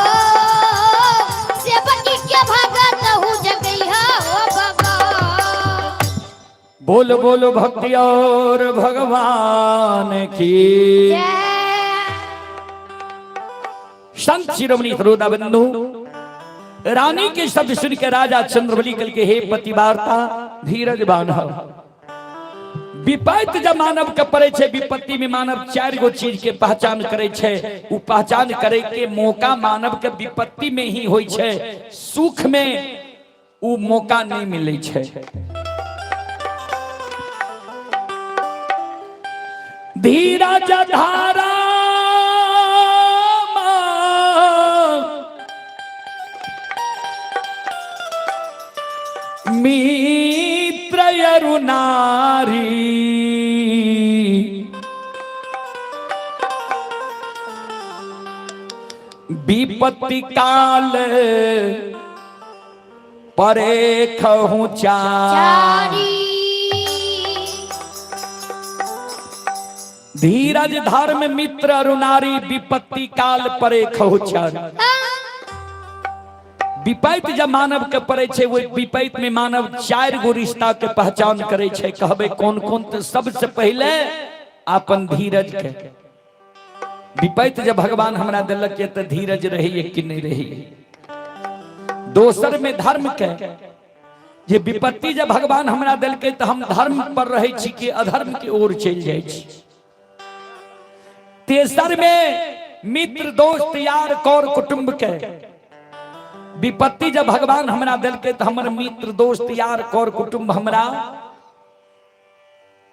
सेवक के भगत हूँ जगैया हो बाबा। बोल बोल भक्ति और भगवान की जय। संत शिरोमणि श्रोता बंधु, रानी के शब्द सुन के राजा चंद्रबली कल के हे पति वार्ता धीरज बान्ह। विपत्ति जब मानव के पड़े छे, विपत्ति में मानव चार गो चीज के पहचान करे छे। उ पहचान करे के मौका मानव के विपत्ति में ही होई छे, सुख में उ मौका नहीं मिले छे। धीरज धारा मित्र अरु नारी, विपत्ति काल परे खहु चारी। चारी। धीरज धर्म मित्र अरु नारी, विपत्ति काल परे खहु चारी। विपत्ति जब मानव के पड़े छे, ओहि विपत्ति में मानव चार गो रिश्ता के पहचान करे छे। कहबे कौन कौन? तो सबसे पहले अपन धीरज के। विपत्ति जब भगवान हमरा दिलक तो धीरज रही कि नहीं रही। दोसर में धर्म के, जे विपत्ति जब भगवान हमरा दिलके तो हम धर्म पर रहे छी कि अधर्म के ओर चलि जाइ छी। तेसर में मित्र दोस्त यार कौर कुटुंब के, विपत्ति जब भगवान हमरा दिलके तो हमर मित्र दोस्त यार कौर कुटुंब हमरा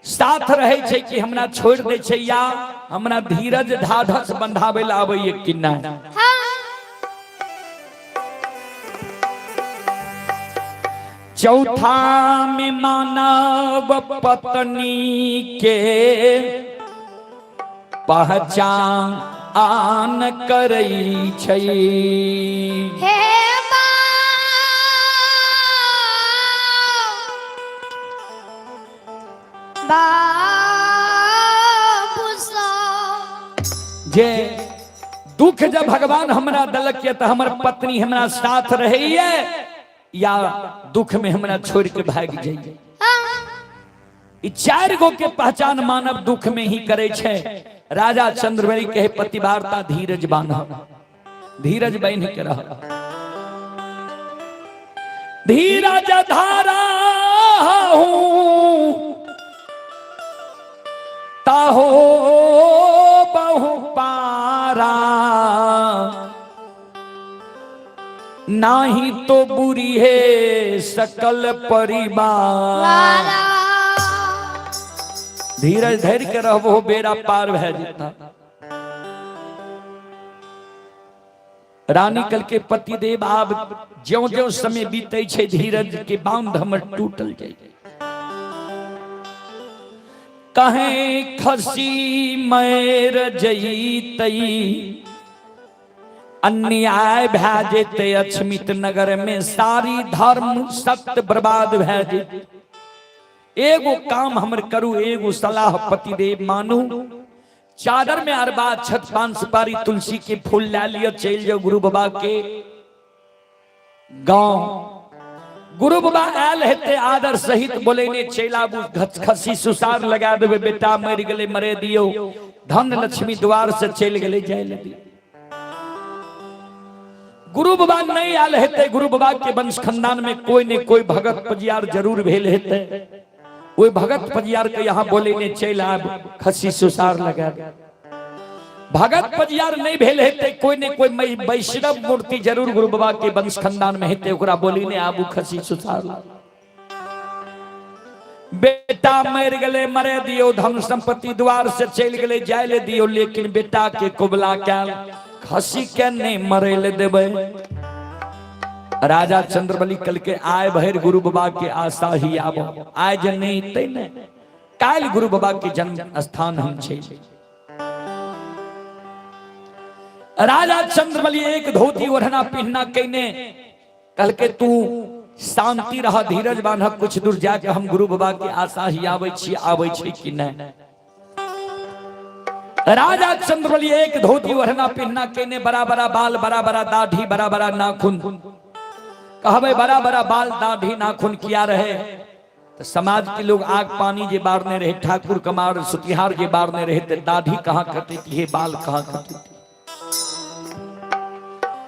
साथ रहे छे कि हमरा छोड़ दे छे या हमरा धीरज ढाढस बंधावे ला आबै कि नहीं। हाँ। चौथा में मानव पत्नी के पहचान आन करई छै। हे बाबू सा। जे दुख जब भगवान हमरा दलक ये तो हमर पत्नी हमरा साथ रहैये या दुख में हमरा छोड़ के भाग जाइए। ई चार गो के पहचान मानव दुख में ही करे छे। राजा चंद्रबली कहे पतिवार्ता धीरज बान्ह, धीरज बान्ह के रह। धीरज धारा हूं ताहो बहु पारा, नाही तो बुरी है सकल परिवार। वाला। धीरज धर के रहबो बेड़ा पार भए जेता। रानी कल के पतिदेव आब ज्यों ज्यों समय बीते छे धीरज के बांध हमर टूटल जाय। कहे खसी मैर जईतई अन्याय भए जेतै अक्षमित नगर में, सारी धर्म सत्य बर्बाद भए जेतै। एगो काम हमर करू, एगो सलाह पतिदेव मानू, चादर में अरबा छत पान सुपारी तुलसी के फूल ला लियो, चल जाओ गुरु बाबा के गांव। गुरु बाबा आयल हेते आदर सहित बोले ने चलि आबू, खसी सुसार लगा देबे, बेटा मरि गेलै मरे दियो, धन लक्ष्मी द्वार से चलि गेलै जाय ले दियो। गुरु बाबा नहीं आयल हेते, गुरु बाबा के वंश खानदान में कोई ने कोई भगत पजियार जरूर भेल हेते, ओहि भगत पजियार के यहाँ बोले ने चलि आब, खसी सुसार लगा दे। भगत पजियार नहीं भेल हेते, कोई ने कोई वैष्णव मूर्ति जरूर गुरु बाबा के वंश खानदान में हेते, ओकरा बोली ने आबू खसी सुसार लगा। बेटा मर गले मरे दियो, धन संपत्ति द्वार से चलि गेलै जाय ले दियो, लेकिन बेटा के कुबला कैल खसी के नहीं मरे ले देबै। राजा चंद्रबली कल के आय भर गुरु बाबा के आशा ही आबो, आय जे नहीं ते ने काल गुरु बाबा के जन्म स्थान हम छे। राजा चंद्रबली एक धोती ओढ़ना पिन्हना कइने कल के तू शांति रह, धीरज बांध, कुछ दूर जाके हम गुरु बाबा के आशा ही आबै छी, आबै छी कि नहीं। राजा चंद्रबली एक धोती ओढ़ना पिन्हना केने, बड़ा बड़ा बाल, बड़ा बड़ा दाढ़ी, बड़ा बड़ा नाखून। कहबे बड़ा बड़ा बाल दाढ़ी नाखून किया रहे तो समाज के लोग आग पानी जे बारने रहे, ठाकुर कमार सुतिहार जे बारने रहे, तो दाढ़ी कहाँ कटी थी, बाल कहाँ कटी थी।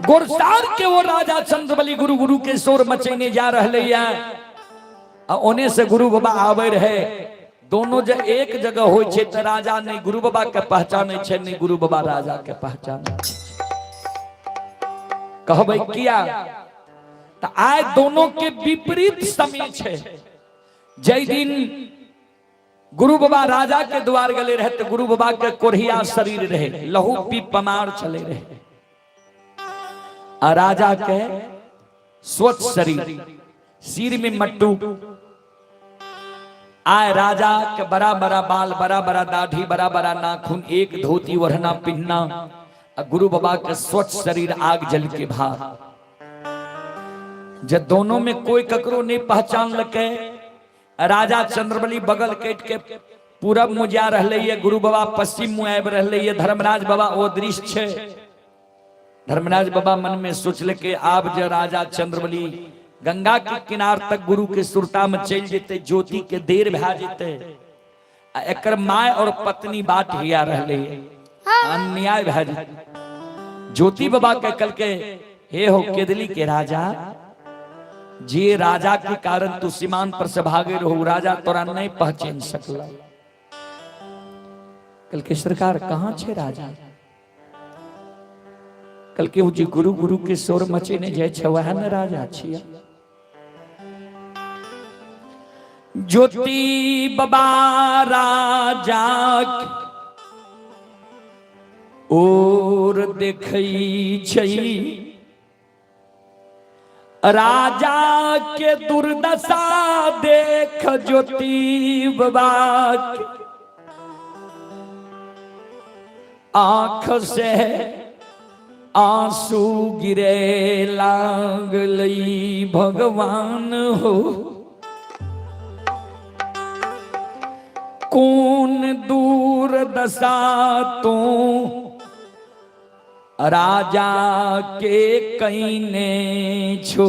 गोरसार के वो राजा चंद्रबली गुरु गुरु के शोर मचेने जा रहे आ ओने से गुरु बाबा आवे रहे। दोनों जे एक जगह हो छे तो राजा नहीं गुरु बाबा के पहचाने छे, नहीं गुरु बाबा राजा के पहचाने छे। कहबे किया तो आय दोनों के विपरीत समय छे। जय दिन गुरु बाबा राजा के द्वार गले रहे तो गुरु बाबा के कोढ़िया शरीर रहे, लहू पी पमार चले रहे, आ राजा के स्वच्छ शरीर, सिर में मट्टू। आए राजा के बड़ा बड़ा बाल, बड़ा बड़ा दाढ़ी, बड़ा बड़ा नाखून, एक धोती ओढ़ना पिन्हना, आ गुरु बाबा के स्वच्छ शरीर आग जल के भाग। जब दोनों में कोई ककरो नहीं पहचान लके, राजा चंद्रबली बगल कट के पूरब मुँह जा रहे ये, गुरु बाबा पश्चिम मुँह आबि रहे ये, धर्मराज बाबा ओ दृश्य छे। धर्मराज बाबा मन में सोचले के आब जे राजा चंद्रबली गंगा के किनार तक गुरु के सुरता में चल जेते, ज्योति के देर भा जेते, आ एकर my और पत्नी बाट हिया रहले, अन्याय भा जेते। ज्योति बाबा के कल के हे हो केदली के राजा, जे राजा के कारण तू सीमान पर से भागे रहो, राजा तोरा नहीं पहचान सकला। कल के सरकार कहाँ छे राजा? कल के जे गुरु गुरु के शोर मचेने जाय छे वह न राजा छिया। ज्योति बाबा राजा और देखई छै, राजा के दुर्दशा देख ज्योति बाबा आंख से आंसू गिरे लागलई भगवान हो, कौन दूर दशा तू राजा के कईने छो।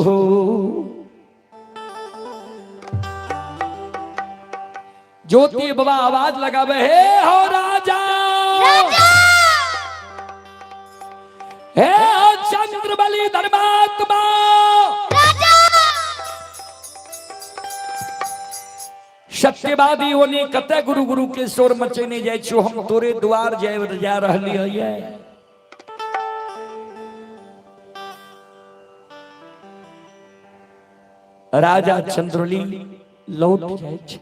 ज्योति बाबा आवाज लगावे, हे हो राजा, हे हो चंद्रबली धर्मात्मा, सत्यवादी ओने कते गुरु गुरु के शोर मचेने जाय छो, हम तोरे द्वार जाय जा रहली है। राजा चंद्रबली लौट जाय छे।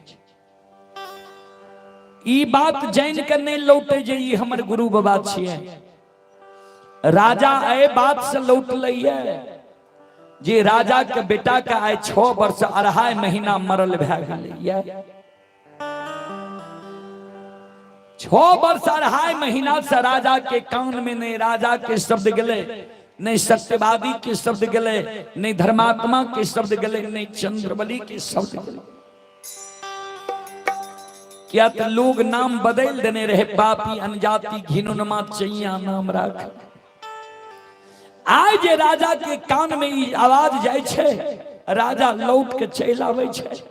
ई बात जान के नहीं लौटे जे ई हमर गुरु बाबा छिए। राजा ए बात से लौट लइए जे राजा के बेटा के आय 6 वर्ष 2.5 महीना मरल भए गेलैया। 6 वर्ष 2.5 महीना से राजा के कान में नहीं राजा के शब्द गेले, नहीं सत्यवादी के शब्द गेले, नहीं धर्मात्मा के शब्द गेले, नहीं चंद्रबली के शब्द गेले। क्या तो लोग नाम बदल देने रहे, पापी अनजाति घिनुनमा चैया नाम राख। आय जे राजा के कान में ई आवाज जाय छे, राजा लौट के चलि आबै छे,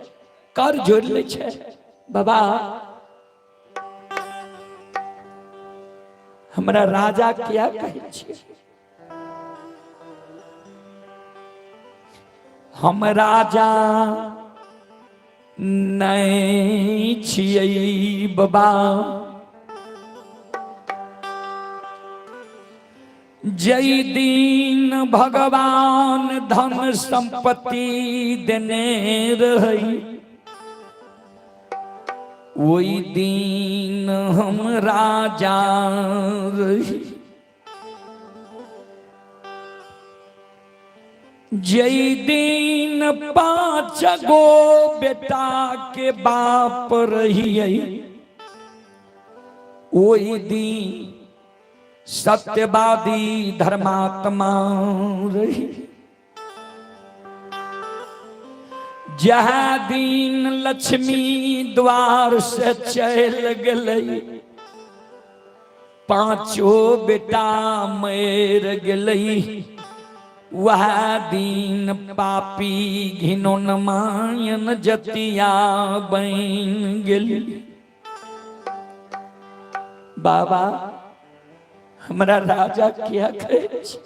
कर जोड़ लै छे, बाबा हमरा राजा क्या कहै छे, हम राजा नहीं छियै बाबा, जय दिन भगवान धन संपत्ति देने रही ओहि दिन हम राजा रही। जई दिन 5 गो बेटा के बाप रहिए, ओहि दिन सत्यवादी धर्मात्मा रही। जहाँ दिन लक्ष्मी द्वार से चल गई, पांचों बेटा मर गई, वह दिन पापी घिनौन मायन जतिया बन गेली। बाबा हमरा राजा किया कहै छी?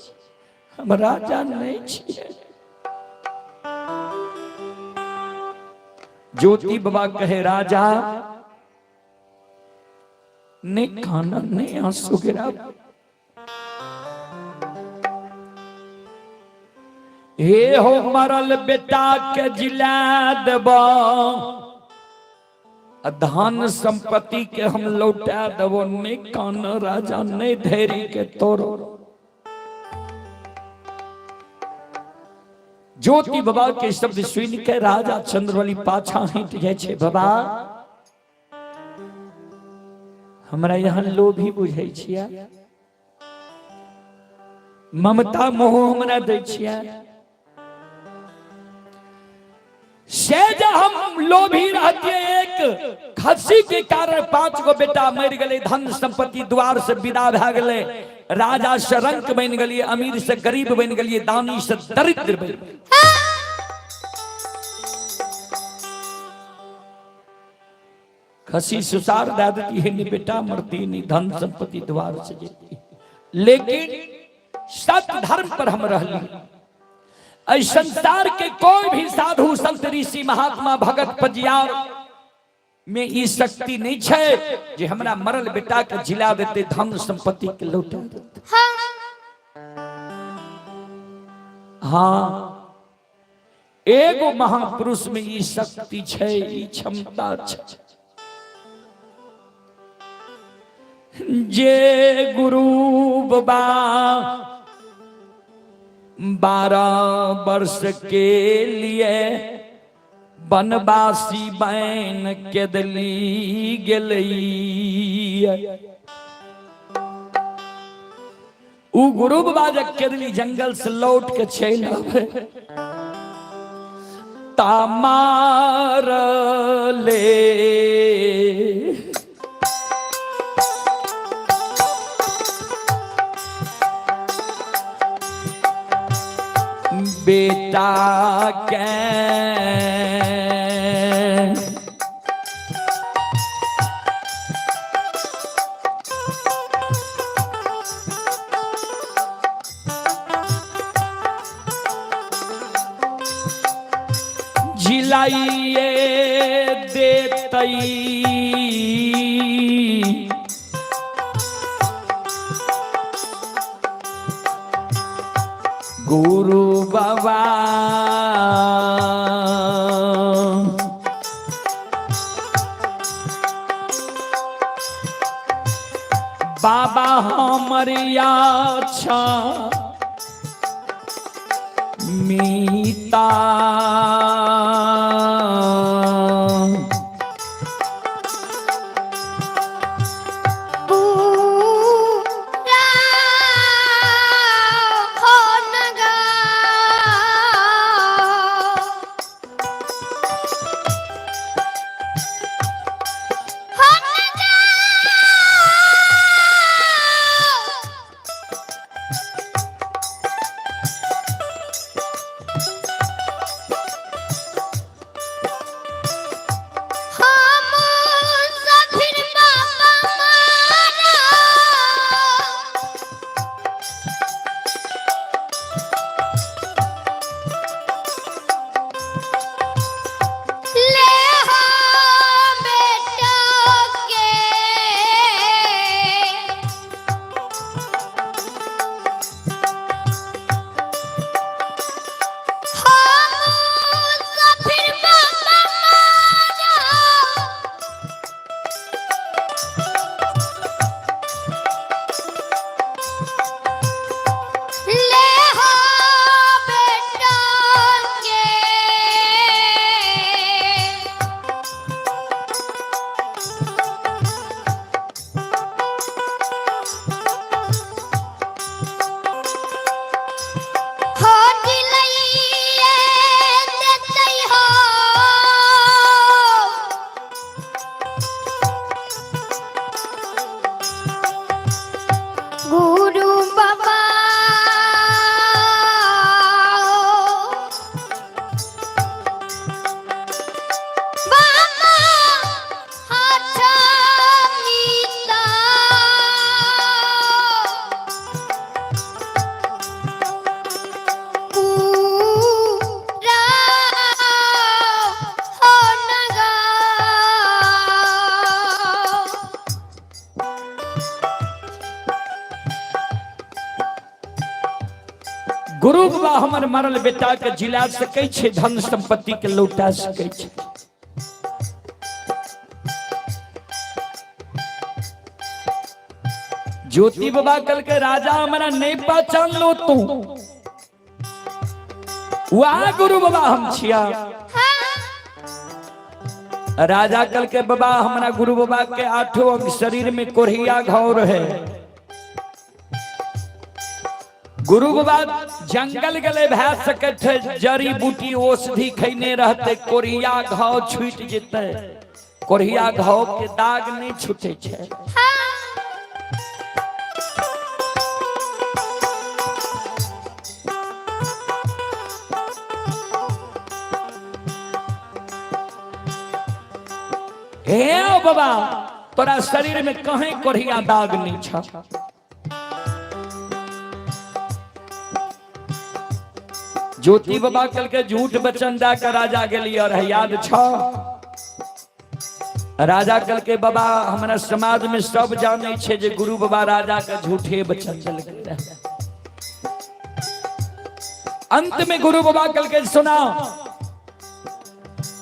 हम राजा नहीं छियै। ज्योति बाबा कहे, राजा ने खाना ने आंसू गिरा। हे हो मरल बेटा के जिला देब, धन संपत्ति के हम लौटा देबो। नहीं कान राजा, नहीं धैर्य के तोड़ो। ज्योति बाबा के शब्द सुन के राजा चंद्रबली पाछा हट जाए छे। बाबा, हमरा यहाँ लोभी बुझै छियै, ममता मोह हमरा दै छियै। से जे हम लोभी रहते, एक खस्सी के कारण 5 गो बेटा मर गए, धन संपत्ति द्वार से विदा भए गेलै, राजा से रंक बन गेलिए, अमीर से गरीब बन गेलिए, दानी से दरिद्र बन गेलिए। खसी सुसार दे देती है, नहीं बेटा मरती, नहीं धन संपत्ति द्वार से जेती। लेकिन सत्य धर्म पर हम रहली। ऐ संसार के कोई भी साधु संत ऋषि महात्मा भगत पजियार में ई शक्ति नहीं छै जे हमरा मरल बेटा के जिला देते, धन संपत्ति के लौटा देते। हाँ, एगो महापुरुष में ई शक्ति छै, ई क्षमता छै जे गुरु बाबा 12 वर्ष के लिए वनवासी बन के दिली गेलई। उ गुरु बाबा जब केदली जंगल से लौट के चल आवे, तामार ले बेटा के जिलाइए देतई। गुरु बाबा बाबा हमर अच्छा मीता। पूरा होनगा। होनगा। गुरु बाबा हमर मरल बेटा के जिला सकै छै, धन संपत्ति के लौटा सकै छै। ज्योति बाबा कल के राजा हमरा नहीं पहचान लो तू, वाह गुरु बाबा हम छिया। राजा कल के बाबा हमरा गुरु बाबा के आठों अंग शरीर में कोढ़िया घाव रहे। गुरु बाबा जंगल गले भै सकत है, जड़ी बूटी औषधि खैने रहते, कोढ़िया घाव छूट जेते, कोढ़िया घाव के दाग नहीं छूटे छे। हे बाबा तोरा शरीर में कहीं कोढ़िया दाग नहीं छ। ज्योति बाबा कल के झूठ वचन दे के राजा गेलिए रहे, याद छ? राजा कल के बाबा हमरा समाज में सब जाने छे जे गुरु बाबा राजा के झूठे वचन देलकै रहे। अंत में गुरु बाबा कल के सुना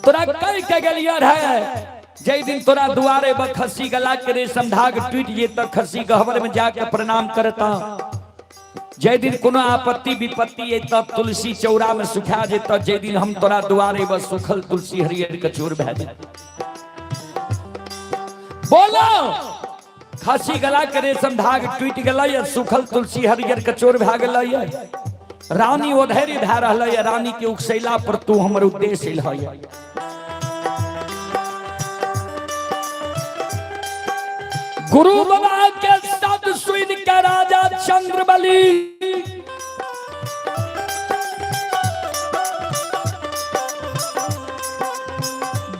तोरा कह के गेलिए रहे जै दिन तोरा दुआरे पर खस्सी गला के रेशम धाग टूट जे त खस्सी गहबर में जाके प्रणाम करता, जै दिन कोनो आपत्ति विपत्ति अय तब तुलसी चौरा में सुखा जेत, जै दिन हम तोरा दुआरे पर सुखल तुलसी हरियर के चूर भए जेत। बोलो खस्सी गला के रेशम धाग टूट गेलै आ सुखल तुलसी हरियर के चोर भए गेलै। रानी ओधैर्य भए रहलै, रानी के उकसैला पर तू हमर उद्देश्य एलहै। गुरु बाबा के शब्द सुन के राजा चंद्रबली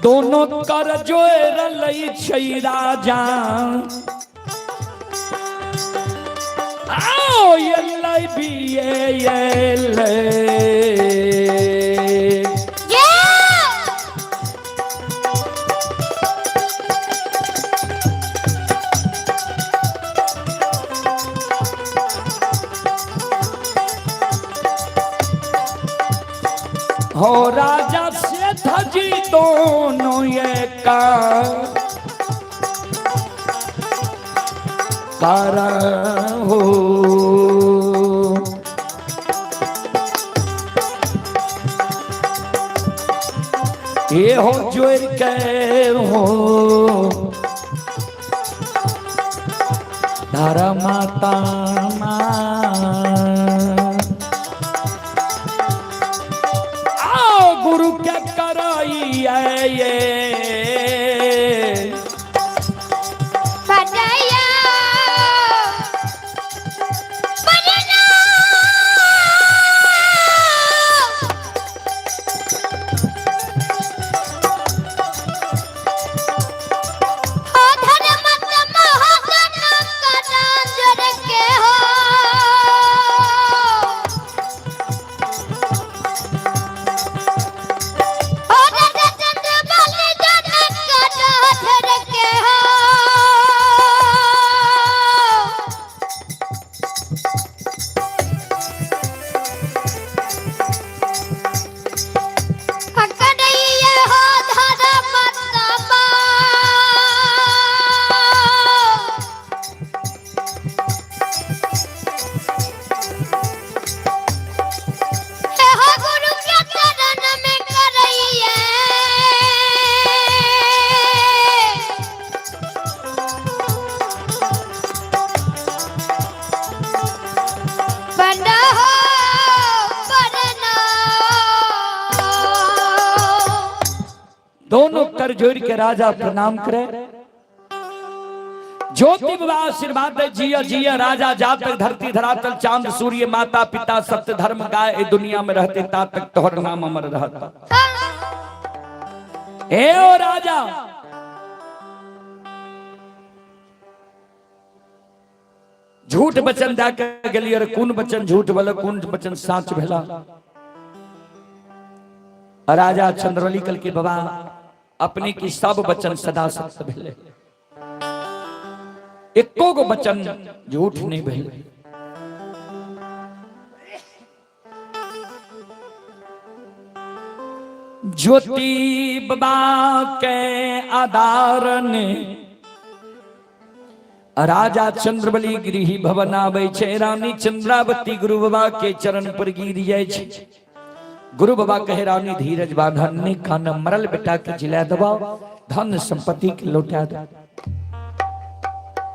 दोनों कर जोर लै छै राजा आओ ये बी ये। हो राजा सेठ जी दोनों ये का कारण हो ये हो जोर के हो धारा माता आओ गुरु क्या कराई ये दोनों कर जोड़ के राजा प्रणाम करे। ज्योति बाबा आशीर्वाद दे जिया जिया राजा जा तक धरती धरातल चांद सूर्य माता पिता सत्य धर्म गाय ए दुनिया में रहते ता तक तोहर नाम अमर रहता। ए ओ राजा झूठ वचन दे के गेलियै रे, कोन वचन झूठ भेल कोन वचन साच भेला। राजा चंद्रबली कल के बाबा अपने की सब वचन सदा सत्य भेले। एको गो वचन झूठ नहीं भेल। ज्योति बाबा के आदारन राजा चंद्रबली गृह भवन आबै छै। रानी चंद्रावती गुरु बाबा के चरण पर गिर जाइ छै। गुरु बाबा कहे रानी धीरज बांधन नहीं खाना, मरल बेटा के जिला दबाओ, धन संपत्ति के लौटा दो।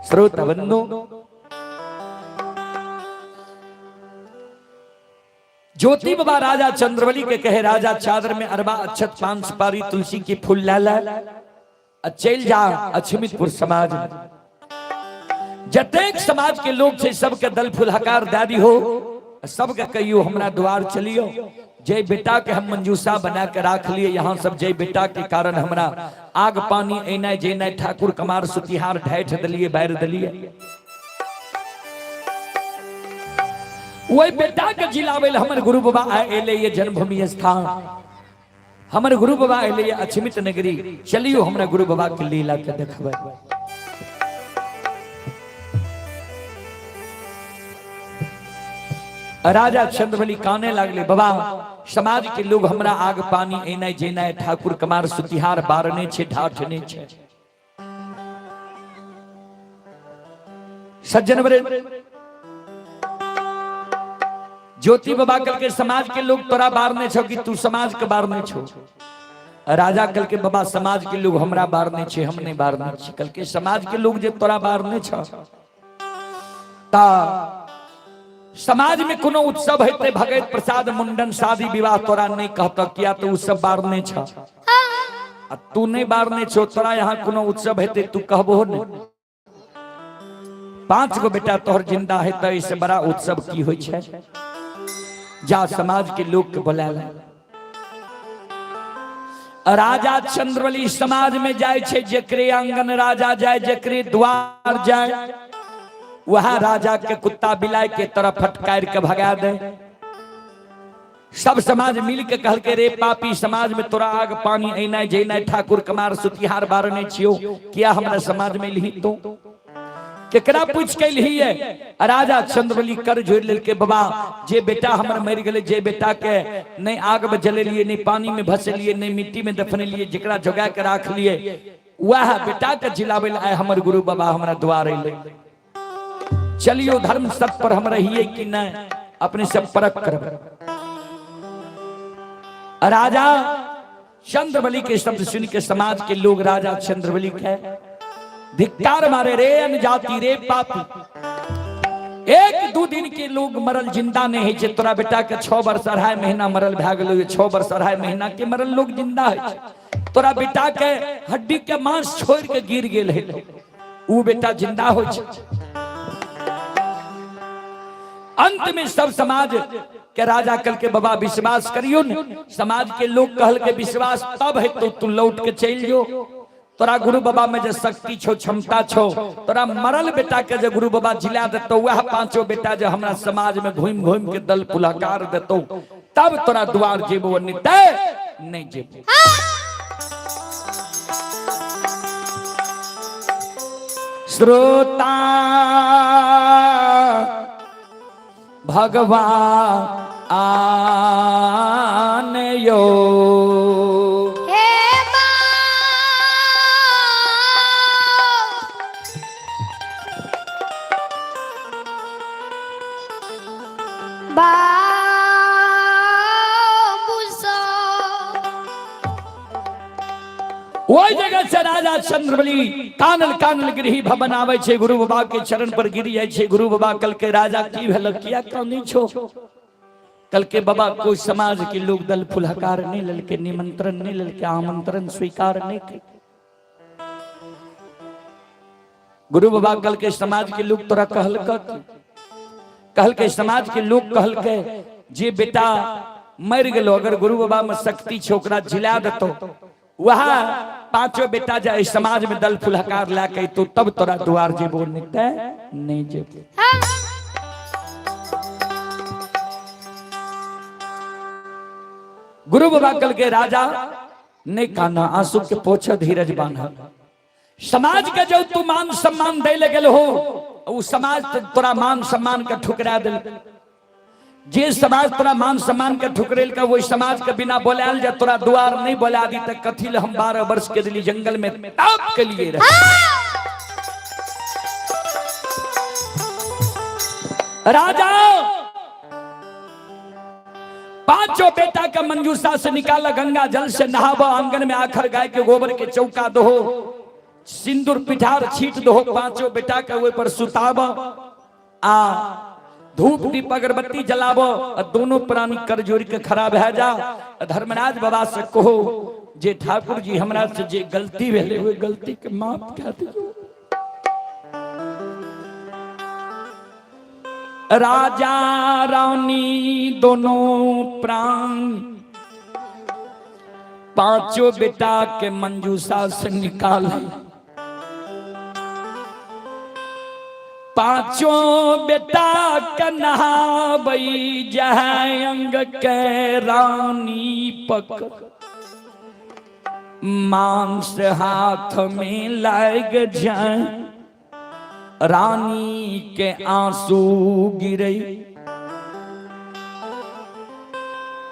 श्रोता बंधु, ज्योति बाबा राजा चंद्रबली के कहे राजा चादर में अरबा अक्षत पान सुपारी तुलसी की फूल ला ला चल जा अछमितपुर समाज में। जतेक समाज के लोग छे सबके दल फुलहकार दादी हो, सबके कहियो हमरा द्वार चलियो, जय बेटा के हम मंजूषा बना के राख लिए। यहाँ सब जय बेटा के कारण हमरा आग पानी एनाय जेनाय ठाकुर कमार सुतिहार ढैठ दलिए बैर दलिए। वही बेटा के जिलावे हमर गुरु बाबा आए एले ये जन्मभूमि स्थान, हमर गुरु बाबा एले ये अछमित नगरी, चलियो हमरा गुरु बाबा के लीला के देखबै। राजा चंद्रबली काने लागले, बाबा समाज के लोग हमरा आग पानी एनाय जेनाय ठाकुर कमार सुतिहार बारने छे ढाठने छे। सज्जन बरे ज्योति बाबा कल के समाज के लोग तोरा बारने छो कि तू समाज के बारने छो? राजा कल के बाबा समाज के लोग हमरा बारने छे, हम नहीं बारने छे। कल के समाज के लोग जे तोरा बारने छो ता समाज में कोनो उत्सव हेतै भगत प्रसाद मुंडन शादी विवाह तोरा नहीं कहत, किया तो उ सब बारने छ आ तू नहीं बारने छो, तोरा यहाँ कोनो उत्सव हेतै तू कहबो नहीं। 5 गो बेटा तोहर जिंदा है तो इससे बड़ा उत्सव की होई छै? जा समाज के लोग के बोला ले। राजा चंद्रबली समाज में जाए छे, जेकरे आंगन राजा जाए, जेकरे द्वार जाए, वहां राजा के कुत्ता बिलाई के तरह फटकार के भगा दे। सब समाज मिल के कहल के रे पापी, समाज में तोरा आग पानी एनाय जेनाय ठाकुर कमार सुतिहार बारने छियो, किया हमरा समाज में लिही तो केकरा पूछ के लिही है? राजा चंद्रबली कर जोड़ लेल के बाबा जे बेटा हमर मर गेले, जे बेटा के नहीं आग में जलेलिए, नहीं पानी में भसेलिए, नहीं मिट्टी में दफनेलिए, जेकरा जोगा के राख लिए, वह बेटा के जिलावे आए हमर गुरु बाबा हमरा द्वार अइले। चलियो धर्म सत पर हम रहिए कि नहीं, अपने से परख करब। राजा चंद्रबली के शब्द सुन के समाज के लोग राजा चंद्रबली के धिक्कार मारे, रे अनजाति रे पापी, 1-2 दिन के लोग मरल जिंदा नहीं है। तोरा बेटा के 6 वर्ष 2.5 महीना मरल भए गेलो, 6 वर्ष 2.5 महीना के मरल लोग जिंदा है। तोरा बेटा के हड्डी के मांस छोड़ के गिर गेल है, उ बेटा जिंदा हो। अंत में सब समाज के राजा कल के बाबा विश्वास करियो न, समाज के लोग कहल के विश्वास तब है तो तू लौट के चल जो, तोरा गुरु बाबा में जे शक्ति छो क्षमता छो, तोरा मरल बेटा के जे गुरु बाबा जिला देतो, वह 5 बेटा जे हमरा समाज में घूम घूम के दल पुलाकार देतो, तब तोरा द्वार जेबो, नहीं नहीं जेबो। श्रोता भगवान यो हे माँ बाबू वही जगह से राजा चंद्रबली कानल कानल गृह भवन आवे छे, गुरु बाबा के चरण पर गिर जाए छे। गुरु बाबा कल के राजा की भेल, किया कानी छो? कल के बाबा कोई समाज के लोग दल फुलहकार नहीं ललके, निमंत्रण नहीं ललके, आमंत्रण स्वीकार नहीं के। गुरु बाबा कल के समाज के लोग तोरा कहल कहल के समाज के लोग कहल के जे बेटा मर गेलो, अगर गुरु बाबा में शक्ति छो ओकरा जिला देतो, वहाँ 5 बेटा जाए समाज में दल फुलहकार ला के तो तब तोरा द्वार जेबो, नहीं ते नहीं जेबो। गुरु बाबा कल के राजा ने काना आंसू के पोछा धीरज बांधा। समाज के जो तू मान सम्मान दे ले गेल हो, उ समाज तोरा मान सम्मान के ठुकरा दिल। जे समाज तोरा मान सम्मान के ठुकरेल का, वही समाज के बिना बोलायल जा तोरा द्वार नहीं बोला दी त कथी ले हम 12 वर्ष के दिली जंगल में ताप के लिए रहे। राजा पांचों बेटा का मंजूषा से निकाला, गंगा जल से नहावा, आंगन में आखर गाय के गोबर के चौका दो, सिंदूर पिठार छीट दो, पांचों बेटा के ओहि पर सुताब आ धूप दीप अगरबत्ती जलाबो आ दोनों प्राणी कर जोड़ के खड़ा भए जा। धर्मराज बाबा से कहो जे ठाकुर जी हमरा से जे गलती भेलै ओहि गलती के माफ कए दियौ। राजा रानी दोनों प्राण पांचों बेटा के मंजूषा से निकाल, पांचों बेटा के नहाबई जहाँ अंग के रानी पक मांस हाथ में लाग जाए, रानी के आंसू गिरे।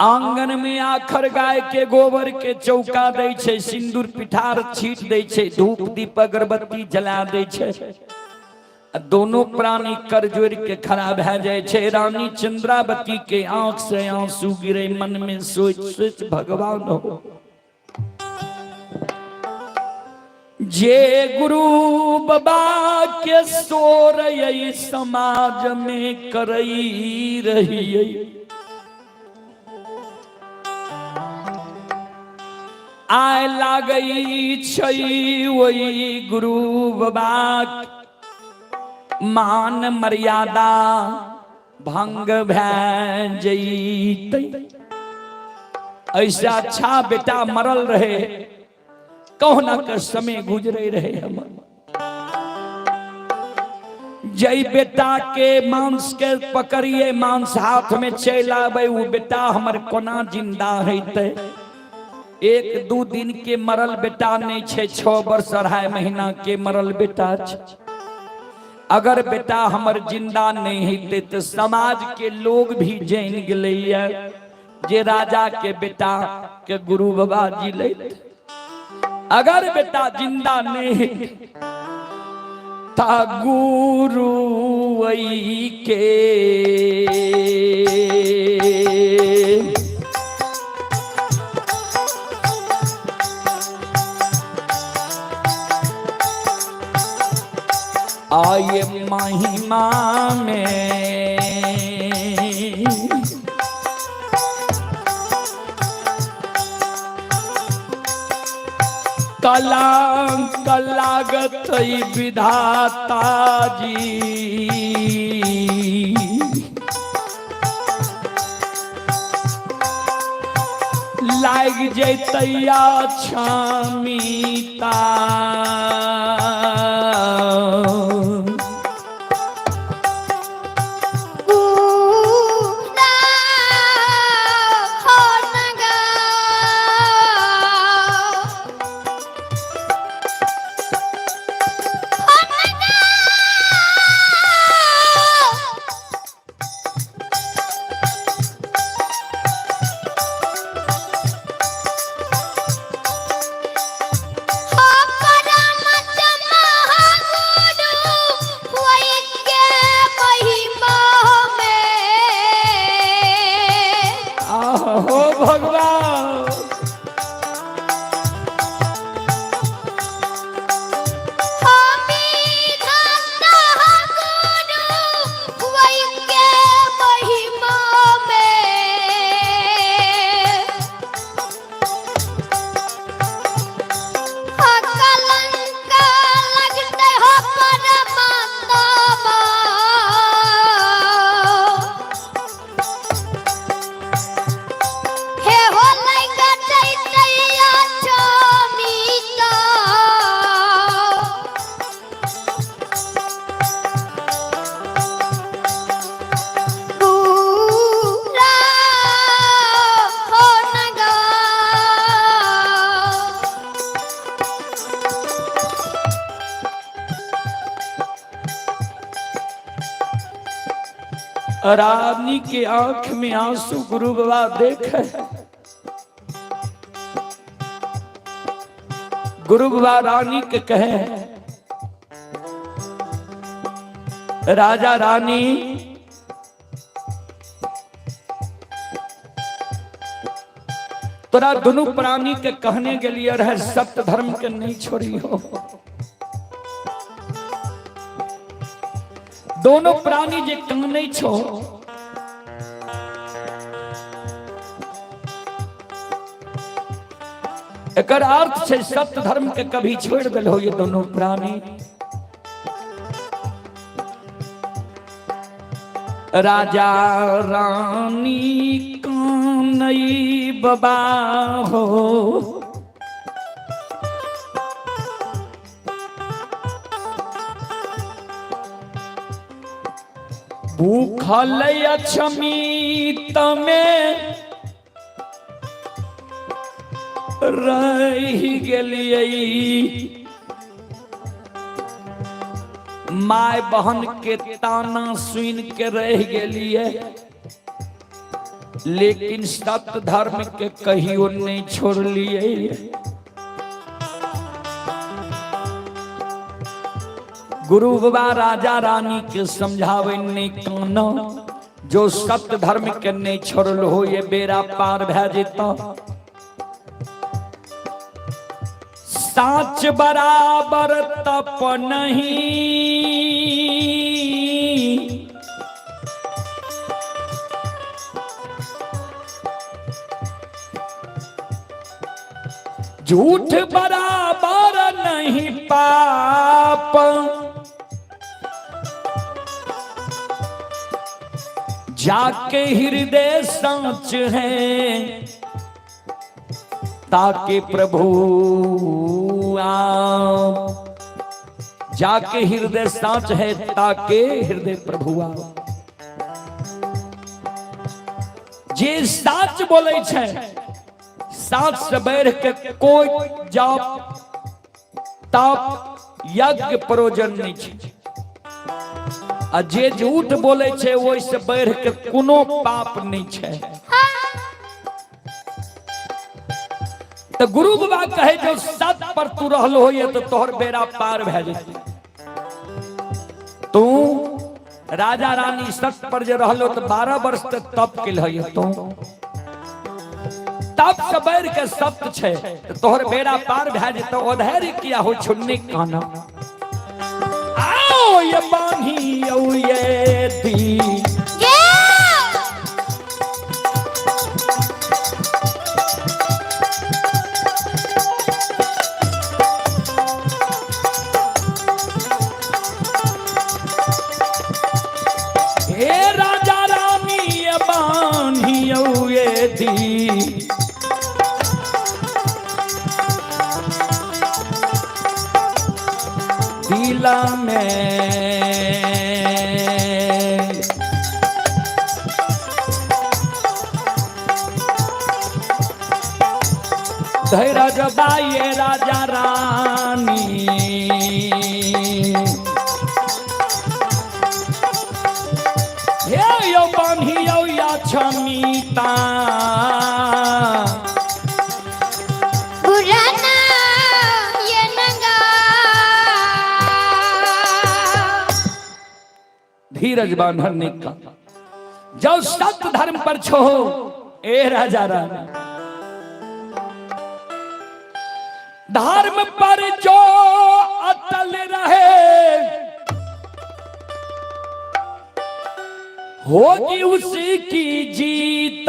आंगन में आखर गाय के गोबर के चौका दै छै, सिंदूर पिठार छीट दै छै, धूप दीप अगरबत्ती जला दै छै, दोनों प्राणी कर जोड़ के खड़ा भए जाय छै। रानी चंद्रावती के आंख से आंसू गिरे, मन में सोच सोच भगवान हो जे गुरु बाबा के सोर समाज में करई रही, आय लागई छै वही गुरु बाबा मान मर्यादा भंग भए जैतै। ऐसा अच्छा बेटा मरल रहे, कहुना के समय गुजरे रहे हमर। जय बेटा के मांस के पकड़िए, मांस हाथ में चलि आबै, उ बेटा हमर कोना जिंदा हेतै। एक दू दिन के मरल बेटा नहीं छै, 6 वर्ष 2.5 महीना के मरल बेटा छै। अगर बेटा हमर जिंदा नहीं हेतै तो समाज के लोग भी जान गेलैया जे राजा के बेटा के गुरु बाबा जी लेते। अगर बेटा जिंदा नहीं हेतै ता गुरु के आये महिमा में कलंक लागत विधाता जी, लाग जैतैया क्षमिता। रानी के आंख में आंसू गुरु बाबा देख। गुरु बाबा रानी के कहे, राजा रानी तोरा दोनों प्राणी के कहने के लिए रहे सत्य धर्म के नहीं छोड़ी हो। दोनों प्राणी जे कहने छो एकर अर्थ छे सत्य धर्म के कभी छोड़ दिल हो ये दोनों प्राणी। राजा रानी कानई बाबा हो, भूखल अक्षमी तमे रहि गेलियै। My बहन के ताना सुन के रह गेलियै, लेकिन सत्य धर्म के कहियो नहीं छोड़लियै। गुरु बाबा राजा रानी के समझावे नहीं कानो, जो सत्य धर्म के नहीं छोड़ल हो ये बेड़ा पार भै जेतो। साच बराबर तप नहीं, झूठ बराबर नहीं पाप, जाके हृदय साच है ताके प्रभु आप। जाके हृदय साच है ताके हृदय प्रभु आप। जे साच बोले छे साच से बढ़ के कोई जाप ताप यज्ञ प्रयोजन नहीं छे, आ जे झूठ बोले छे ओहि से बढ़ के कोनो पाप नहीं छे। तो गुरु बाबा कहे जो सत पर तू रहल हो ये तो तोहर बेड़ा पार भए जेतै। तू राजा रानी सत पर जे रहलो तो 12 वर्ष तक तप केल है, तू तप से बढ़ के सत्य छे तो तोहर बेड़ा पार भए जेतौ। अधैर्य किया हो छुन्नी काना आओ ये बान्ही औ ये दी हे राजा रानी ये बान्ही औ ये दी दिला में धैर्य बाये राजा रानी हे यो बान्हियो या क्षमिता बुराना ये नंगा। धीरज बांधने का जो सत्य धर्म पर छो ए राजा रानी, धर्म पर जो अटल रहे होगी उसी की जीत,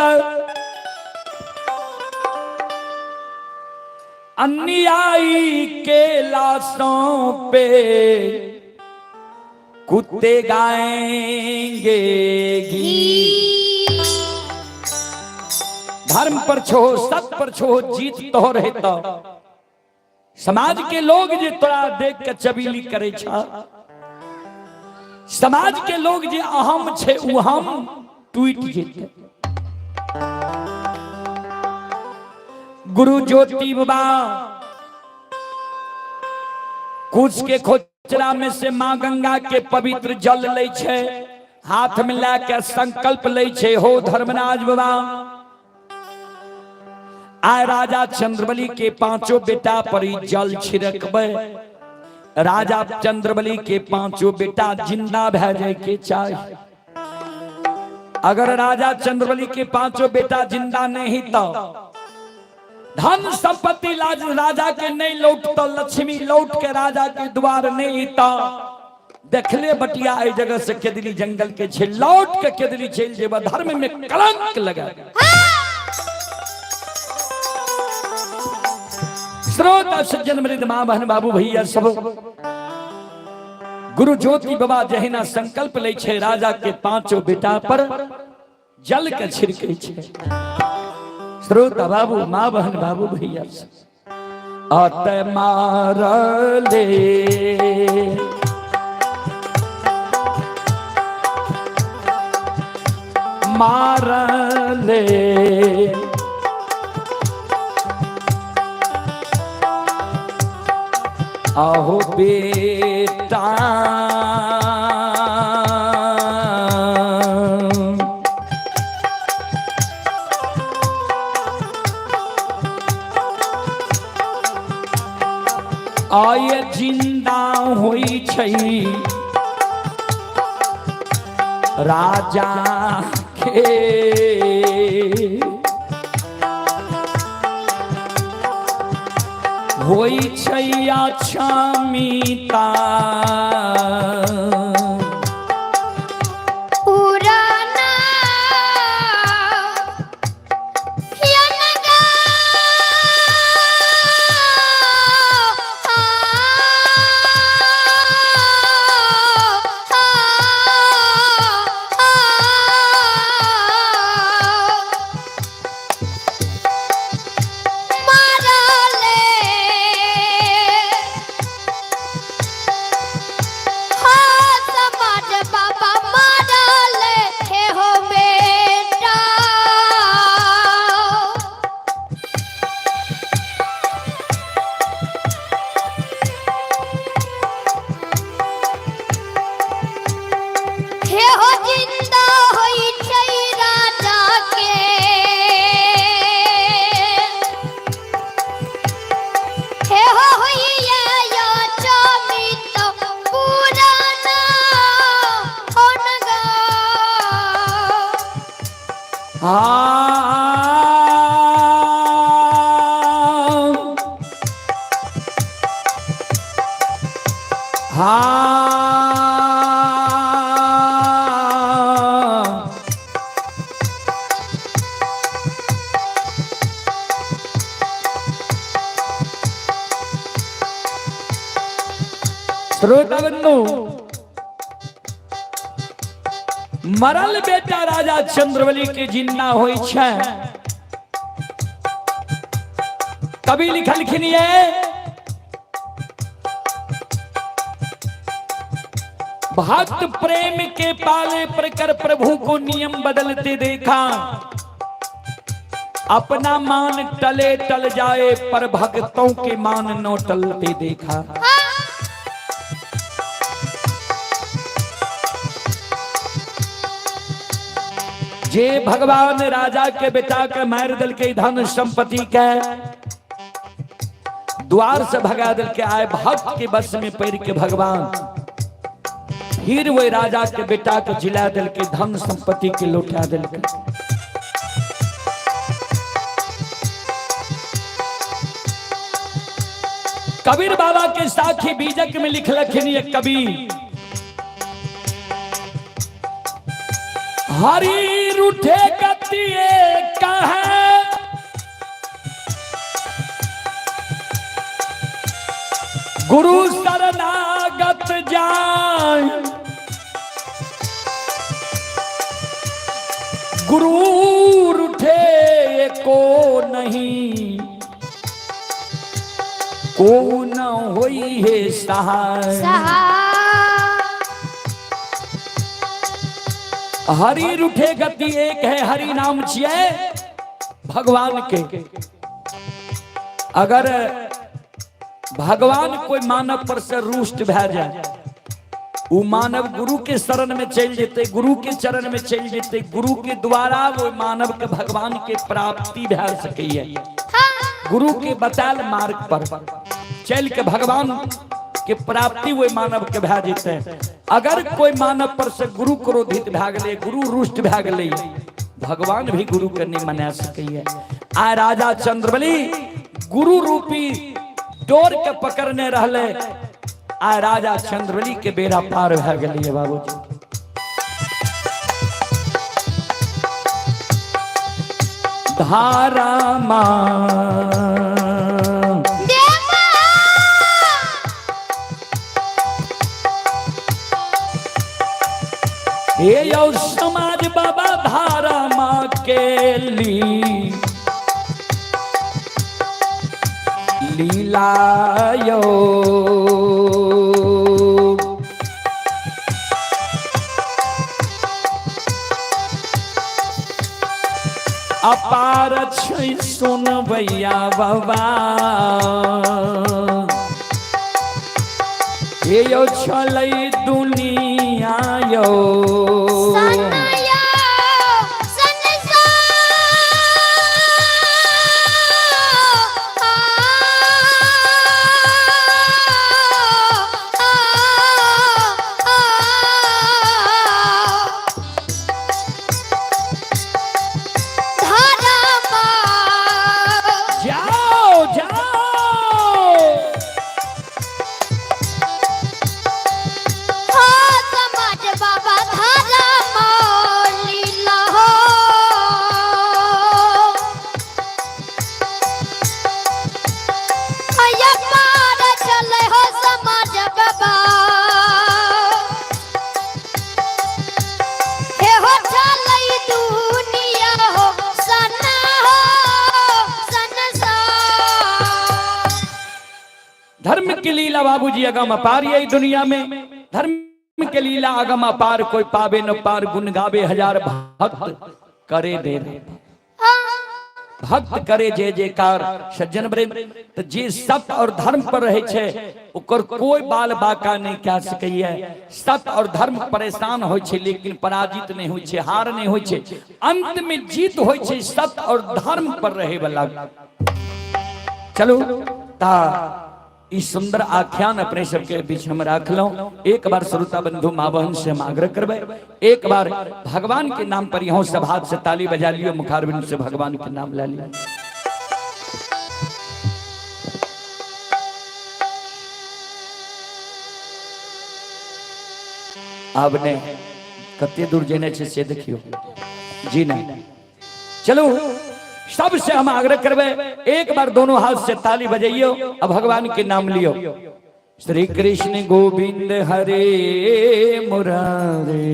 अन्यायी के लाशों पे कुत्ते गाएंगे गीत। धर्म पर छो सत पर छो जीत तो रहता। समाज के लोग जे तोरा देख के चबीली करे छा, समाज के लोग जे अहम छे उ हम टूट जेते। गुरु ज्योति बाबा कुछ के खोचरा में से माँ गंगा के पवित्र जल ले छे, हाथ में लए के संकल्प लै छै, हो धर्मराज बाबा, आय राजा चंद्रबली के पांचों बेटा पर ई जल छिड़कबै, राजा चंद्रबली के पांचों बेटा जिंदा भए जाय के चाही। अगर राजा चंद्रबली के पांचों बेटा जिंदा नहीं तो धन संपत्ति राजा के नहीं लौट, तो लक्ष्मी लौट के राजा के द्वार नहीं तो देखले बटिया एहि जगह से केदली जंगल के छे लौट के केदली चलि जेबा, धर्म में कलंक लगा। श्रोता सज्जन मृद माँ बहन बाबू भैया सब, गुरु ज्योति बाबा जहिना संकल्प लै छे राजा के पांचों बेटा पर जल के छिड़कै छे। श्रोता बाबू माँ बहन बाबू भैया अत मारले मारले आहो बेटा आय जिंदा होई छै राजा के होई छै अक्षमिता पुराना यनगा मारले हाँ समाज बाबा मारले हे हो बेटा। हे हो जिंदा होई छै राजा के, हे हो होइया या चमित पुराना होनगा। हाँ हाँ श्रोता बंधु, मरल बेटा राजा चंद्रबली के जिन्ना होई छै। कवि लिखलखिन ये भक्त प्रेम के पाले पर कर प्रभु को नियम बदलते देखा, अपना मान टले टल जाए पर भक्तों के मान नो टलते देखा। जे भगवान राजा के बेटा के मार दिल के धन संपत्ति के द्वार से भगा दिल के आए भक्त के बस में पड़ के भगवान फिर वही राजा के बेटा के जिला दिल के धन संपत्ति के लौटा दिल के। कबीर बाबा के साखी बीजक में लिखलखिन ये कबीर, हरी रूठे गतिए कहे गुरु शरणागत जाय, गुरु रूठे को नहीं को न होई है सहाय। सहा हरि रूठे गति एक है, हरि नाम छिए भगवान के। अगर भगवान कोई मानव पर से रुष्ट भए जाए उ मानव गुरु के शरण में चलि जेतै, गुरु के चरण में चलि जेतै, गुरु के द्वारा वो मानव के भगवान के प्राप्ति भए सकैए। गुरु के बतायल मार्ग पर चल के भगवान के प्राप्ति वही मानव के भए जेतै। अगर कोई मानव पर से गुरु क्रोधित भए गेलै, गुरु रुष्ट भए गेलै, भगवान भी गुरु के नहीं मना सकैए। आ राजा चंद्रबली गुरु रूपी डोर के पकड़ने रहले, आ राजा चंद्रबली के बेड़ा पार भए गेलै बाबूजी। धारा मां हे यौ समाज बाबा धारा माँ के ली लीला यो अपार छै सुनबैया बाबा, हे यौ छलै दुनिया यौ। जाओ जाओ। समाज बाबा धारा लीला हो, पार चले हो समाज बाबा, हे हो चले दुनिया हो सना हो संसार। धर्म की लीला बाबूजी अगम अपार यही दुनिया में, धर्म के लीला अगम अपार, कोई पावे न पार, गुण गावे हजार भक्त करे दे भक्त करे जय जयकार। सज्जन वृंद, तो जे सत्य और धर्म पर रहे छे ओकर कोई बाल बाका नहीं कह सकैए। सत्य और धर्म परेशान होइ छे लेकिन पराजित नहीं होइ छे, हार नहीं होइ छे, अंत में जीत होइ छे सत्य और धर्म पर रहे वाला। चलू ता ई सुंदर आख्यान अपने सबके बीच हम राखलहुं। एक बार श्रोता बंधु माँ बहन से हम आग्रह करबै, एक बार भगवान के नाम पर यहाँ सब हाथ से ताली बजा लियो, मुखारबिंद से भगवान के नाम ला लियो। आब ने कते दूर जेने छे से देखियो जी नहीं। चलू सबसे हम आग्रह करबे, एक बार दोनों हाथ से ताली बजाइयो और भगवान के नाम लियो। श्री कृष्ण गोविंद हरे मुरारे,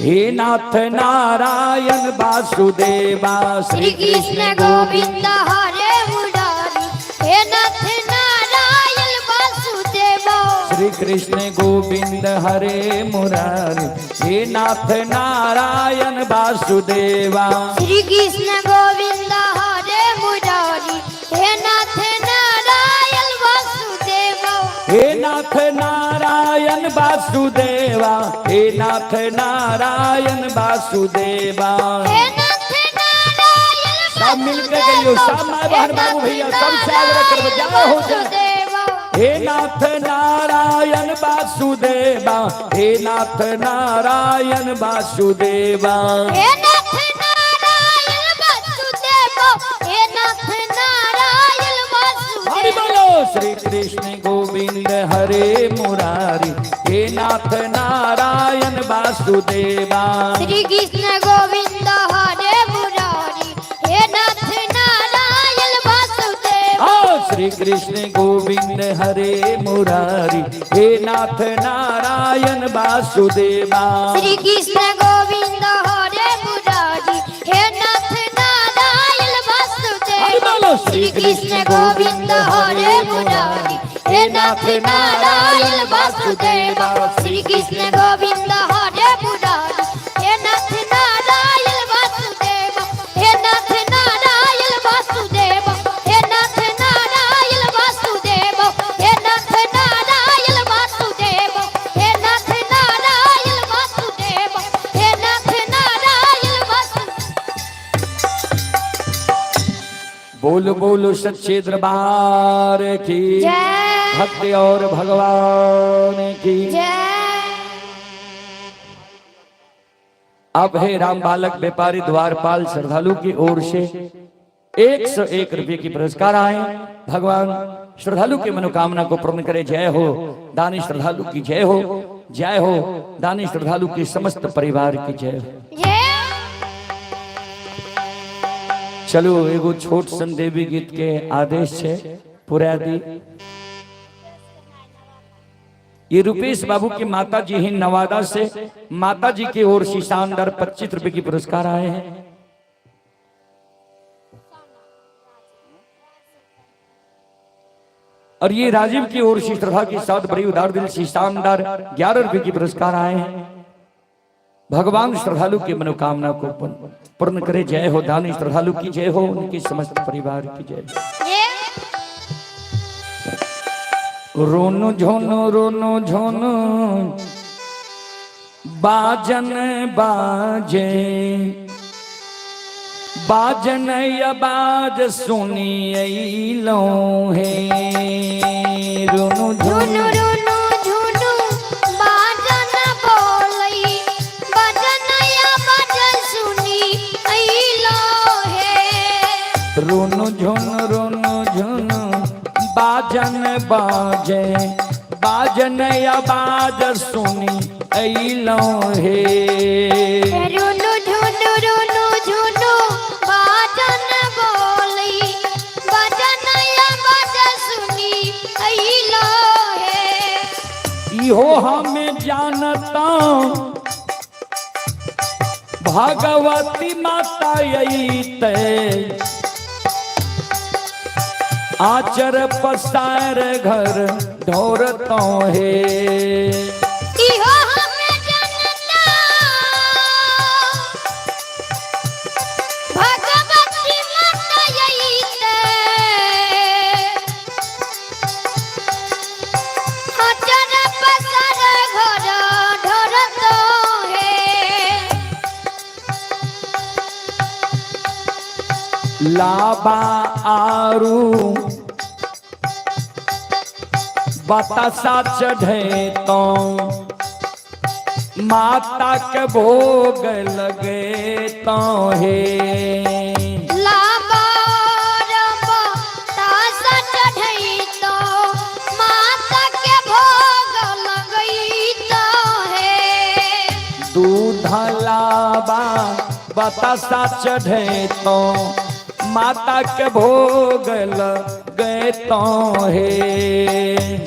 हे नाथ नारायण वासुदेवा। श्री कृष्ण गोविंद हरे मुरारी, हे नाथ नारायण वासुदेवा। श्री कृष्ण गोविंद हरे मुरारी, हे नाथ नारायण वासुदेवा। श्री कृष्ण गोविंद हरे मुरारी, हे नाथ नारायण वासुदेवा। हे नाथ नारायण वासुदेवा, हे नाथ नारायण वासुदेवा। हे नाथ नारायण सब मिलकर गइयो, सब माय बहन बाबू भैया सबसे आग्रह करबे, जाओ हो जाए। वासुदेवा। हे नाथ नारायण वासुदेवा, हे नाथ नारायण वासुदेवा। हे नाथ नारायण वासुदेवा, हे नाथ नारायण हरि वासुदेवा। बोलो। श्री कृष्ण गोविंद हरे मुरारी, हे नाथ नारायण वासुदेवा। श्री कृष्ण गोविंद हरे मुरारी, हे नाथ नारायण वासुदेवा। आओ श्री कृष्ण गोविंद हरे मुरारी, हे नाथ नारायण वासुदेवा। श्री कृष्ण गोविंद हरे मुरारी, हे नाथ नारायण हरि वासुदेवा। बोलो। श्री कृष्ण गोविंद हरे मुरारी, हे नाथ नारायण वासुदेवा। श्री कृष्ण गोविंद हरे मुरारी, हे नाथ नारायण वासुदेवा। हे नाथ नारायण वासुदेवा, हे नाथ नारायण वासुदेवा, हे नाथ नारायण। बोलो बोलो सच्चे दरबार की जय। भक्ति और भगवान की जय। अब है राम बालक व्यापारी द्वारपाल श्रद्धालु की ओर से 101 रुपये की पुरस्कार आए। भगवान श्रद्धालु की मनोकामना को पूर्ण करे। जय हो दानी श्रद्धालु की जय हो, जय हो दानी श्रद्धालु की समस्त परिवार की जय हो। जय। चलो एगो छोट सन देवी गीत के आदेश से पूरा दी। ये रुपेश बाबू की माता जी ही नवादा से माता जी की ओर से शानदार 25 रुपए की पुरस्कार आए हैं। और ये राजीव की ओर से श्रद्धा के साथ बड़ी उदार दिल से शानदार 11 रुपए की पुरस्कार आए हैं। भगवान श्रद्धालु की मनोकामना को पूर्ण करे। जय हो दानी श्रद्धालु की जय हो, उनके समस्त परिवार की जय हो। जय। रोनो झोनो रोनो झोनो बाजन बाजे, बाजन आवाज सुनी अइलो हे। रोनो झुनु झोनो रुनु झुनु बाजन बोलई, बाजन या बाजन सुनी अइलो हे। रोनो झोनो रोनो झोनो बाजन बाजे, बाजन आवाज सुनी अइलो हे। रुनु झुनु रुनु झुनु बाजन बोलई, बाजन या बाजन सुनी अइलो हे। इहो हमें जानता भगवती माता अइते, आचर पसार घर ढोरतो हे। इहो हमें जानता भगवती माता अइते, आचर पसार घर ढोरतो हे। लाबा आरू बतासा चढ़े तो माता के भोग लगे तो हे। लाबा बतासा चढ़ैतो माता के भोग लगैतो हे। दूध लाबा बतासा चढ़े तो माता के भोग लगे तो हे।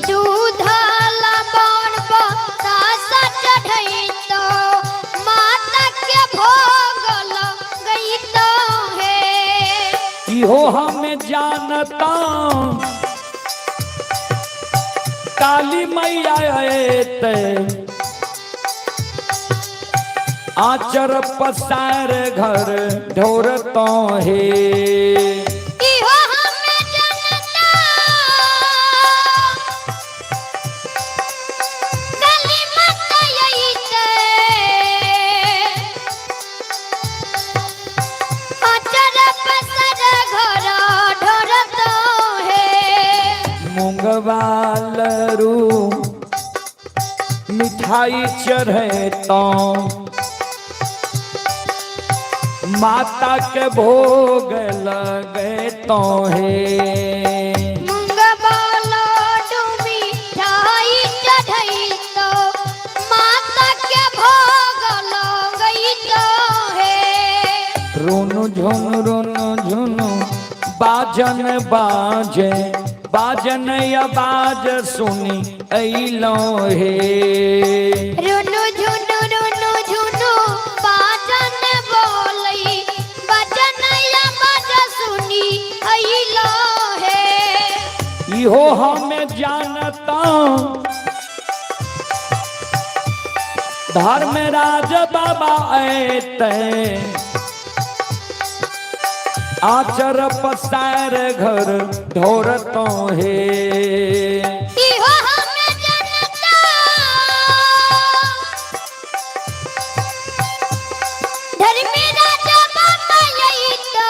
दूध लबन बतासा चढ़ैतो माता के भोग लगैतो हे। इहो हम जानता काली मैया आते, आचर पसार घर ढोरतो हे। इहो हमें जानता काली माता अइते, आचर पसार घर ढोरतो हे। मूंगवाल रू मिठाई चढ़े तो माता के भोग लगे तो हे। मूंगवा लाडू मिठाई चढ़ैतो माता के भोग लगैतो हे। रोनु झुनु रोनु झुनु बाजन बाजे, बाजन आवाज सुनी अइलो हे। रुनु झुनु रुनु झुनु बाजन बोलई, बाजन या बाज सुनी अइलो हे। इहो हमें जानता धर्मराज बाबा ऐते, आचर पसार घर ढोरतो हे। इहो हमें जानता धर्मराज बाबा अइतो,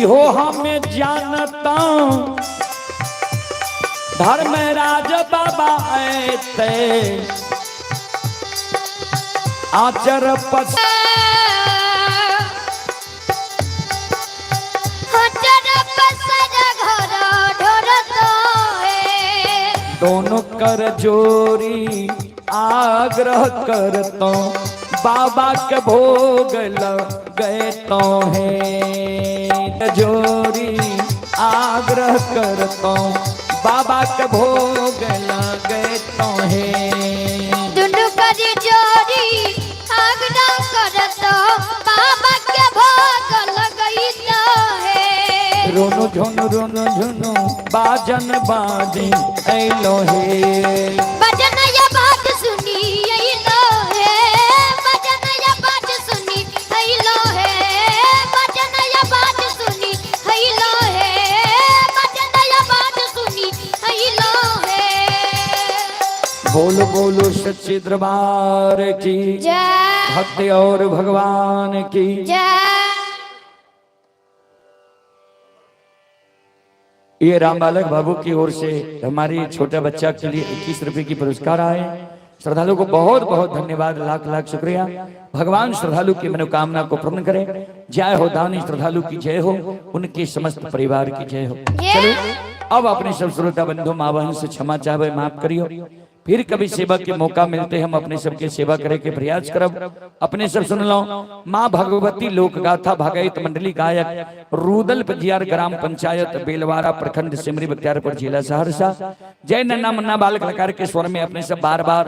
इहो हमें जानता धर्मराज बाबा ऐते आचर पस आचर पसर घर ढोरतो है। दोनों कर जोरी आग्रह करतो बाबा के भोग लगे तो है। जोरी आग्रह करतो बाबा के भोग लगे तो है। दुनु कर जोरी आग्रह करतो बाबा के भोग लगैतो है। रोनो झोनो रोनो झोनो बाजन बाजी ऐलो हे। भजन या बात सुनी अइलो हे, भजन या बात सुनी अइलो हे, भजन या बात सुनी अइलो हे, भजन या बात सुनी अइलो हे। बोलो बोलो सच्चे दरबार की जय। भक्ति और भगवान की जय। ये राम बालक बाबू की ओर से हमारी छोटा बच्चा के लिए 21 रुपए की पुरस्कार आए। श्रद्धालु को बहुत बहुत धन्यवाद, लाख लाख शुक्रिया। भगवान श्रद्धालु की मनोकामना को पूर्ण करे। जय हो दानी श्रद्धालु की जय हो, उनके समस्त परिवार की जय हो। चलो अब अपने सब श्रोता बंधु माँ बहन से क्षमा चाहे, माफ करियो। फिर कभी सेवा के मौका मिलते हम अपने सबके सेवा करे के प्रयास करब। अपने सब सुन लो माँ भगवती लोक गाथा भागवत मंडली गायक रूदल पजियार ग्राम पंचायत बेलवारा प्रखंड सिमरी बख्तियारपुर जिला सहरसा। जय नन्ना मन्ना बाल कलाकार के स्वर में अपने सब बार बार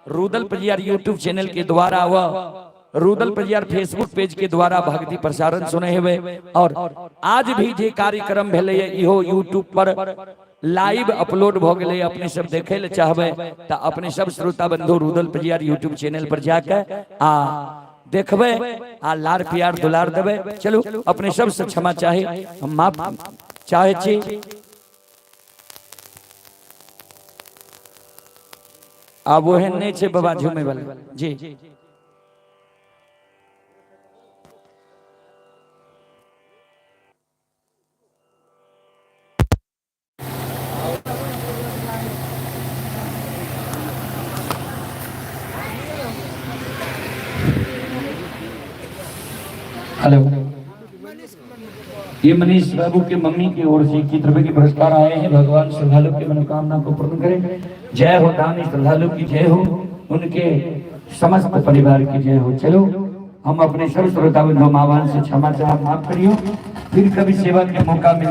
रूदल पजियार यूट्यूब चैनल के द्वारा व रूदल पजियार फेसबुक पेज के द्वारा भक्ति प्रसारण सुने हेबे। और आज भी जे कार्यक्रम भेलै इहो यूट्यूब पर लाइव अपलोड भ गेलै। अपने सब देखे ले चाहबै त अपने सब श्रोता बंधु रूदल पजियार यूट्यूब चैनल पर जाके आ देखबै आ लार प्यार दुलार देबै। चलू अपने सब से क्षमा चाहे, हम माफ चाहे छी। आब ओहन नहि छै बाबा झूमे वाला जी। हेलो, ये मनीष बाबू के मम्मी की ओर से 21 रुपए के पुरस्कार आए हैं। भगवान श्रद्धालु की मनोकामना को पूर्ण करें। जय हो दानी श्रद्धालु की जय हो, उनके समस्त परिवार की जय हो। चलो हम अपने सर्व श्रोता बंधु माँ बहन से क्षमा चाह माफ करियो। फिर कभी सेवा के मौका मिल